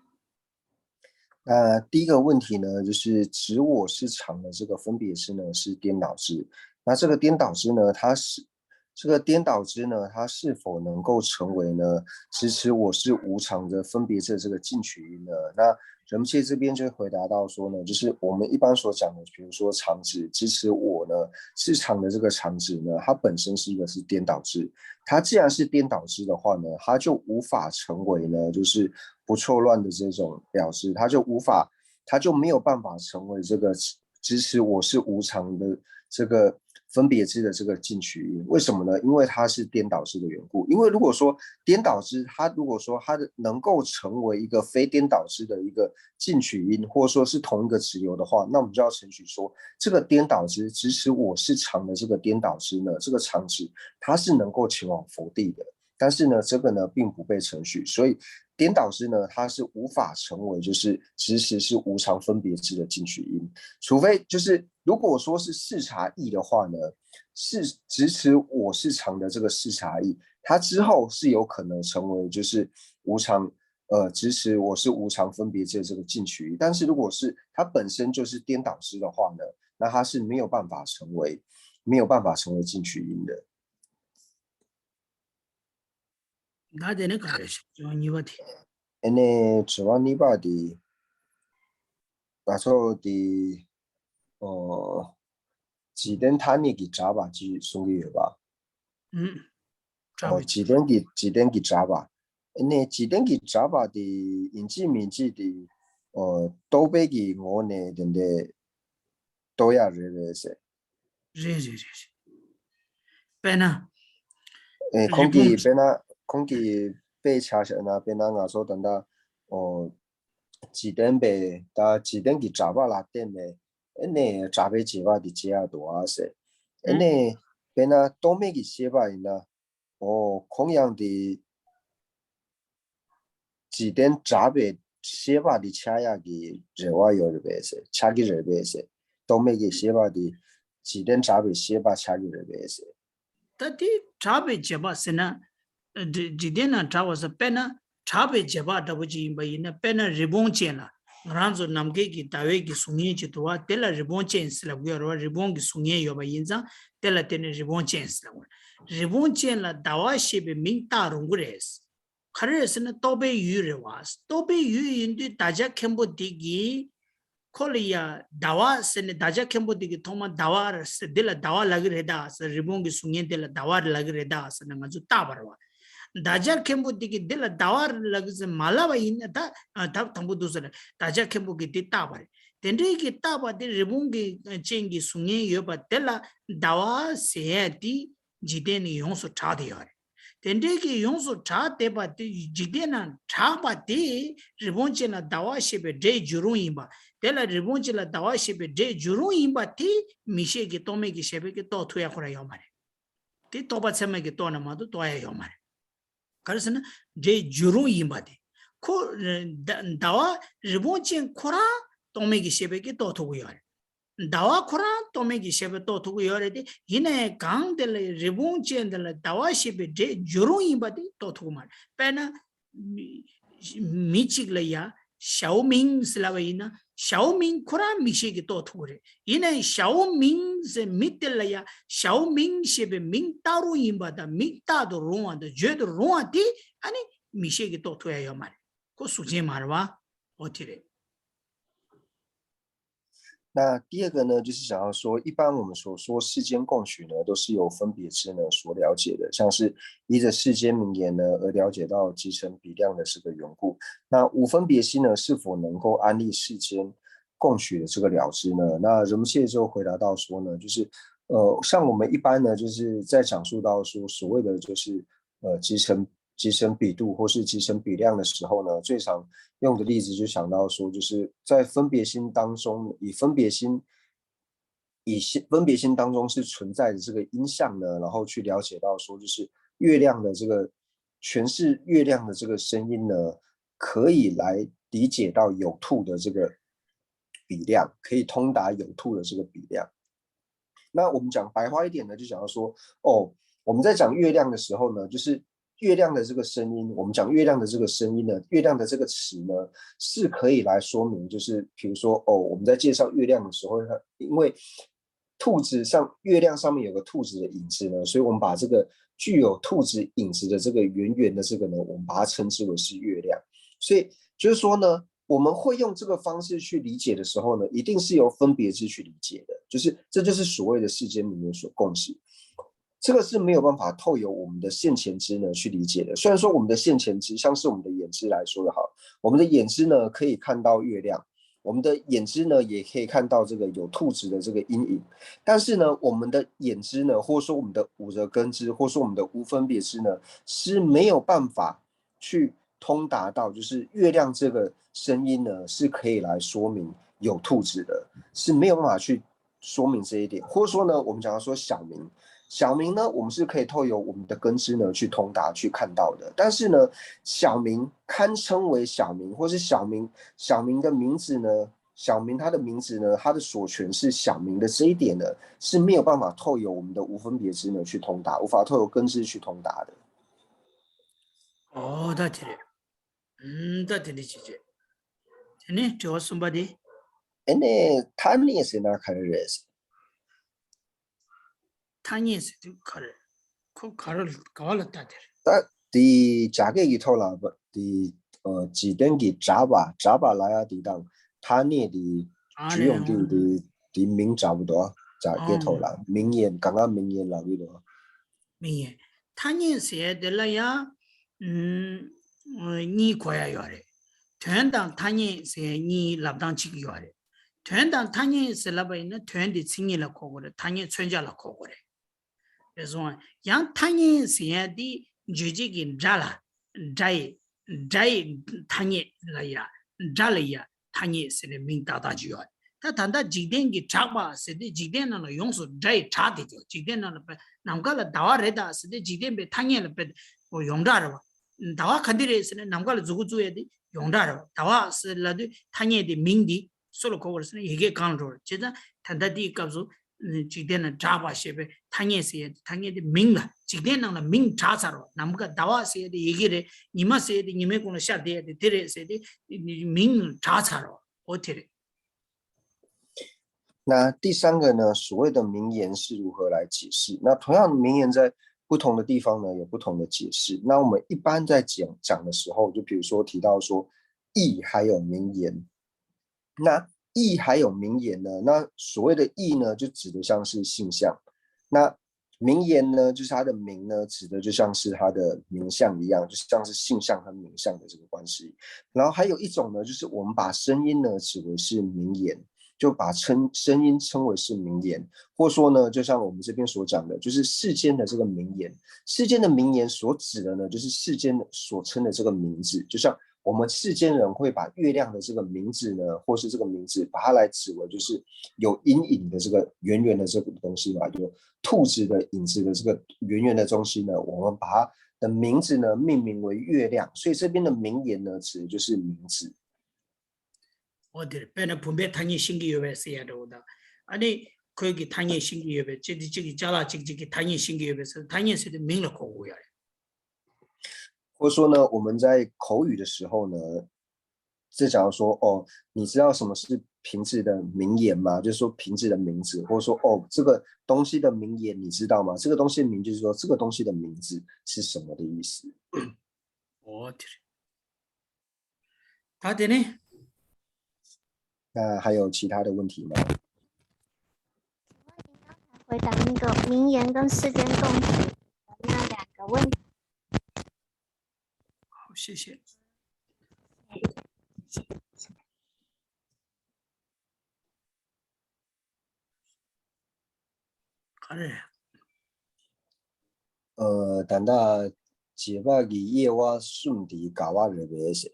那第一个问题呢，就是执我是常的这个分别智呢，是颠倒智。那这个颠倒智呢，它是这个颠倒智呢，它是否能够成为呢支持我是无常的分别智这个进取因呢？那人们界这边就会回答到说呢，就是我们一般所讲的，比如说常指支持我呢，是常的这个常指呢，它本身是一个是颠倒智。它既然是颠倒智的话呢，它就无法成为呢，就是不错乱的这种表示，它就无法，它就没有办法成为这个支持我是无常的这个分别支的这个进取音。为什么呢？因为它是颠倒支的缘故。因为如果说颠倒支，它如果说它的能够成为一个非颠倒支的一个进取音，或者说是同一个值流的话，那我们就要承许说，这个颠倒支支持我是长的这个颠倒支呢，这个长值它是能够前往佛地的。但是呢，这个呢并不被承许，所以颠倒支呢，它是无法成为就是支持是无常分别支的进取音，除非就是如果说是视察意的话呢，是支持我是常的这个视察意，它之后是有可能成为就是无常，呃，支持我是无常分别支的这个进取意。但是如果是它本身就是颠倒支的话呢，那它是没有办法成为没有办法成为进取音的。ད་དེ་ནས་ག་རེ་ཞིག་བྱུང་གཉིས་པ་དེ། ཨ་ནི་དྲི་བ་གཉིས་པ་དེ། ང་ཚོ་དེ། ཨོ། འཇིག་རྟེན་ཐ་སྙད་ཀྱི་གྲགས་པ་ཅིག་གསུང་གི་ཡོད་པ། ཨུམ། གྲགས་ཨོ། པའི་འཇིག་རྟེན་གྱི་འཇིག་རྟེན་གྱི་གྲགས་པ། ཨ་ནི་འཇིག་རྟེན་གྱི་གྲགས་པ་དེ་ཡིན་གཅིག་མིན་གཅིག་དེ། ཨོ། རྟོག་པའི་གི་ངོ་ནས་དེ་འདྲས་རྟོགས་ཡ་རེད་རེད་ཟེར། རེད་རེད་རེད་རེད། དཔེར་ན། ཨེ། ཁོང་གིས་དཔེར་ན་ཁོང་གིས་དཔེ་ཆ་བཞག་ན། དཔེར་ན་ང་ཚོ་ད་ལྟ། ཨོ། འཇིག་རྟེན་པའི་ད་འཇིག་རྟེན་གྱི་གྲགས་པ་ལ་བརྟེན་ནས་ཨེ་ནས་གྲགས་པའི་བྱེད་པ་དེ་བྱེད་ཡ་འདུག་ཨ་ཟེར། ཨེ་ནས་དཔེར་ན་རྟོག་མེད་ཀྱི་ཤེས་པ་ཡིན་ན། ཨོ། ཁོང་ཡང་དེ་འཇིག་རྟེན་གྲགས་པའི་ཤེས་པ་དེ་ཆགས་ཡག་གི་རེ་བ་ཡོད་རེད་པས་ཟེར། ཆགས་ཀྱི་རེད་པས་ཟེར། རྟོག་མེད་ཀྱི་ཤེས་པ་དེ་འཇིག་རྟེན་གྲགས་པའི་ཤེས་པ་ཆགས་ཀྱི་རེད་པས་ཟེར། ད་དེ་གྲགས་པའི་བྱེད་པ་ཟེར་ན། འཇིག་འཇིག་རྟེན་ན་གྲགས་པ་ཟེར། དཔེར་ན་གྲགས་པའི་བྱེད་པ་འདྲ་པོ་ཅིག་ཡིན་པ་ཡིན་ན། དཔེར་ན་རི་བོང་ཅན་ལ། ང་རང་ཚོ་ནམ་མཁའི་གི་ཟླ་བའི་གི་གཟུགས་བརྙན་ཅིག་འདུག་བ། དེ་ལ་རི་བོང་ཅན་ཟེར་ལབ་ཀྱི་ཡོད་རེད་བ། རི་བོང་གི་གཟུགས་བརྙན་ཡོད་པ་ཡིན་ཙང་། དེ་ལ་དེ་ནི་རི་བོང་ཅན་ཟེར་ལབ་དགོས། རི་བོང་ཅན་ལ་ཟླ་བ་ཞེས་པའི་མིང་བཏགས་རུང་གི་རེད། ག་རེ་རེད་ཟེར་ན་རྟོག་པའི་ཡུལ་རེད་བ། རྟོག་པའི་ཡུལ་ཡིན་དུས་བདག་ཅག་མཁན་པོ་དེ་གིས་ཁོ་ལ་ཡ་ཟླ་བ་ཟེར་ནས། བདག་ཅག་མཁན་པོ་དེ་གིས་ཐོག་མ་ཟླ་བ་རེད་ཟེར། འདི་ལ་ཟླ་བ་ལབ་ཀྱི་རེད་ད་ཟེར། རི་བོང་གི་གཟུགས་བརྙན་དེ་ལ་ཟླ་བ་རེད་ལབ་ཀྱི་རེད་ད་ཟེར་ནས་ང་ཚོས་བཏགས་པ་རེད་བ། བདག་ཅག་མཁན་པོ་དེ་གིས་འདི་ལ་ཟླ་བ་རེད་ལབ་ཀྱི་ཟེར་མ་ལབ་པ་ཡིན་ན། ད་ད་དང་པོ་འདུག་ཟེར། བདག་ཅག་མཁན་པོ་གིས་འདི་བཏགས་པ་རེད། དེ་འདྲའི་གི་བཏགས་པ་དེ། རི་བོང་གི་ཅན་གྱི་གཟུགས་བརྙན་ཡོད་པ་དེ་ལ་ཟླ་བ་ཟེར་ཡ་དེ་འཇིག་རྟེན་ནས་ཡོངས་སུ་གྲགས་བསྡད་ཡོད་རེད། དེ་འདྲའི་གི་ཡོངས་སུ་གྲགས་བསྡད་པ་དེ། འཇིག་རྟེན་ན་གྲགས་པ་དེ་རི་བོང་ཅན་ལ་ཟླ་བ་ཞེས་པའི་སྒྲའི་འགྱུར་རུང་ཡིན་པ། དེ་ལ་རི་བོང་ཅན་ལ་ཟླ་བ་ཞེས་པའི་སྒྲའི་འགྱུར་རུང་ཡིན་པ་དེ་མིག་ཤེས་ཀྱིས་རྟོག་མེད་ཀྱི་ཤེས་པས་ཀྱིས་རྟོགས་ཐུབ་ཡ་ཁོ་རང་ཡོད་མ་རེད། དེ་རྟོག་པ་ཚད་མ་གིས་རྟོགས་ན་མ་གཏོགས་རྟོགས་ཡ་ཡོད་མ་རེད། ག་རེ་ཟེར་ན་སྒྲའི་འགྱུར་རུང་ཡིན་པ་དེ། ཁོ་ཟླ་ཟླ་བ་རི་བོང་ཅན་ཁོ་རང་རྟོག་མེད་ཀྱི་ཤེས་པས་ཀྱིས་རྟོགས་ཐུབ་ཀྱི་ཡོད་རེད། ཟླ་བ་ཁོ་རང་རྟོག་མེད་ཀྱི་ཤེས་པས་རྟོགས་ཐུབ་ཀྱི་ཡོད་རེད་དེ། ཡིན་ན་ཡང་གང་དེ་ལ་རི་བོང་ཅན་དེ་ལ་ཟླ་བ་ཞེས་པའི་སྒྲའི་འགྱུར་རུང་ཡིན་པ་དེ་རྟོགས་ཐུབ་ཀྱི་མ་རེད། དཔེར་ན། མི་མི་གཅིག་ལ་ཡ་ཞའོ་མིང་ཟེར་ལབ་པ་ཡིན་ན། ཞའོ་མིང་ཁོ་རང་མིག་ཤེས་ཀྱིས་རྟོགས་ཐུབ་ཀྱི་རེད། ཡིན་ན་ཡང་ཞའོ་མིང་ཟེར་མི་དེ་ལ་ཡ་ཞའོ་མིང་ཞེས་པའི་མིང་བཏགས་རུང་ཡིན་པ་དང་། མིང་བཏགས་དུ་རུང་བ་དང་བརྗོད་དུ་རུང་བ་དེ་ཨ་ནི་མིག་ཤེས་ཀྱིས་རྟོགས་ཐུབ་ཡ་ཡོད་མ་རེད། ཁོ་གཟུགས་ཅན་མ་རེད་བ། འོ་དེ་རེད།那第二个呢，就是想要说，一般我们所说世间共取呢，都是由分别支呢所了解的，像是依着世间名言呢而了解到即成比量的这个缘故。那无分别心呢，是否能够安立世间共取的这个了知呢？那人们现在就回答到说呢，就是呃，像我们一般呢，就是在讲述到说所谓的就是呃即成即成比度或是即成比量的时候呢，最常用的例子就想到说，就是在分别心当中，以分别心以心分别心当中是存在的这个因相呢，然后去了解到说，就是月亮的这个诠释月亮的这个声音呢，可以来理解到有兔的这个比量，可以通达有兔的这个比量。那我们讲白话一点呢，就讲到说，哦，我们在讲月亮的时候呢，就是月亮的这个声音，我们讲月亮的这个声音呢，月亮的这个词呢，是可以来说明，就是比如说，哦，我们在介绍月亮的时候，它因为兔子上月亮上面有个兔子的影子呢，所以我们把这个具有兔子影子的这个圆圆的这个呢，我们把它称之为是月亮。所以就是说呢，我们会用这个方式去理解的时候呢，一定是由分别支去理解的，就是这就是所谓的世间名言所共识。这个是没有办法透由我们的现前支呢去理解的。虽然说我们的现前支，像是我们的眼支来说的好，我们的眼支呢可以看到月亮，我们的眼睛呢也可以看到这个有兔子的这个阴影，但是呢，我们的眼睛呢，或者说我们的五则根知，或者说我们的无分别知呢，是没有办法去通达到，就是月亮这个声音呢是可以来说明有兔子的，是没有办法去说明这一点。或者说呢，我们讲到说小明，小明呢，我们是可以透由我们的根知呢去通达去看到的。但是呢，小明堪称为小明，或是小明小明的名字呢，小明他的名字呢，他的所权是小明的这一点呢，是没有办法透由我们的无分别知呢去通达，无法透由根知去通达的。哦，ད་དེ་རེད། ཨུམ། ད་དེ་འདྲ་བྱེད་བྱེད། དེ་ནས་དྲི་བ་གསུམ་པ་དེ། ཨེ་ནས་ཐ་སྙད་ཟེར་ན་ག་རེ་རེད། ཐ་སྙད་ཟེར་དུས་ག་རེ། ཁོ་ག་རེ་ག་བ་ལ་ལྟ་དེ་རེད། ད་དེ་བྱ་སྐད་ཀྱི་ཐོག་ལ་དེ་འཇིག་རྟེན་གྱི་གྲགས་པ་གྲགས་པ་ལ་ཡ་དེ་དང་ཐ་སྙད་དེ་ཨ་ཇུས་ནས་ཡོང་དུས་དེ་དེ་མིང་འདྲ་པོ་འདུག་བྱ་སྐད་ཐོག་ལ་མིང་ཡིན་གང་ག་མིང་ཡིན་ལབ་ཀྱི་འདུག་མིང་ཡིན། ཐ་སྙད་ཟེར་དེ་ལ་ཡང་གཉིས་གོ་ཡ་ཡོད་རེད། དོན་དང་ཐ་སྙད་ཟེར་གཉིས་ལབ་སྟངས་གཅིག་ཡོད་རེད། དོན་དང་ཐ་སྙད་ཟེར་ལབ་པ་ཡིན་ན་དོན་དེ་མཚན་ཉིད་ལ་གོ་དགོས་རེད། ཐ་སྙད་མཚོན་བྱ་ལ་གོ་དགོས་རེད། རེད་སོང་། ཡང་ཐ་སྙད་ཟེར་ཡ་དེ་རྗོད་བྱེད་ཀྱི་སྒྲ་ལ་སྒྲ་ཡི་སྒྲ་ཡི་ཐ་སྙད་ལ་ཡ་སྒྲ་ལ་ཡ་ཐ་སྙད་ཟེར་ནས་མིང་བཏགས་བཏགས་ཀྱི་ཡོད་རེད། ད་ད་ལྟ་འཇིག་རྟེན་གྱི་གྲགས་པ་ཟེར་དུས་འཇིག་རྟེན་ནང་ལ་ཡོངས་སུ་སྒྲ་ཡི་གྲགས་དེ་ཀྱང་འཇིག་རྟེན་ནང་ལ་དཔེ་ནམ་མཁའ་ལ་ཟླ་བ་རེད་ད་ཟེར་དུས་འཇིག་རྟེན་པའི་ཐ་སྙད་ལ་དཔེ་ཡོངས་གྲགས་རེད་བ། ཟླ་བ་ག་འདི་རེད་ཟེར་ནས་ནམ་མཁའ་ལ་མཛུབ་གུ་བཙུགས་ཡ་དེ་ཡོངས་གྲགས་རེད་བ། ཟླ་བ་ཟེར་ལབ་དུས་ཐ་སྙད་དེ་མིང་འདི་སུ་ལ་གོ་དགོས་རེད་ཟེར་ན་ཡི་གེ་གང་ལ་འགྲོ་རེད། བྱས་ཙང་ད་ལྟ་དེའི་སྐབས་སུ་འཇིག་རྟེན་ན་གྲགས་པ་ཞེས་པའི་ཐ་སྙད་ཟེར་ཡ་དེ་ཐ་སྙད་དེ་མིང་ལ་འཇིག་རྟེན་ནང་ལ་མིང་གྲགས་ཚར་བ། ནམ་མཁའ་ཟླ་བ་ཟེར་ཡ་དེ་ཡི་གེ་རེད། ཉི་མ་ཟེར་ཡ་དེ་ཉི་མའི་གུང་ལ་ཤར་བསྡད་ཡ་དེ་དེ་རེད་ཟེར་ཏེ་མིང་གྲགས་ཚར་བ་འོ་དེ་རེད།那第三个呢，所谓的名言是如何来解释？那同样，名言在不同的地方呢，有不同的解释。那我们一般在讲讲的时候，就比如说提到说意还有名言，那意还有名言呢，那所谓的意呢，就指的像是性相。那名言呢，就是它的名呢，指的就像是它的名相一样，就像是性相和名相的这个关系。然后还有一种呢，就是我们把声音呢指为是名言，就把称声音称为是名言，或说呢，就像我们这边所讲的，就是世间的这个名言。世间的名言所指的呢，就是世间所称的这个名字，就像我们世间人会把月亮的这个名字呢，或是这个名字，把它来指为就是有阴影的这个圆圆的这个东西嘛，就兔子的影子的这个圆圆的东西呢，我们把它的名字呢命名为月亮，所以这边的名言呢，指的就是名字。འོ་དེར་དཔེར་ན་བུམ་པའི་ཐ་སྙད་ཤེས་ཀྱི་ཡོད་པས་ཟེར་ཡ་འདྲ་བོ་དང་། ཨ་ནི་ཁོས་ཀྱི་ཐ་སྙད་ཤེས་ཀྱི་ཡོད་པས་ཅི་སྟེ་གཅིག་གི་ཅ་ལག་གཅིག་གཅིག་གི་ཐ་སྙད་ཤེས་ཀྱི་ཡོད་པས་ཟེར་ཐ་སྙད་ཟེར་དུས་མིང་ལ་གོ་དགོས་ཡ་རེད། 或者说呢，我们在口语的时候呢，这假如说哦，你知道什么是瓶子的名言吗？就是说瓶子的名字，或者说哦，这个东西的名言你知道吗？这个东西的名就是说这个东西的名字是什么的意思。哦，对。他的呢？那还有其他的问题吗？回答那个名言跟世间共识的那两个问题。好，谢谢。ག་རེ། ཨ། ད་ལྟ་བྱེད་པ་གི་དབྱེ་བ་གསུམ་དེ་ག་བ་རེད་པས་ཟེར།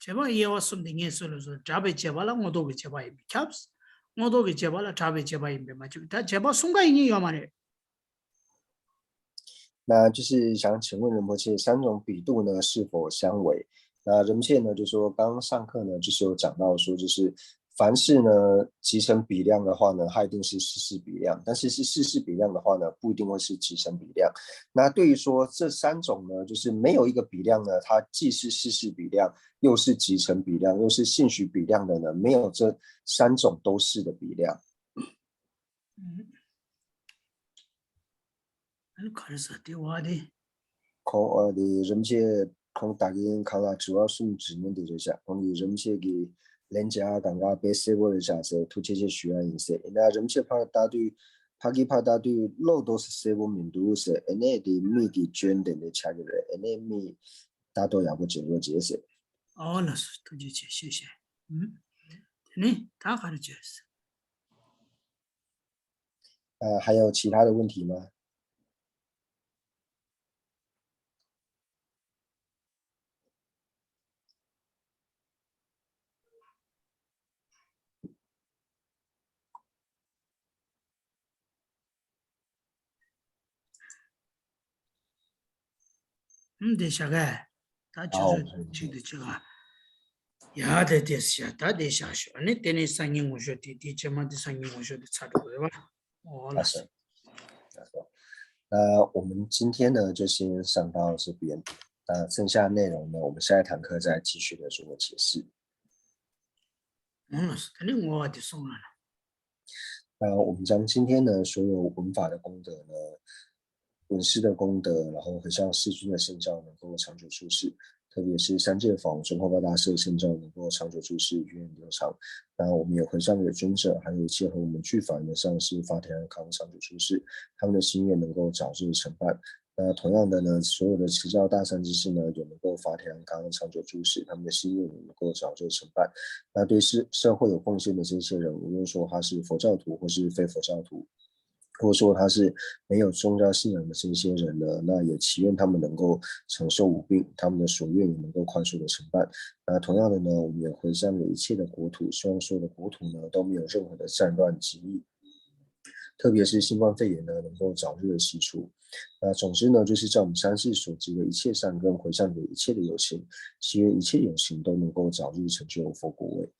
བྱེད་པ་དབྱེ་བ་གསུམ་དེ་ངས་སུ་ལ་སོ་གྲགས་པའི་བྱེད་པ་ལ་དངོས་ཐོག་གི་བྱེད་པ་ཡིན་པས་ཁྱབ། དངོས་ཐོག་གི་བྱེད་པ་ལ་གྲགས་པའི་བྱེད་པ་ཡིན་པས་མ་ཁྱབ། ད་བྱེད་པ་གསུམ་ཀ་ཡིན་གྱི་ཡོད་མ་རེད། 那就是想请问仁波切，三种比度呢是否相违？那仁波切呢就说，刚刚上课呢就是有讲到说，就是凡事呢即成比量的话呢，它一定是四四比量，但是是四四比量的话呢，不一定会是即成比量。那对于说这三种呢，就是没有一个比量呢，它既是四四比量，又是即成比量，又是性许比量的呢，没有这三种都是的比量。 ཨ་ནི་ག་རེ་ཟེར་དེ་བ་དེ། ཁོང་ཨ་དེ་རིན་པོ་ཆེ་ཁོང་ད་གིན་ཁ་ལ་དྲི་བ་གསུམ་དྲི་མི་འདི་རེད་ཤག་ཁོང་གིས་རིན་པོ་ཆེ་གི་ལན་ཆ་གང་ག་དཔེ་གསལ་པོ་རེད་ཤག་ཟེར་ཐུགས་རྗེ་ཆེ་ཞུ་ཡ་ཡིན་ཟེར། ཡིན་ན་རིན་པོ་ཆེ་ཕར་ལྟ་དུས་ཕ་གི་ཕར་ལྟ་དུས་བློ་ཏོག་ཙམ་གསལ་པོ་མི་འདུག་ཟེར། ཨ་ནི་དེ་མིག་གི་སྐྱོན་དེ་འདྲ་ཆགས་ཀྱི་རེད། ཨ་ནི་མིག་ལྟ་རྟོག་ཡག་པོ་བྱེད་རོགས་བྱེད་ཟེར། ཨོ་ལགས་སོ། ཐུགས་རྗེ་ཆེ། ཤེས་ཤེས། ཨུམ། དེ་ནས་ད་ག་རེ་བྱས། 呃，还有其他的问题吗？ ཨུམ། དེ་བཞག་གས། ད་ཆུ་ཚོད་གཅིག་དེ་ཅིག་ཨ། ཡ་དེ་དེ་བཞག་ད་དེ་བཞག་ཤོག་ཨ་ནི་དེ་ནས་སང་ཉིན་ངོ་ཤོག་དེ་དེ་རྗེས་མ་དེ་སང་ཉིན་ངོ་ཤོག་དེ་ཚར་འགྲོ་གི་རེད་པ། འོ་ལགས་སོ། 那我们今天呢，就先上到这边。那剩下内容呢，我们下一堂课再继续的做解释。 འོ་ལགས་སོ། དེ་ནས་ངོ་བ་དེ་སོང་ང་ལ། 那我们将今天呢所有文法的功德呢，文思的功德，然后回向世尊的圣教能够长久住世，特别是三界法王中观大师的圣教能够长久住世，源远流长。那我们也回向给尊者，还有一切和我们俱法缘的上师、法体安康长久住世，他们的心愿能够早日成办。那同样的呢，所有的持教大善之士呢，也能够法体安康长久住世，他们的心愿也能够早日成办。那对社社会有贡献的这些人，无论说他是佛教徒或是非佛教徒，或者说他是没有宗教信仰的这些人呢，那也祈愿他们能够长寿无病，他们的所愿也能够快速的成办。那同样的呢，我们也回向给一切的国土，希望所有的国土呢都没有任何的战乱疾疫，特别是新冠肺炎呢能够早日的息除。那总之呢，就是将我们三世所积的一切善根回向给一切的有情，祈愿一切有情都能够早日成就佛果位。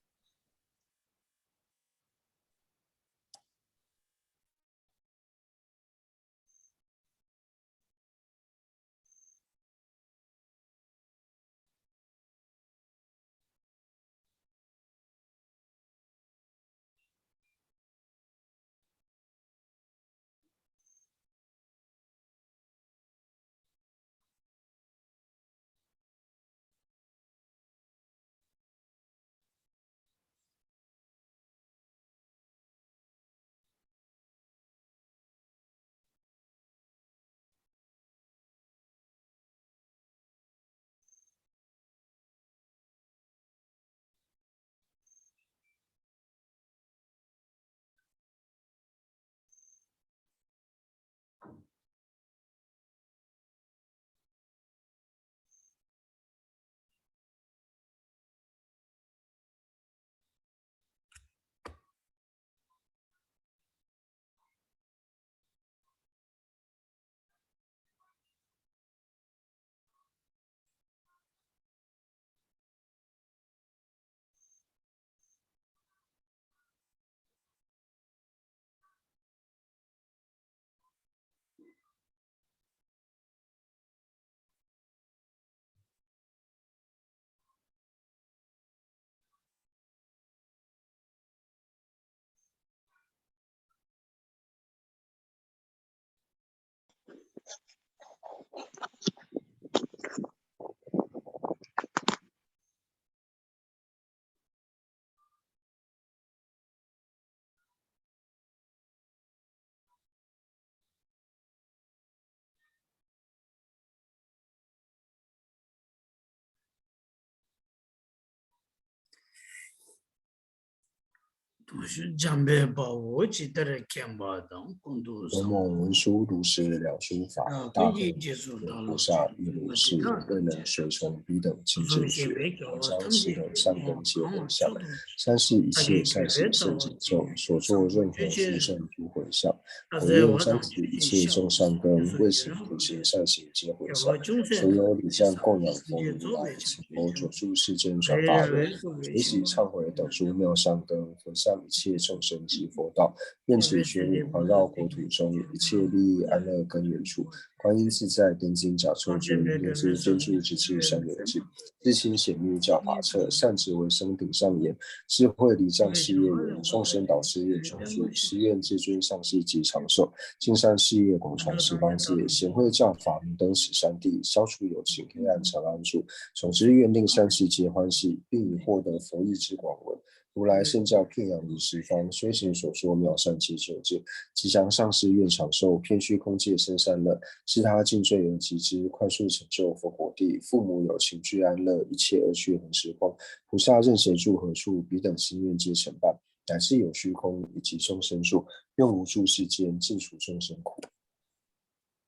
དུང་ཞུ་འཇམ་དཔལ་དཔའ་བོས་ཇི་ལྟར་མཁྱེན་པ་དང་། ཀུན་ཏུ་བཟང་པོ་འོད་སྲུང་ལུགས་སྲོལ་ལེགས་སོ་བ། བདག་ཀུན་གྱི་རྗེས་སུ་བདག་སློབ་ཕྱིར། བཀོད་ན་སྲོལ་འབྱུང་པའི་དང་། ཕྱིན་ཅི་ལོག་ལམ་སྲང་སྲིད་དང་སང་ཀུན་གྱི་འོད་ཞགས། སང་སྲིད་ཡེ་ཤེས་སང་སྲིད་སེམས་ཅན་ཚོགས། སོ་ཚོགས་རང་གི་སྲོལ་འབྱུང་ཡུལ་དཔེར་བཞག། གོ་ཡོང་སང་སྲིད་ཡེ་ཤེས་ཚོགས་སང་ཀུན། དབུས་སུ་ཀུན་གཞི་སང་སྲིད་རྗེ་དཔེར་བཞག། སོ་ཡང་ལི་ཅང་供养佛如来， 佛所住世间转法轮，随喜忏悔等诸妙善根，回向一切众生及佛道，愿解决五烦恼国土中一切利益安乐根源处。观音自在天津甲冑尊，六根专注直至山河尽，自清显密教法刹，善智为山顶上岩，智慧离障事业圆，众生导师愿中珠，誓愿至尊上师及长寿，金山事业广传十方界，显慧教法明灯十三地，消除有情黑暗长安住。 总之，愿令三世皆欢喜，并以获得佛意之广闻，如来圣教遍养于十方，虽形所说妙善皆求之。吉祥上师愿长寿，偏虚空界生善乐，是他尽罪而及之，快速成就佛果地。父母有情俱安乐，一切恶趣恒时空，菩萨任谁住何处，彼等心愿皆成办。乃至有虚空以及众生住，愿无住世间，尽除众生苦。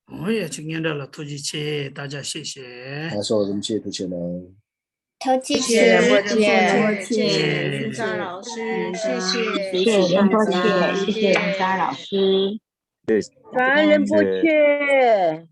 ཨོ་ཡ། ཅིག་སྙན་གྲགས་ལ་ཐུགས་རྗེ་ཆེ། 大家谢谢。 ལགས་སོ། རིན་པོ་ཆེ་ཐུགས་རྗེ་གནང་། 谢谢 谢谢 རིན་པོ་ཆེ། 谢谢 云章老师，谢谢。 谢谢 རིན་པོ་ཆེ། 谢谢 云章老师。 感恩 རིན་པོ་ཆེ།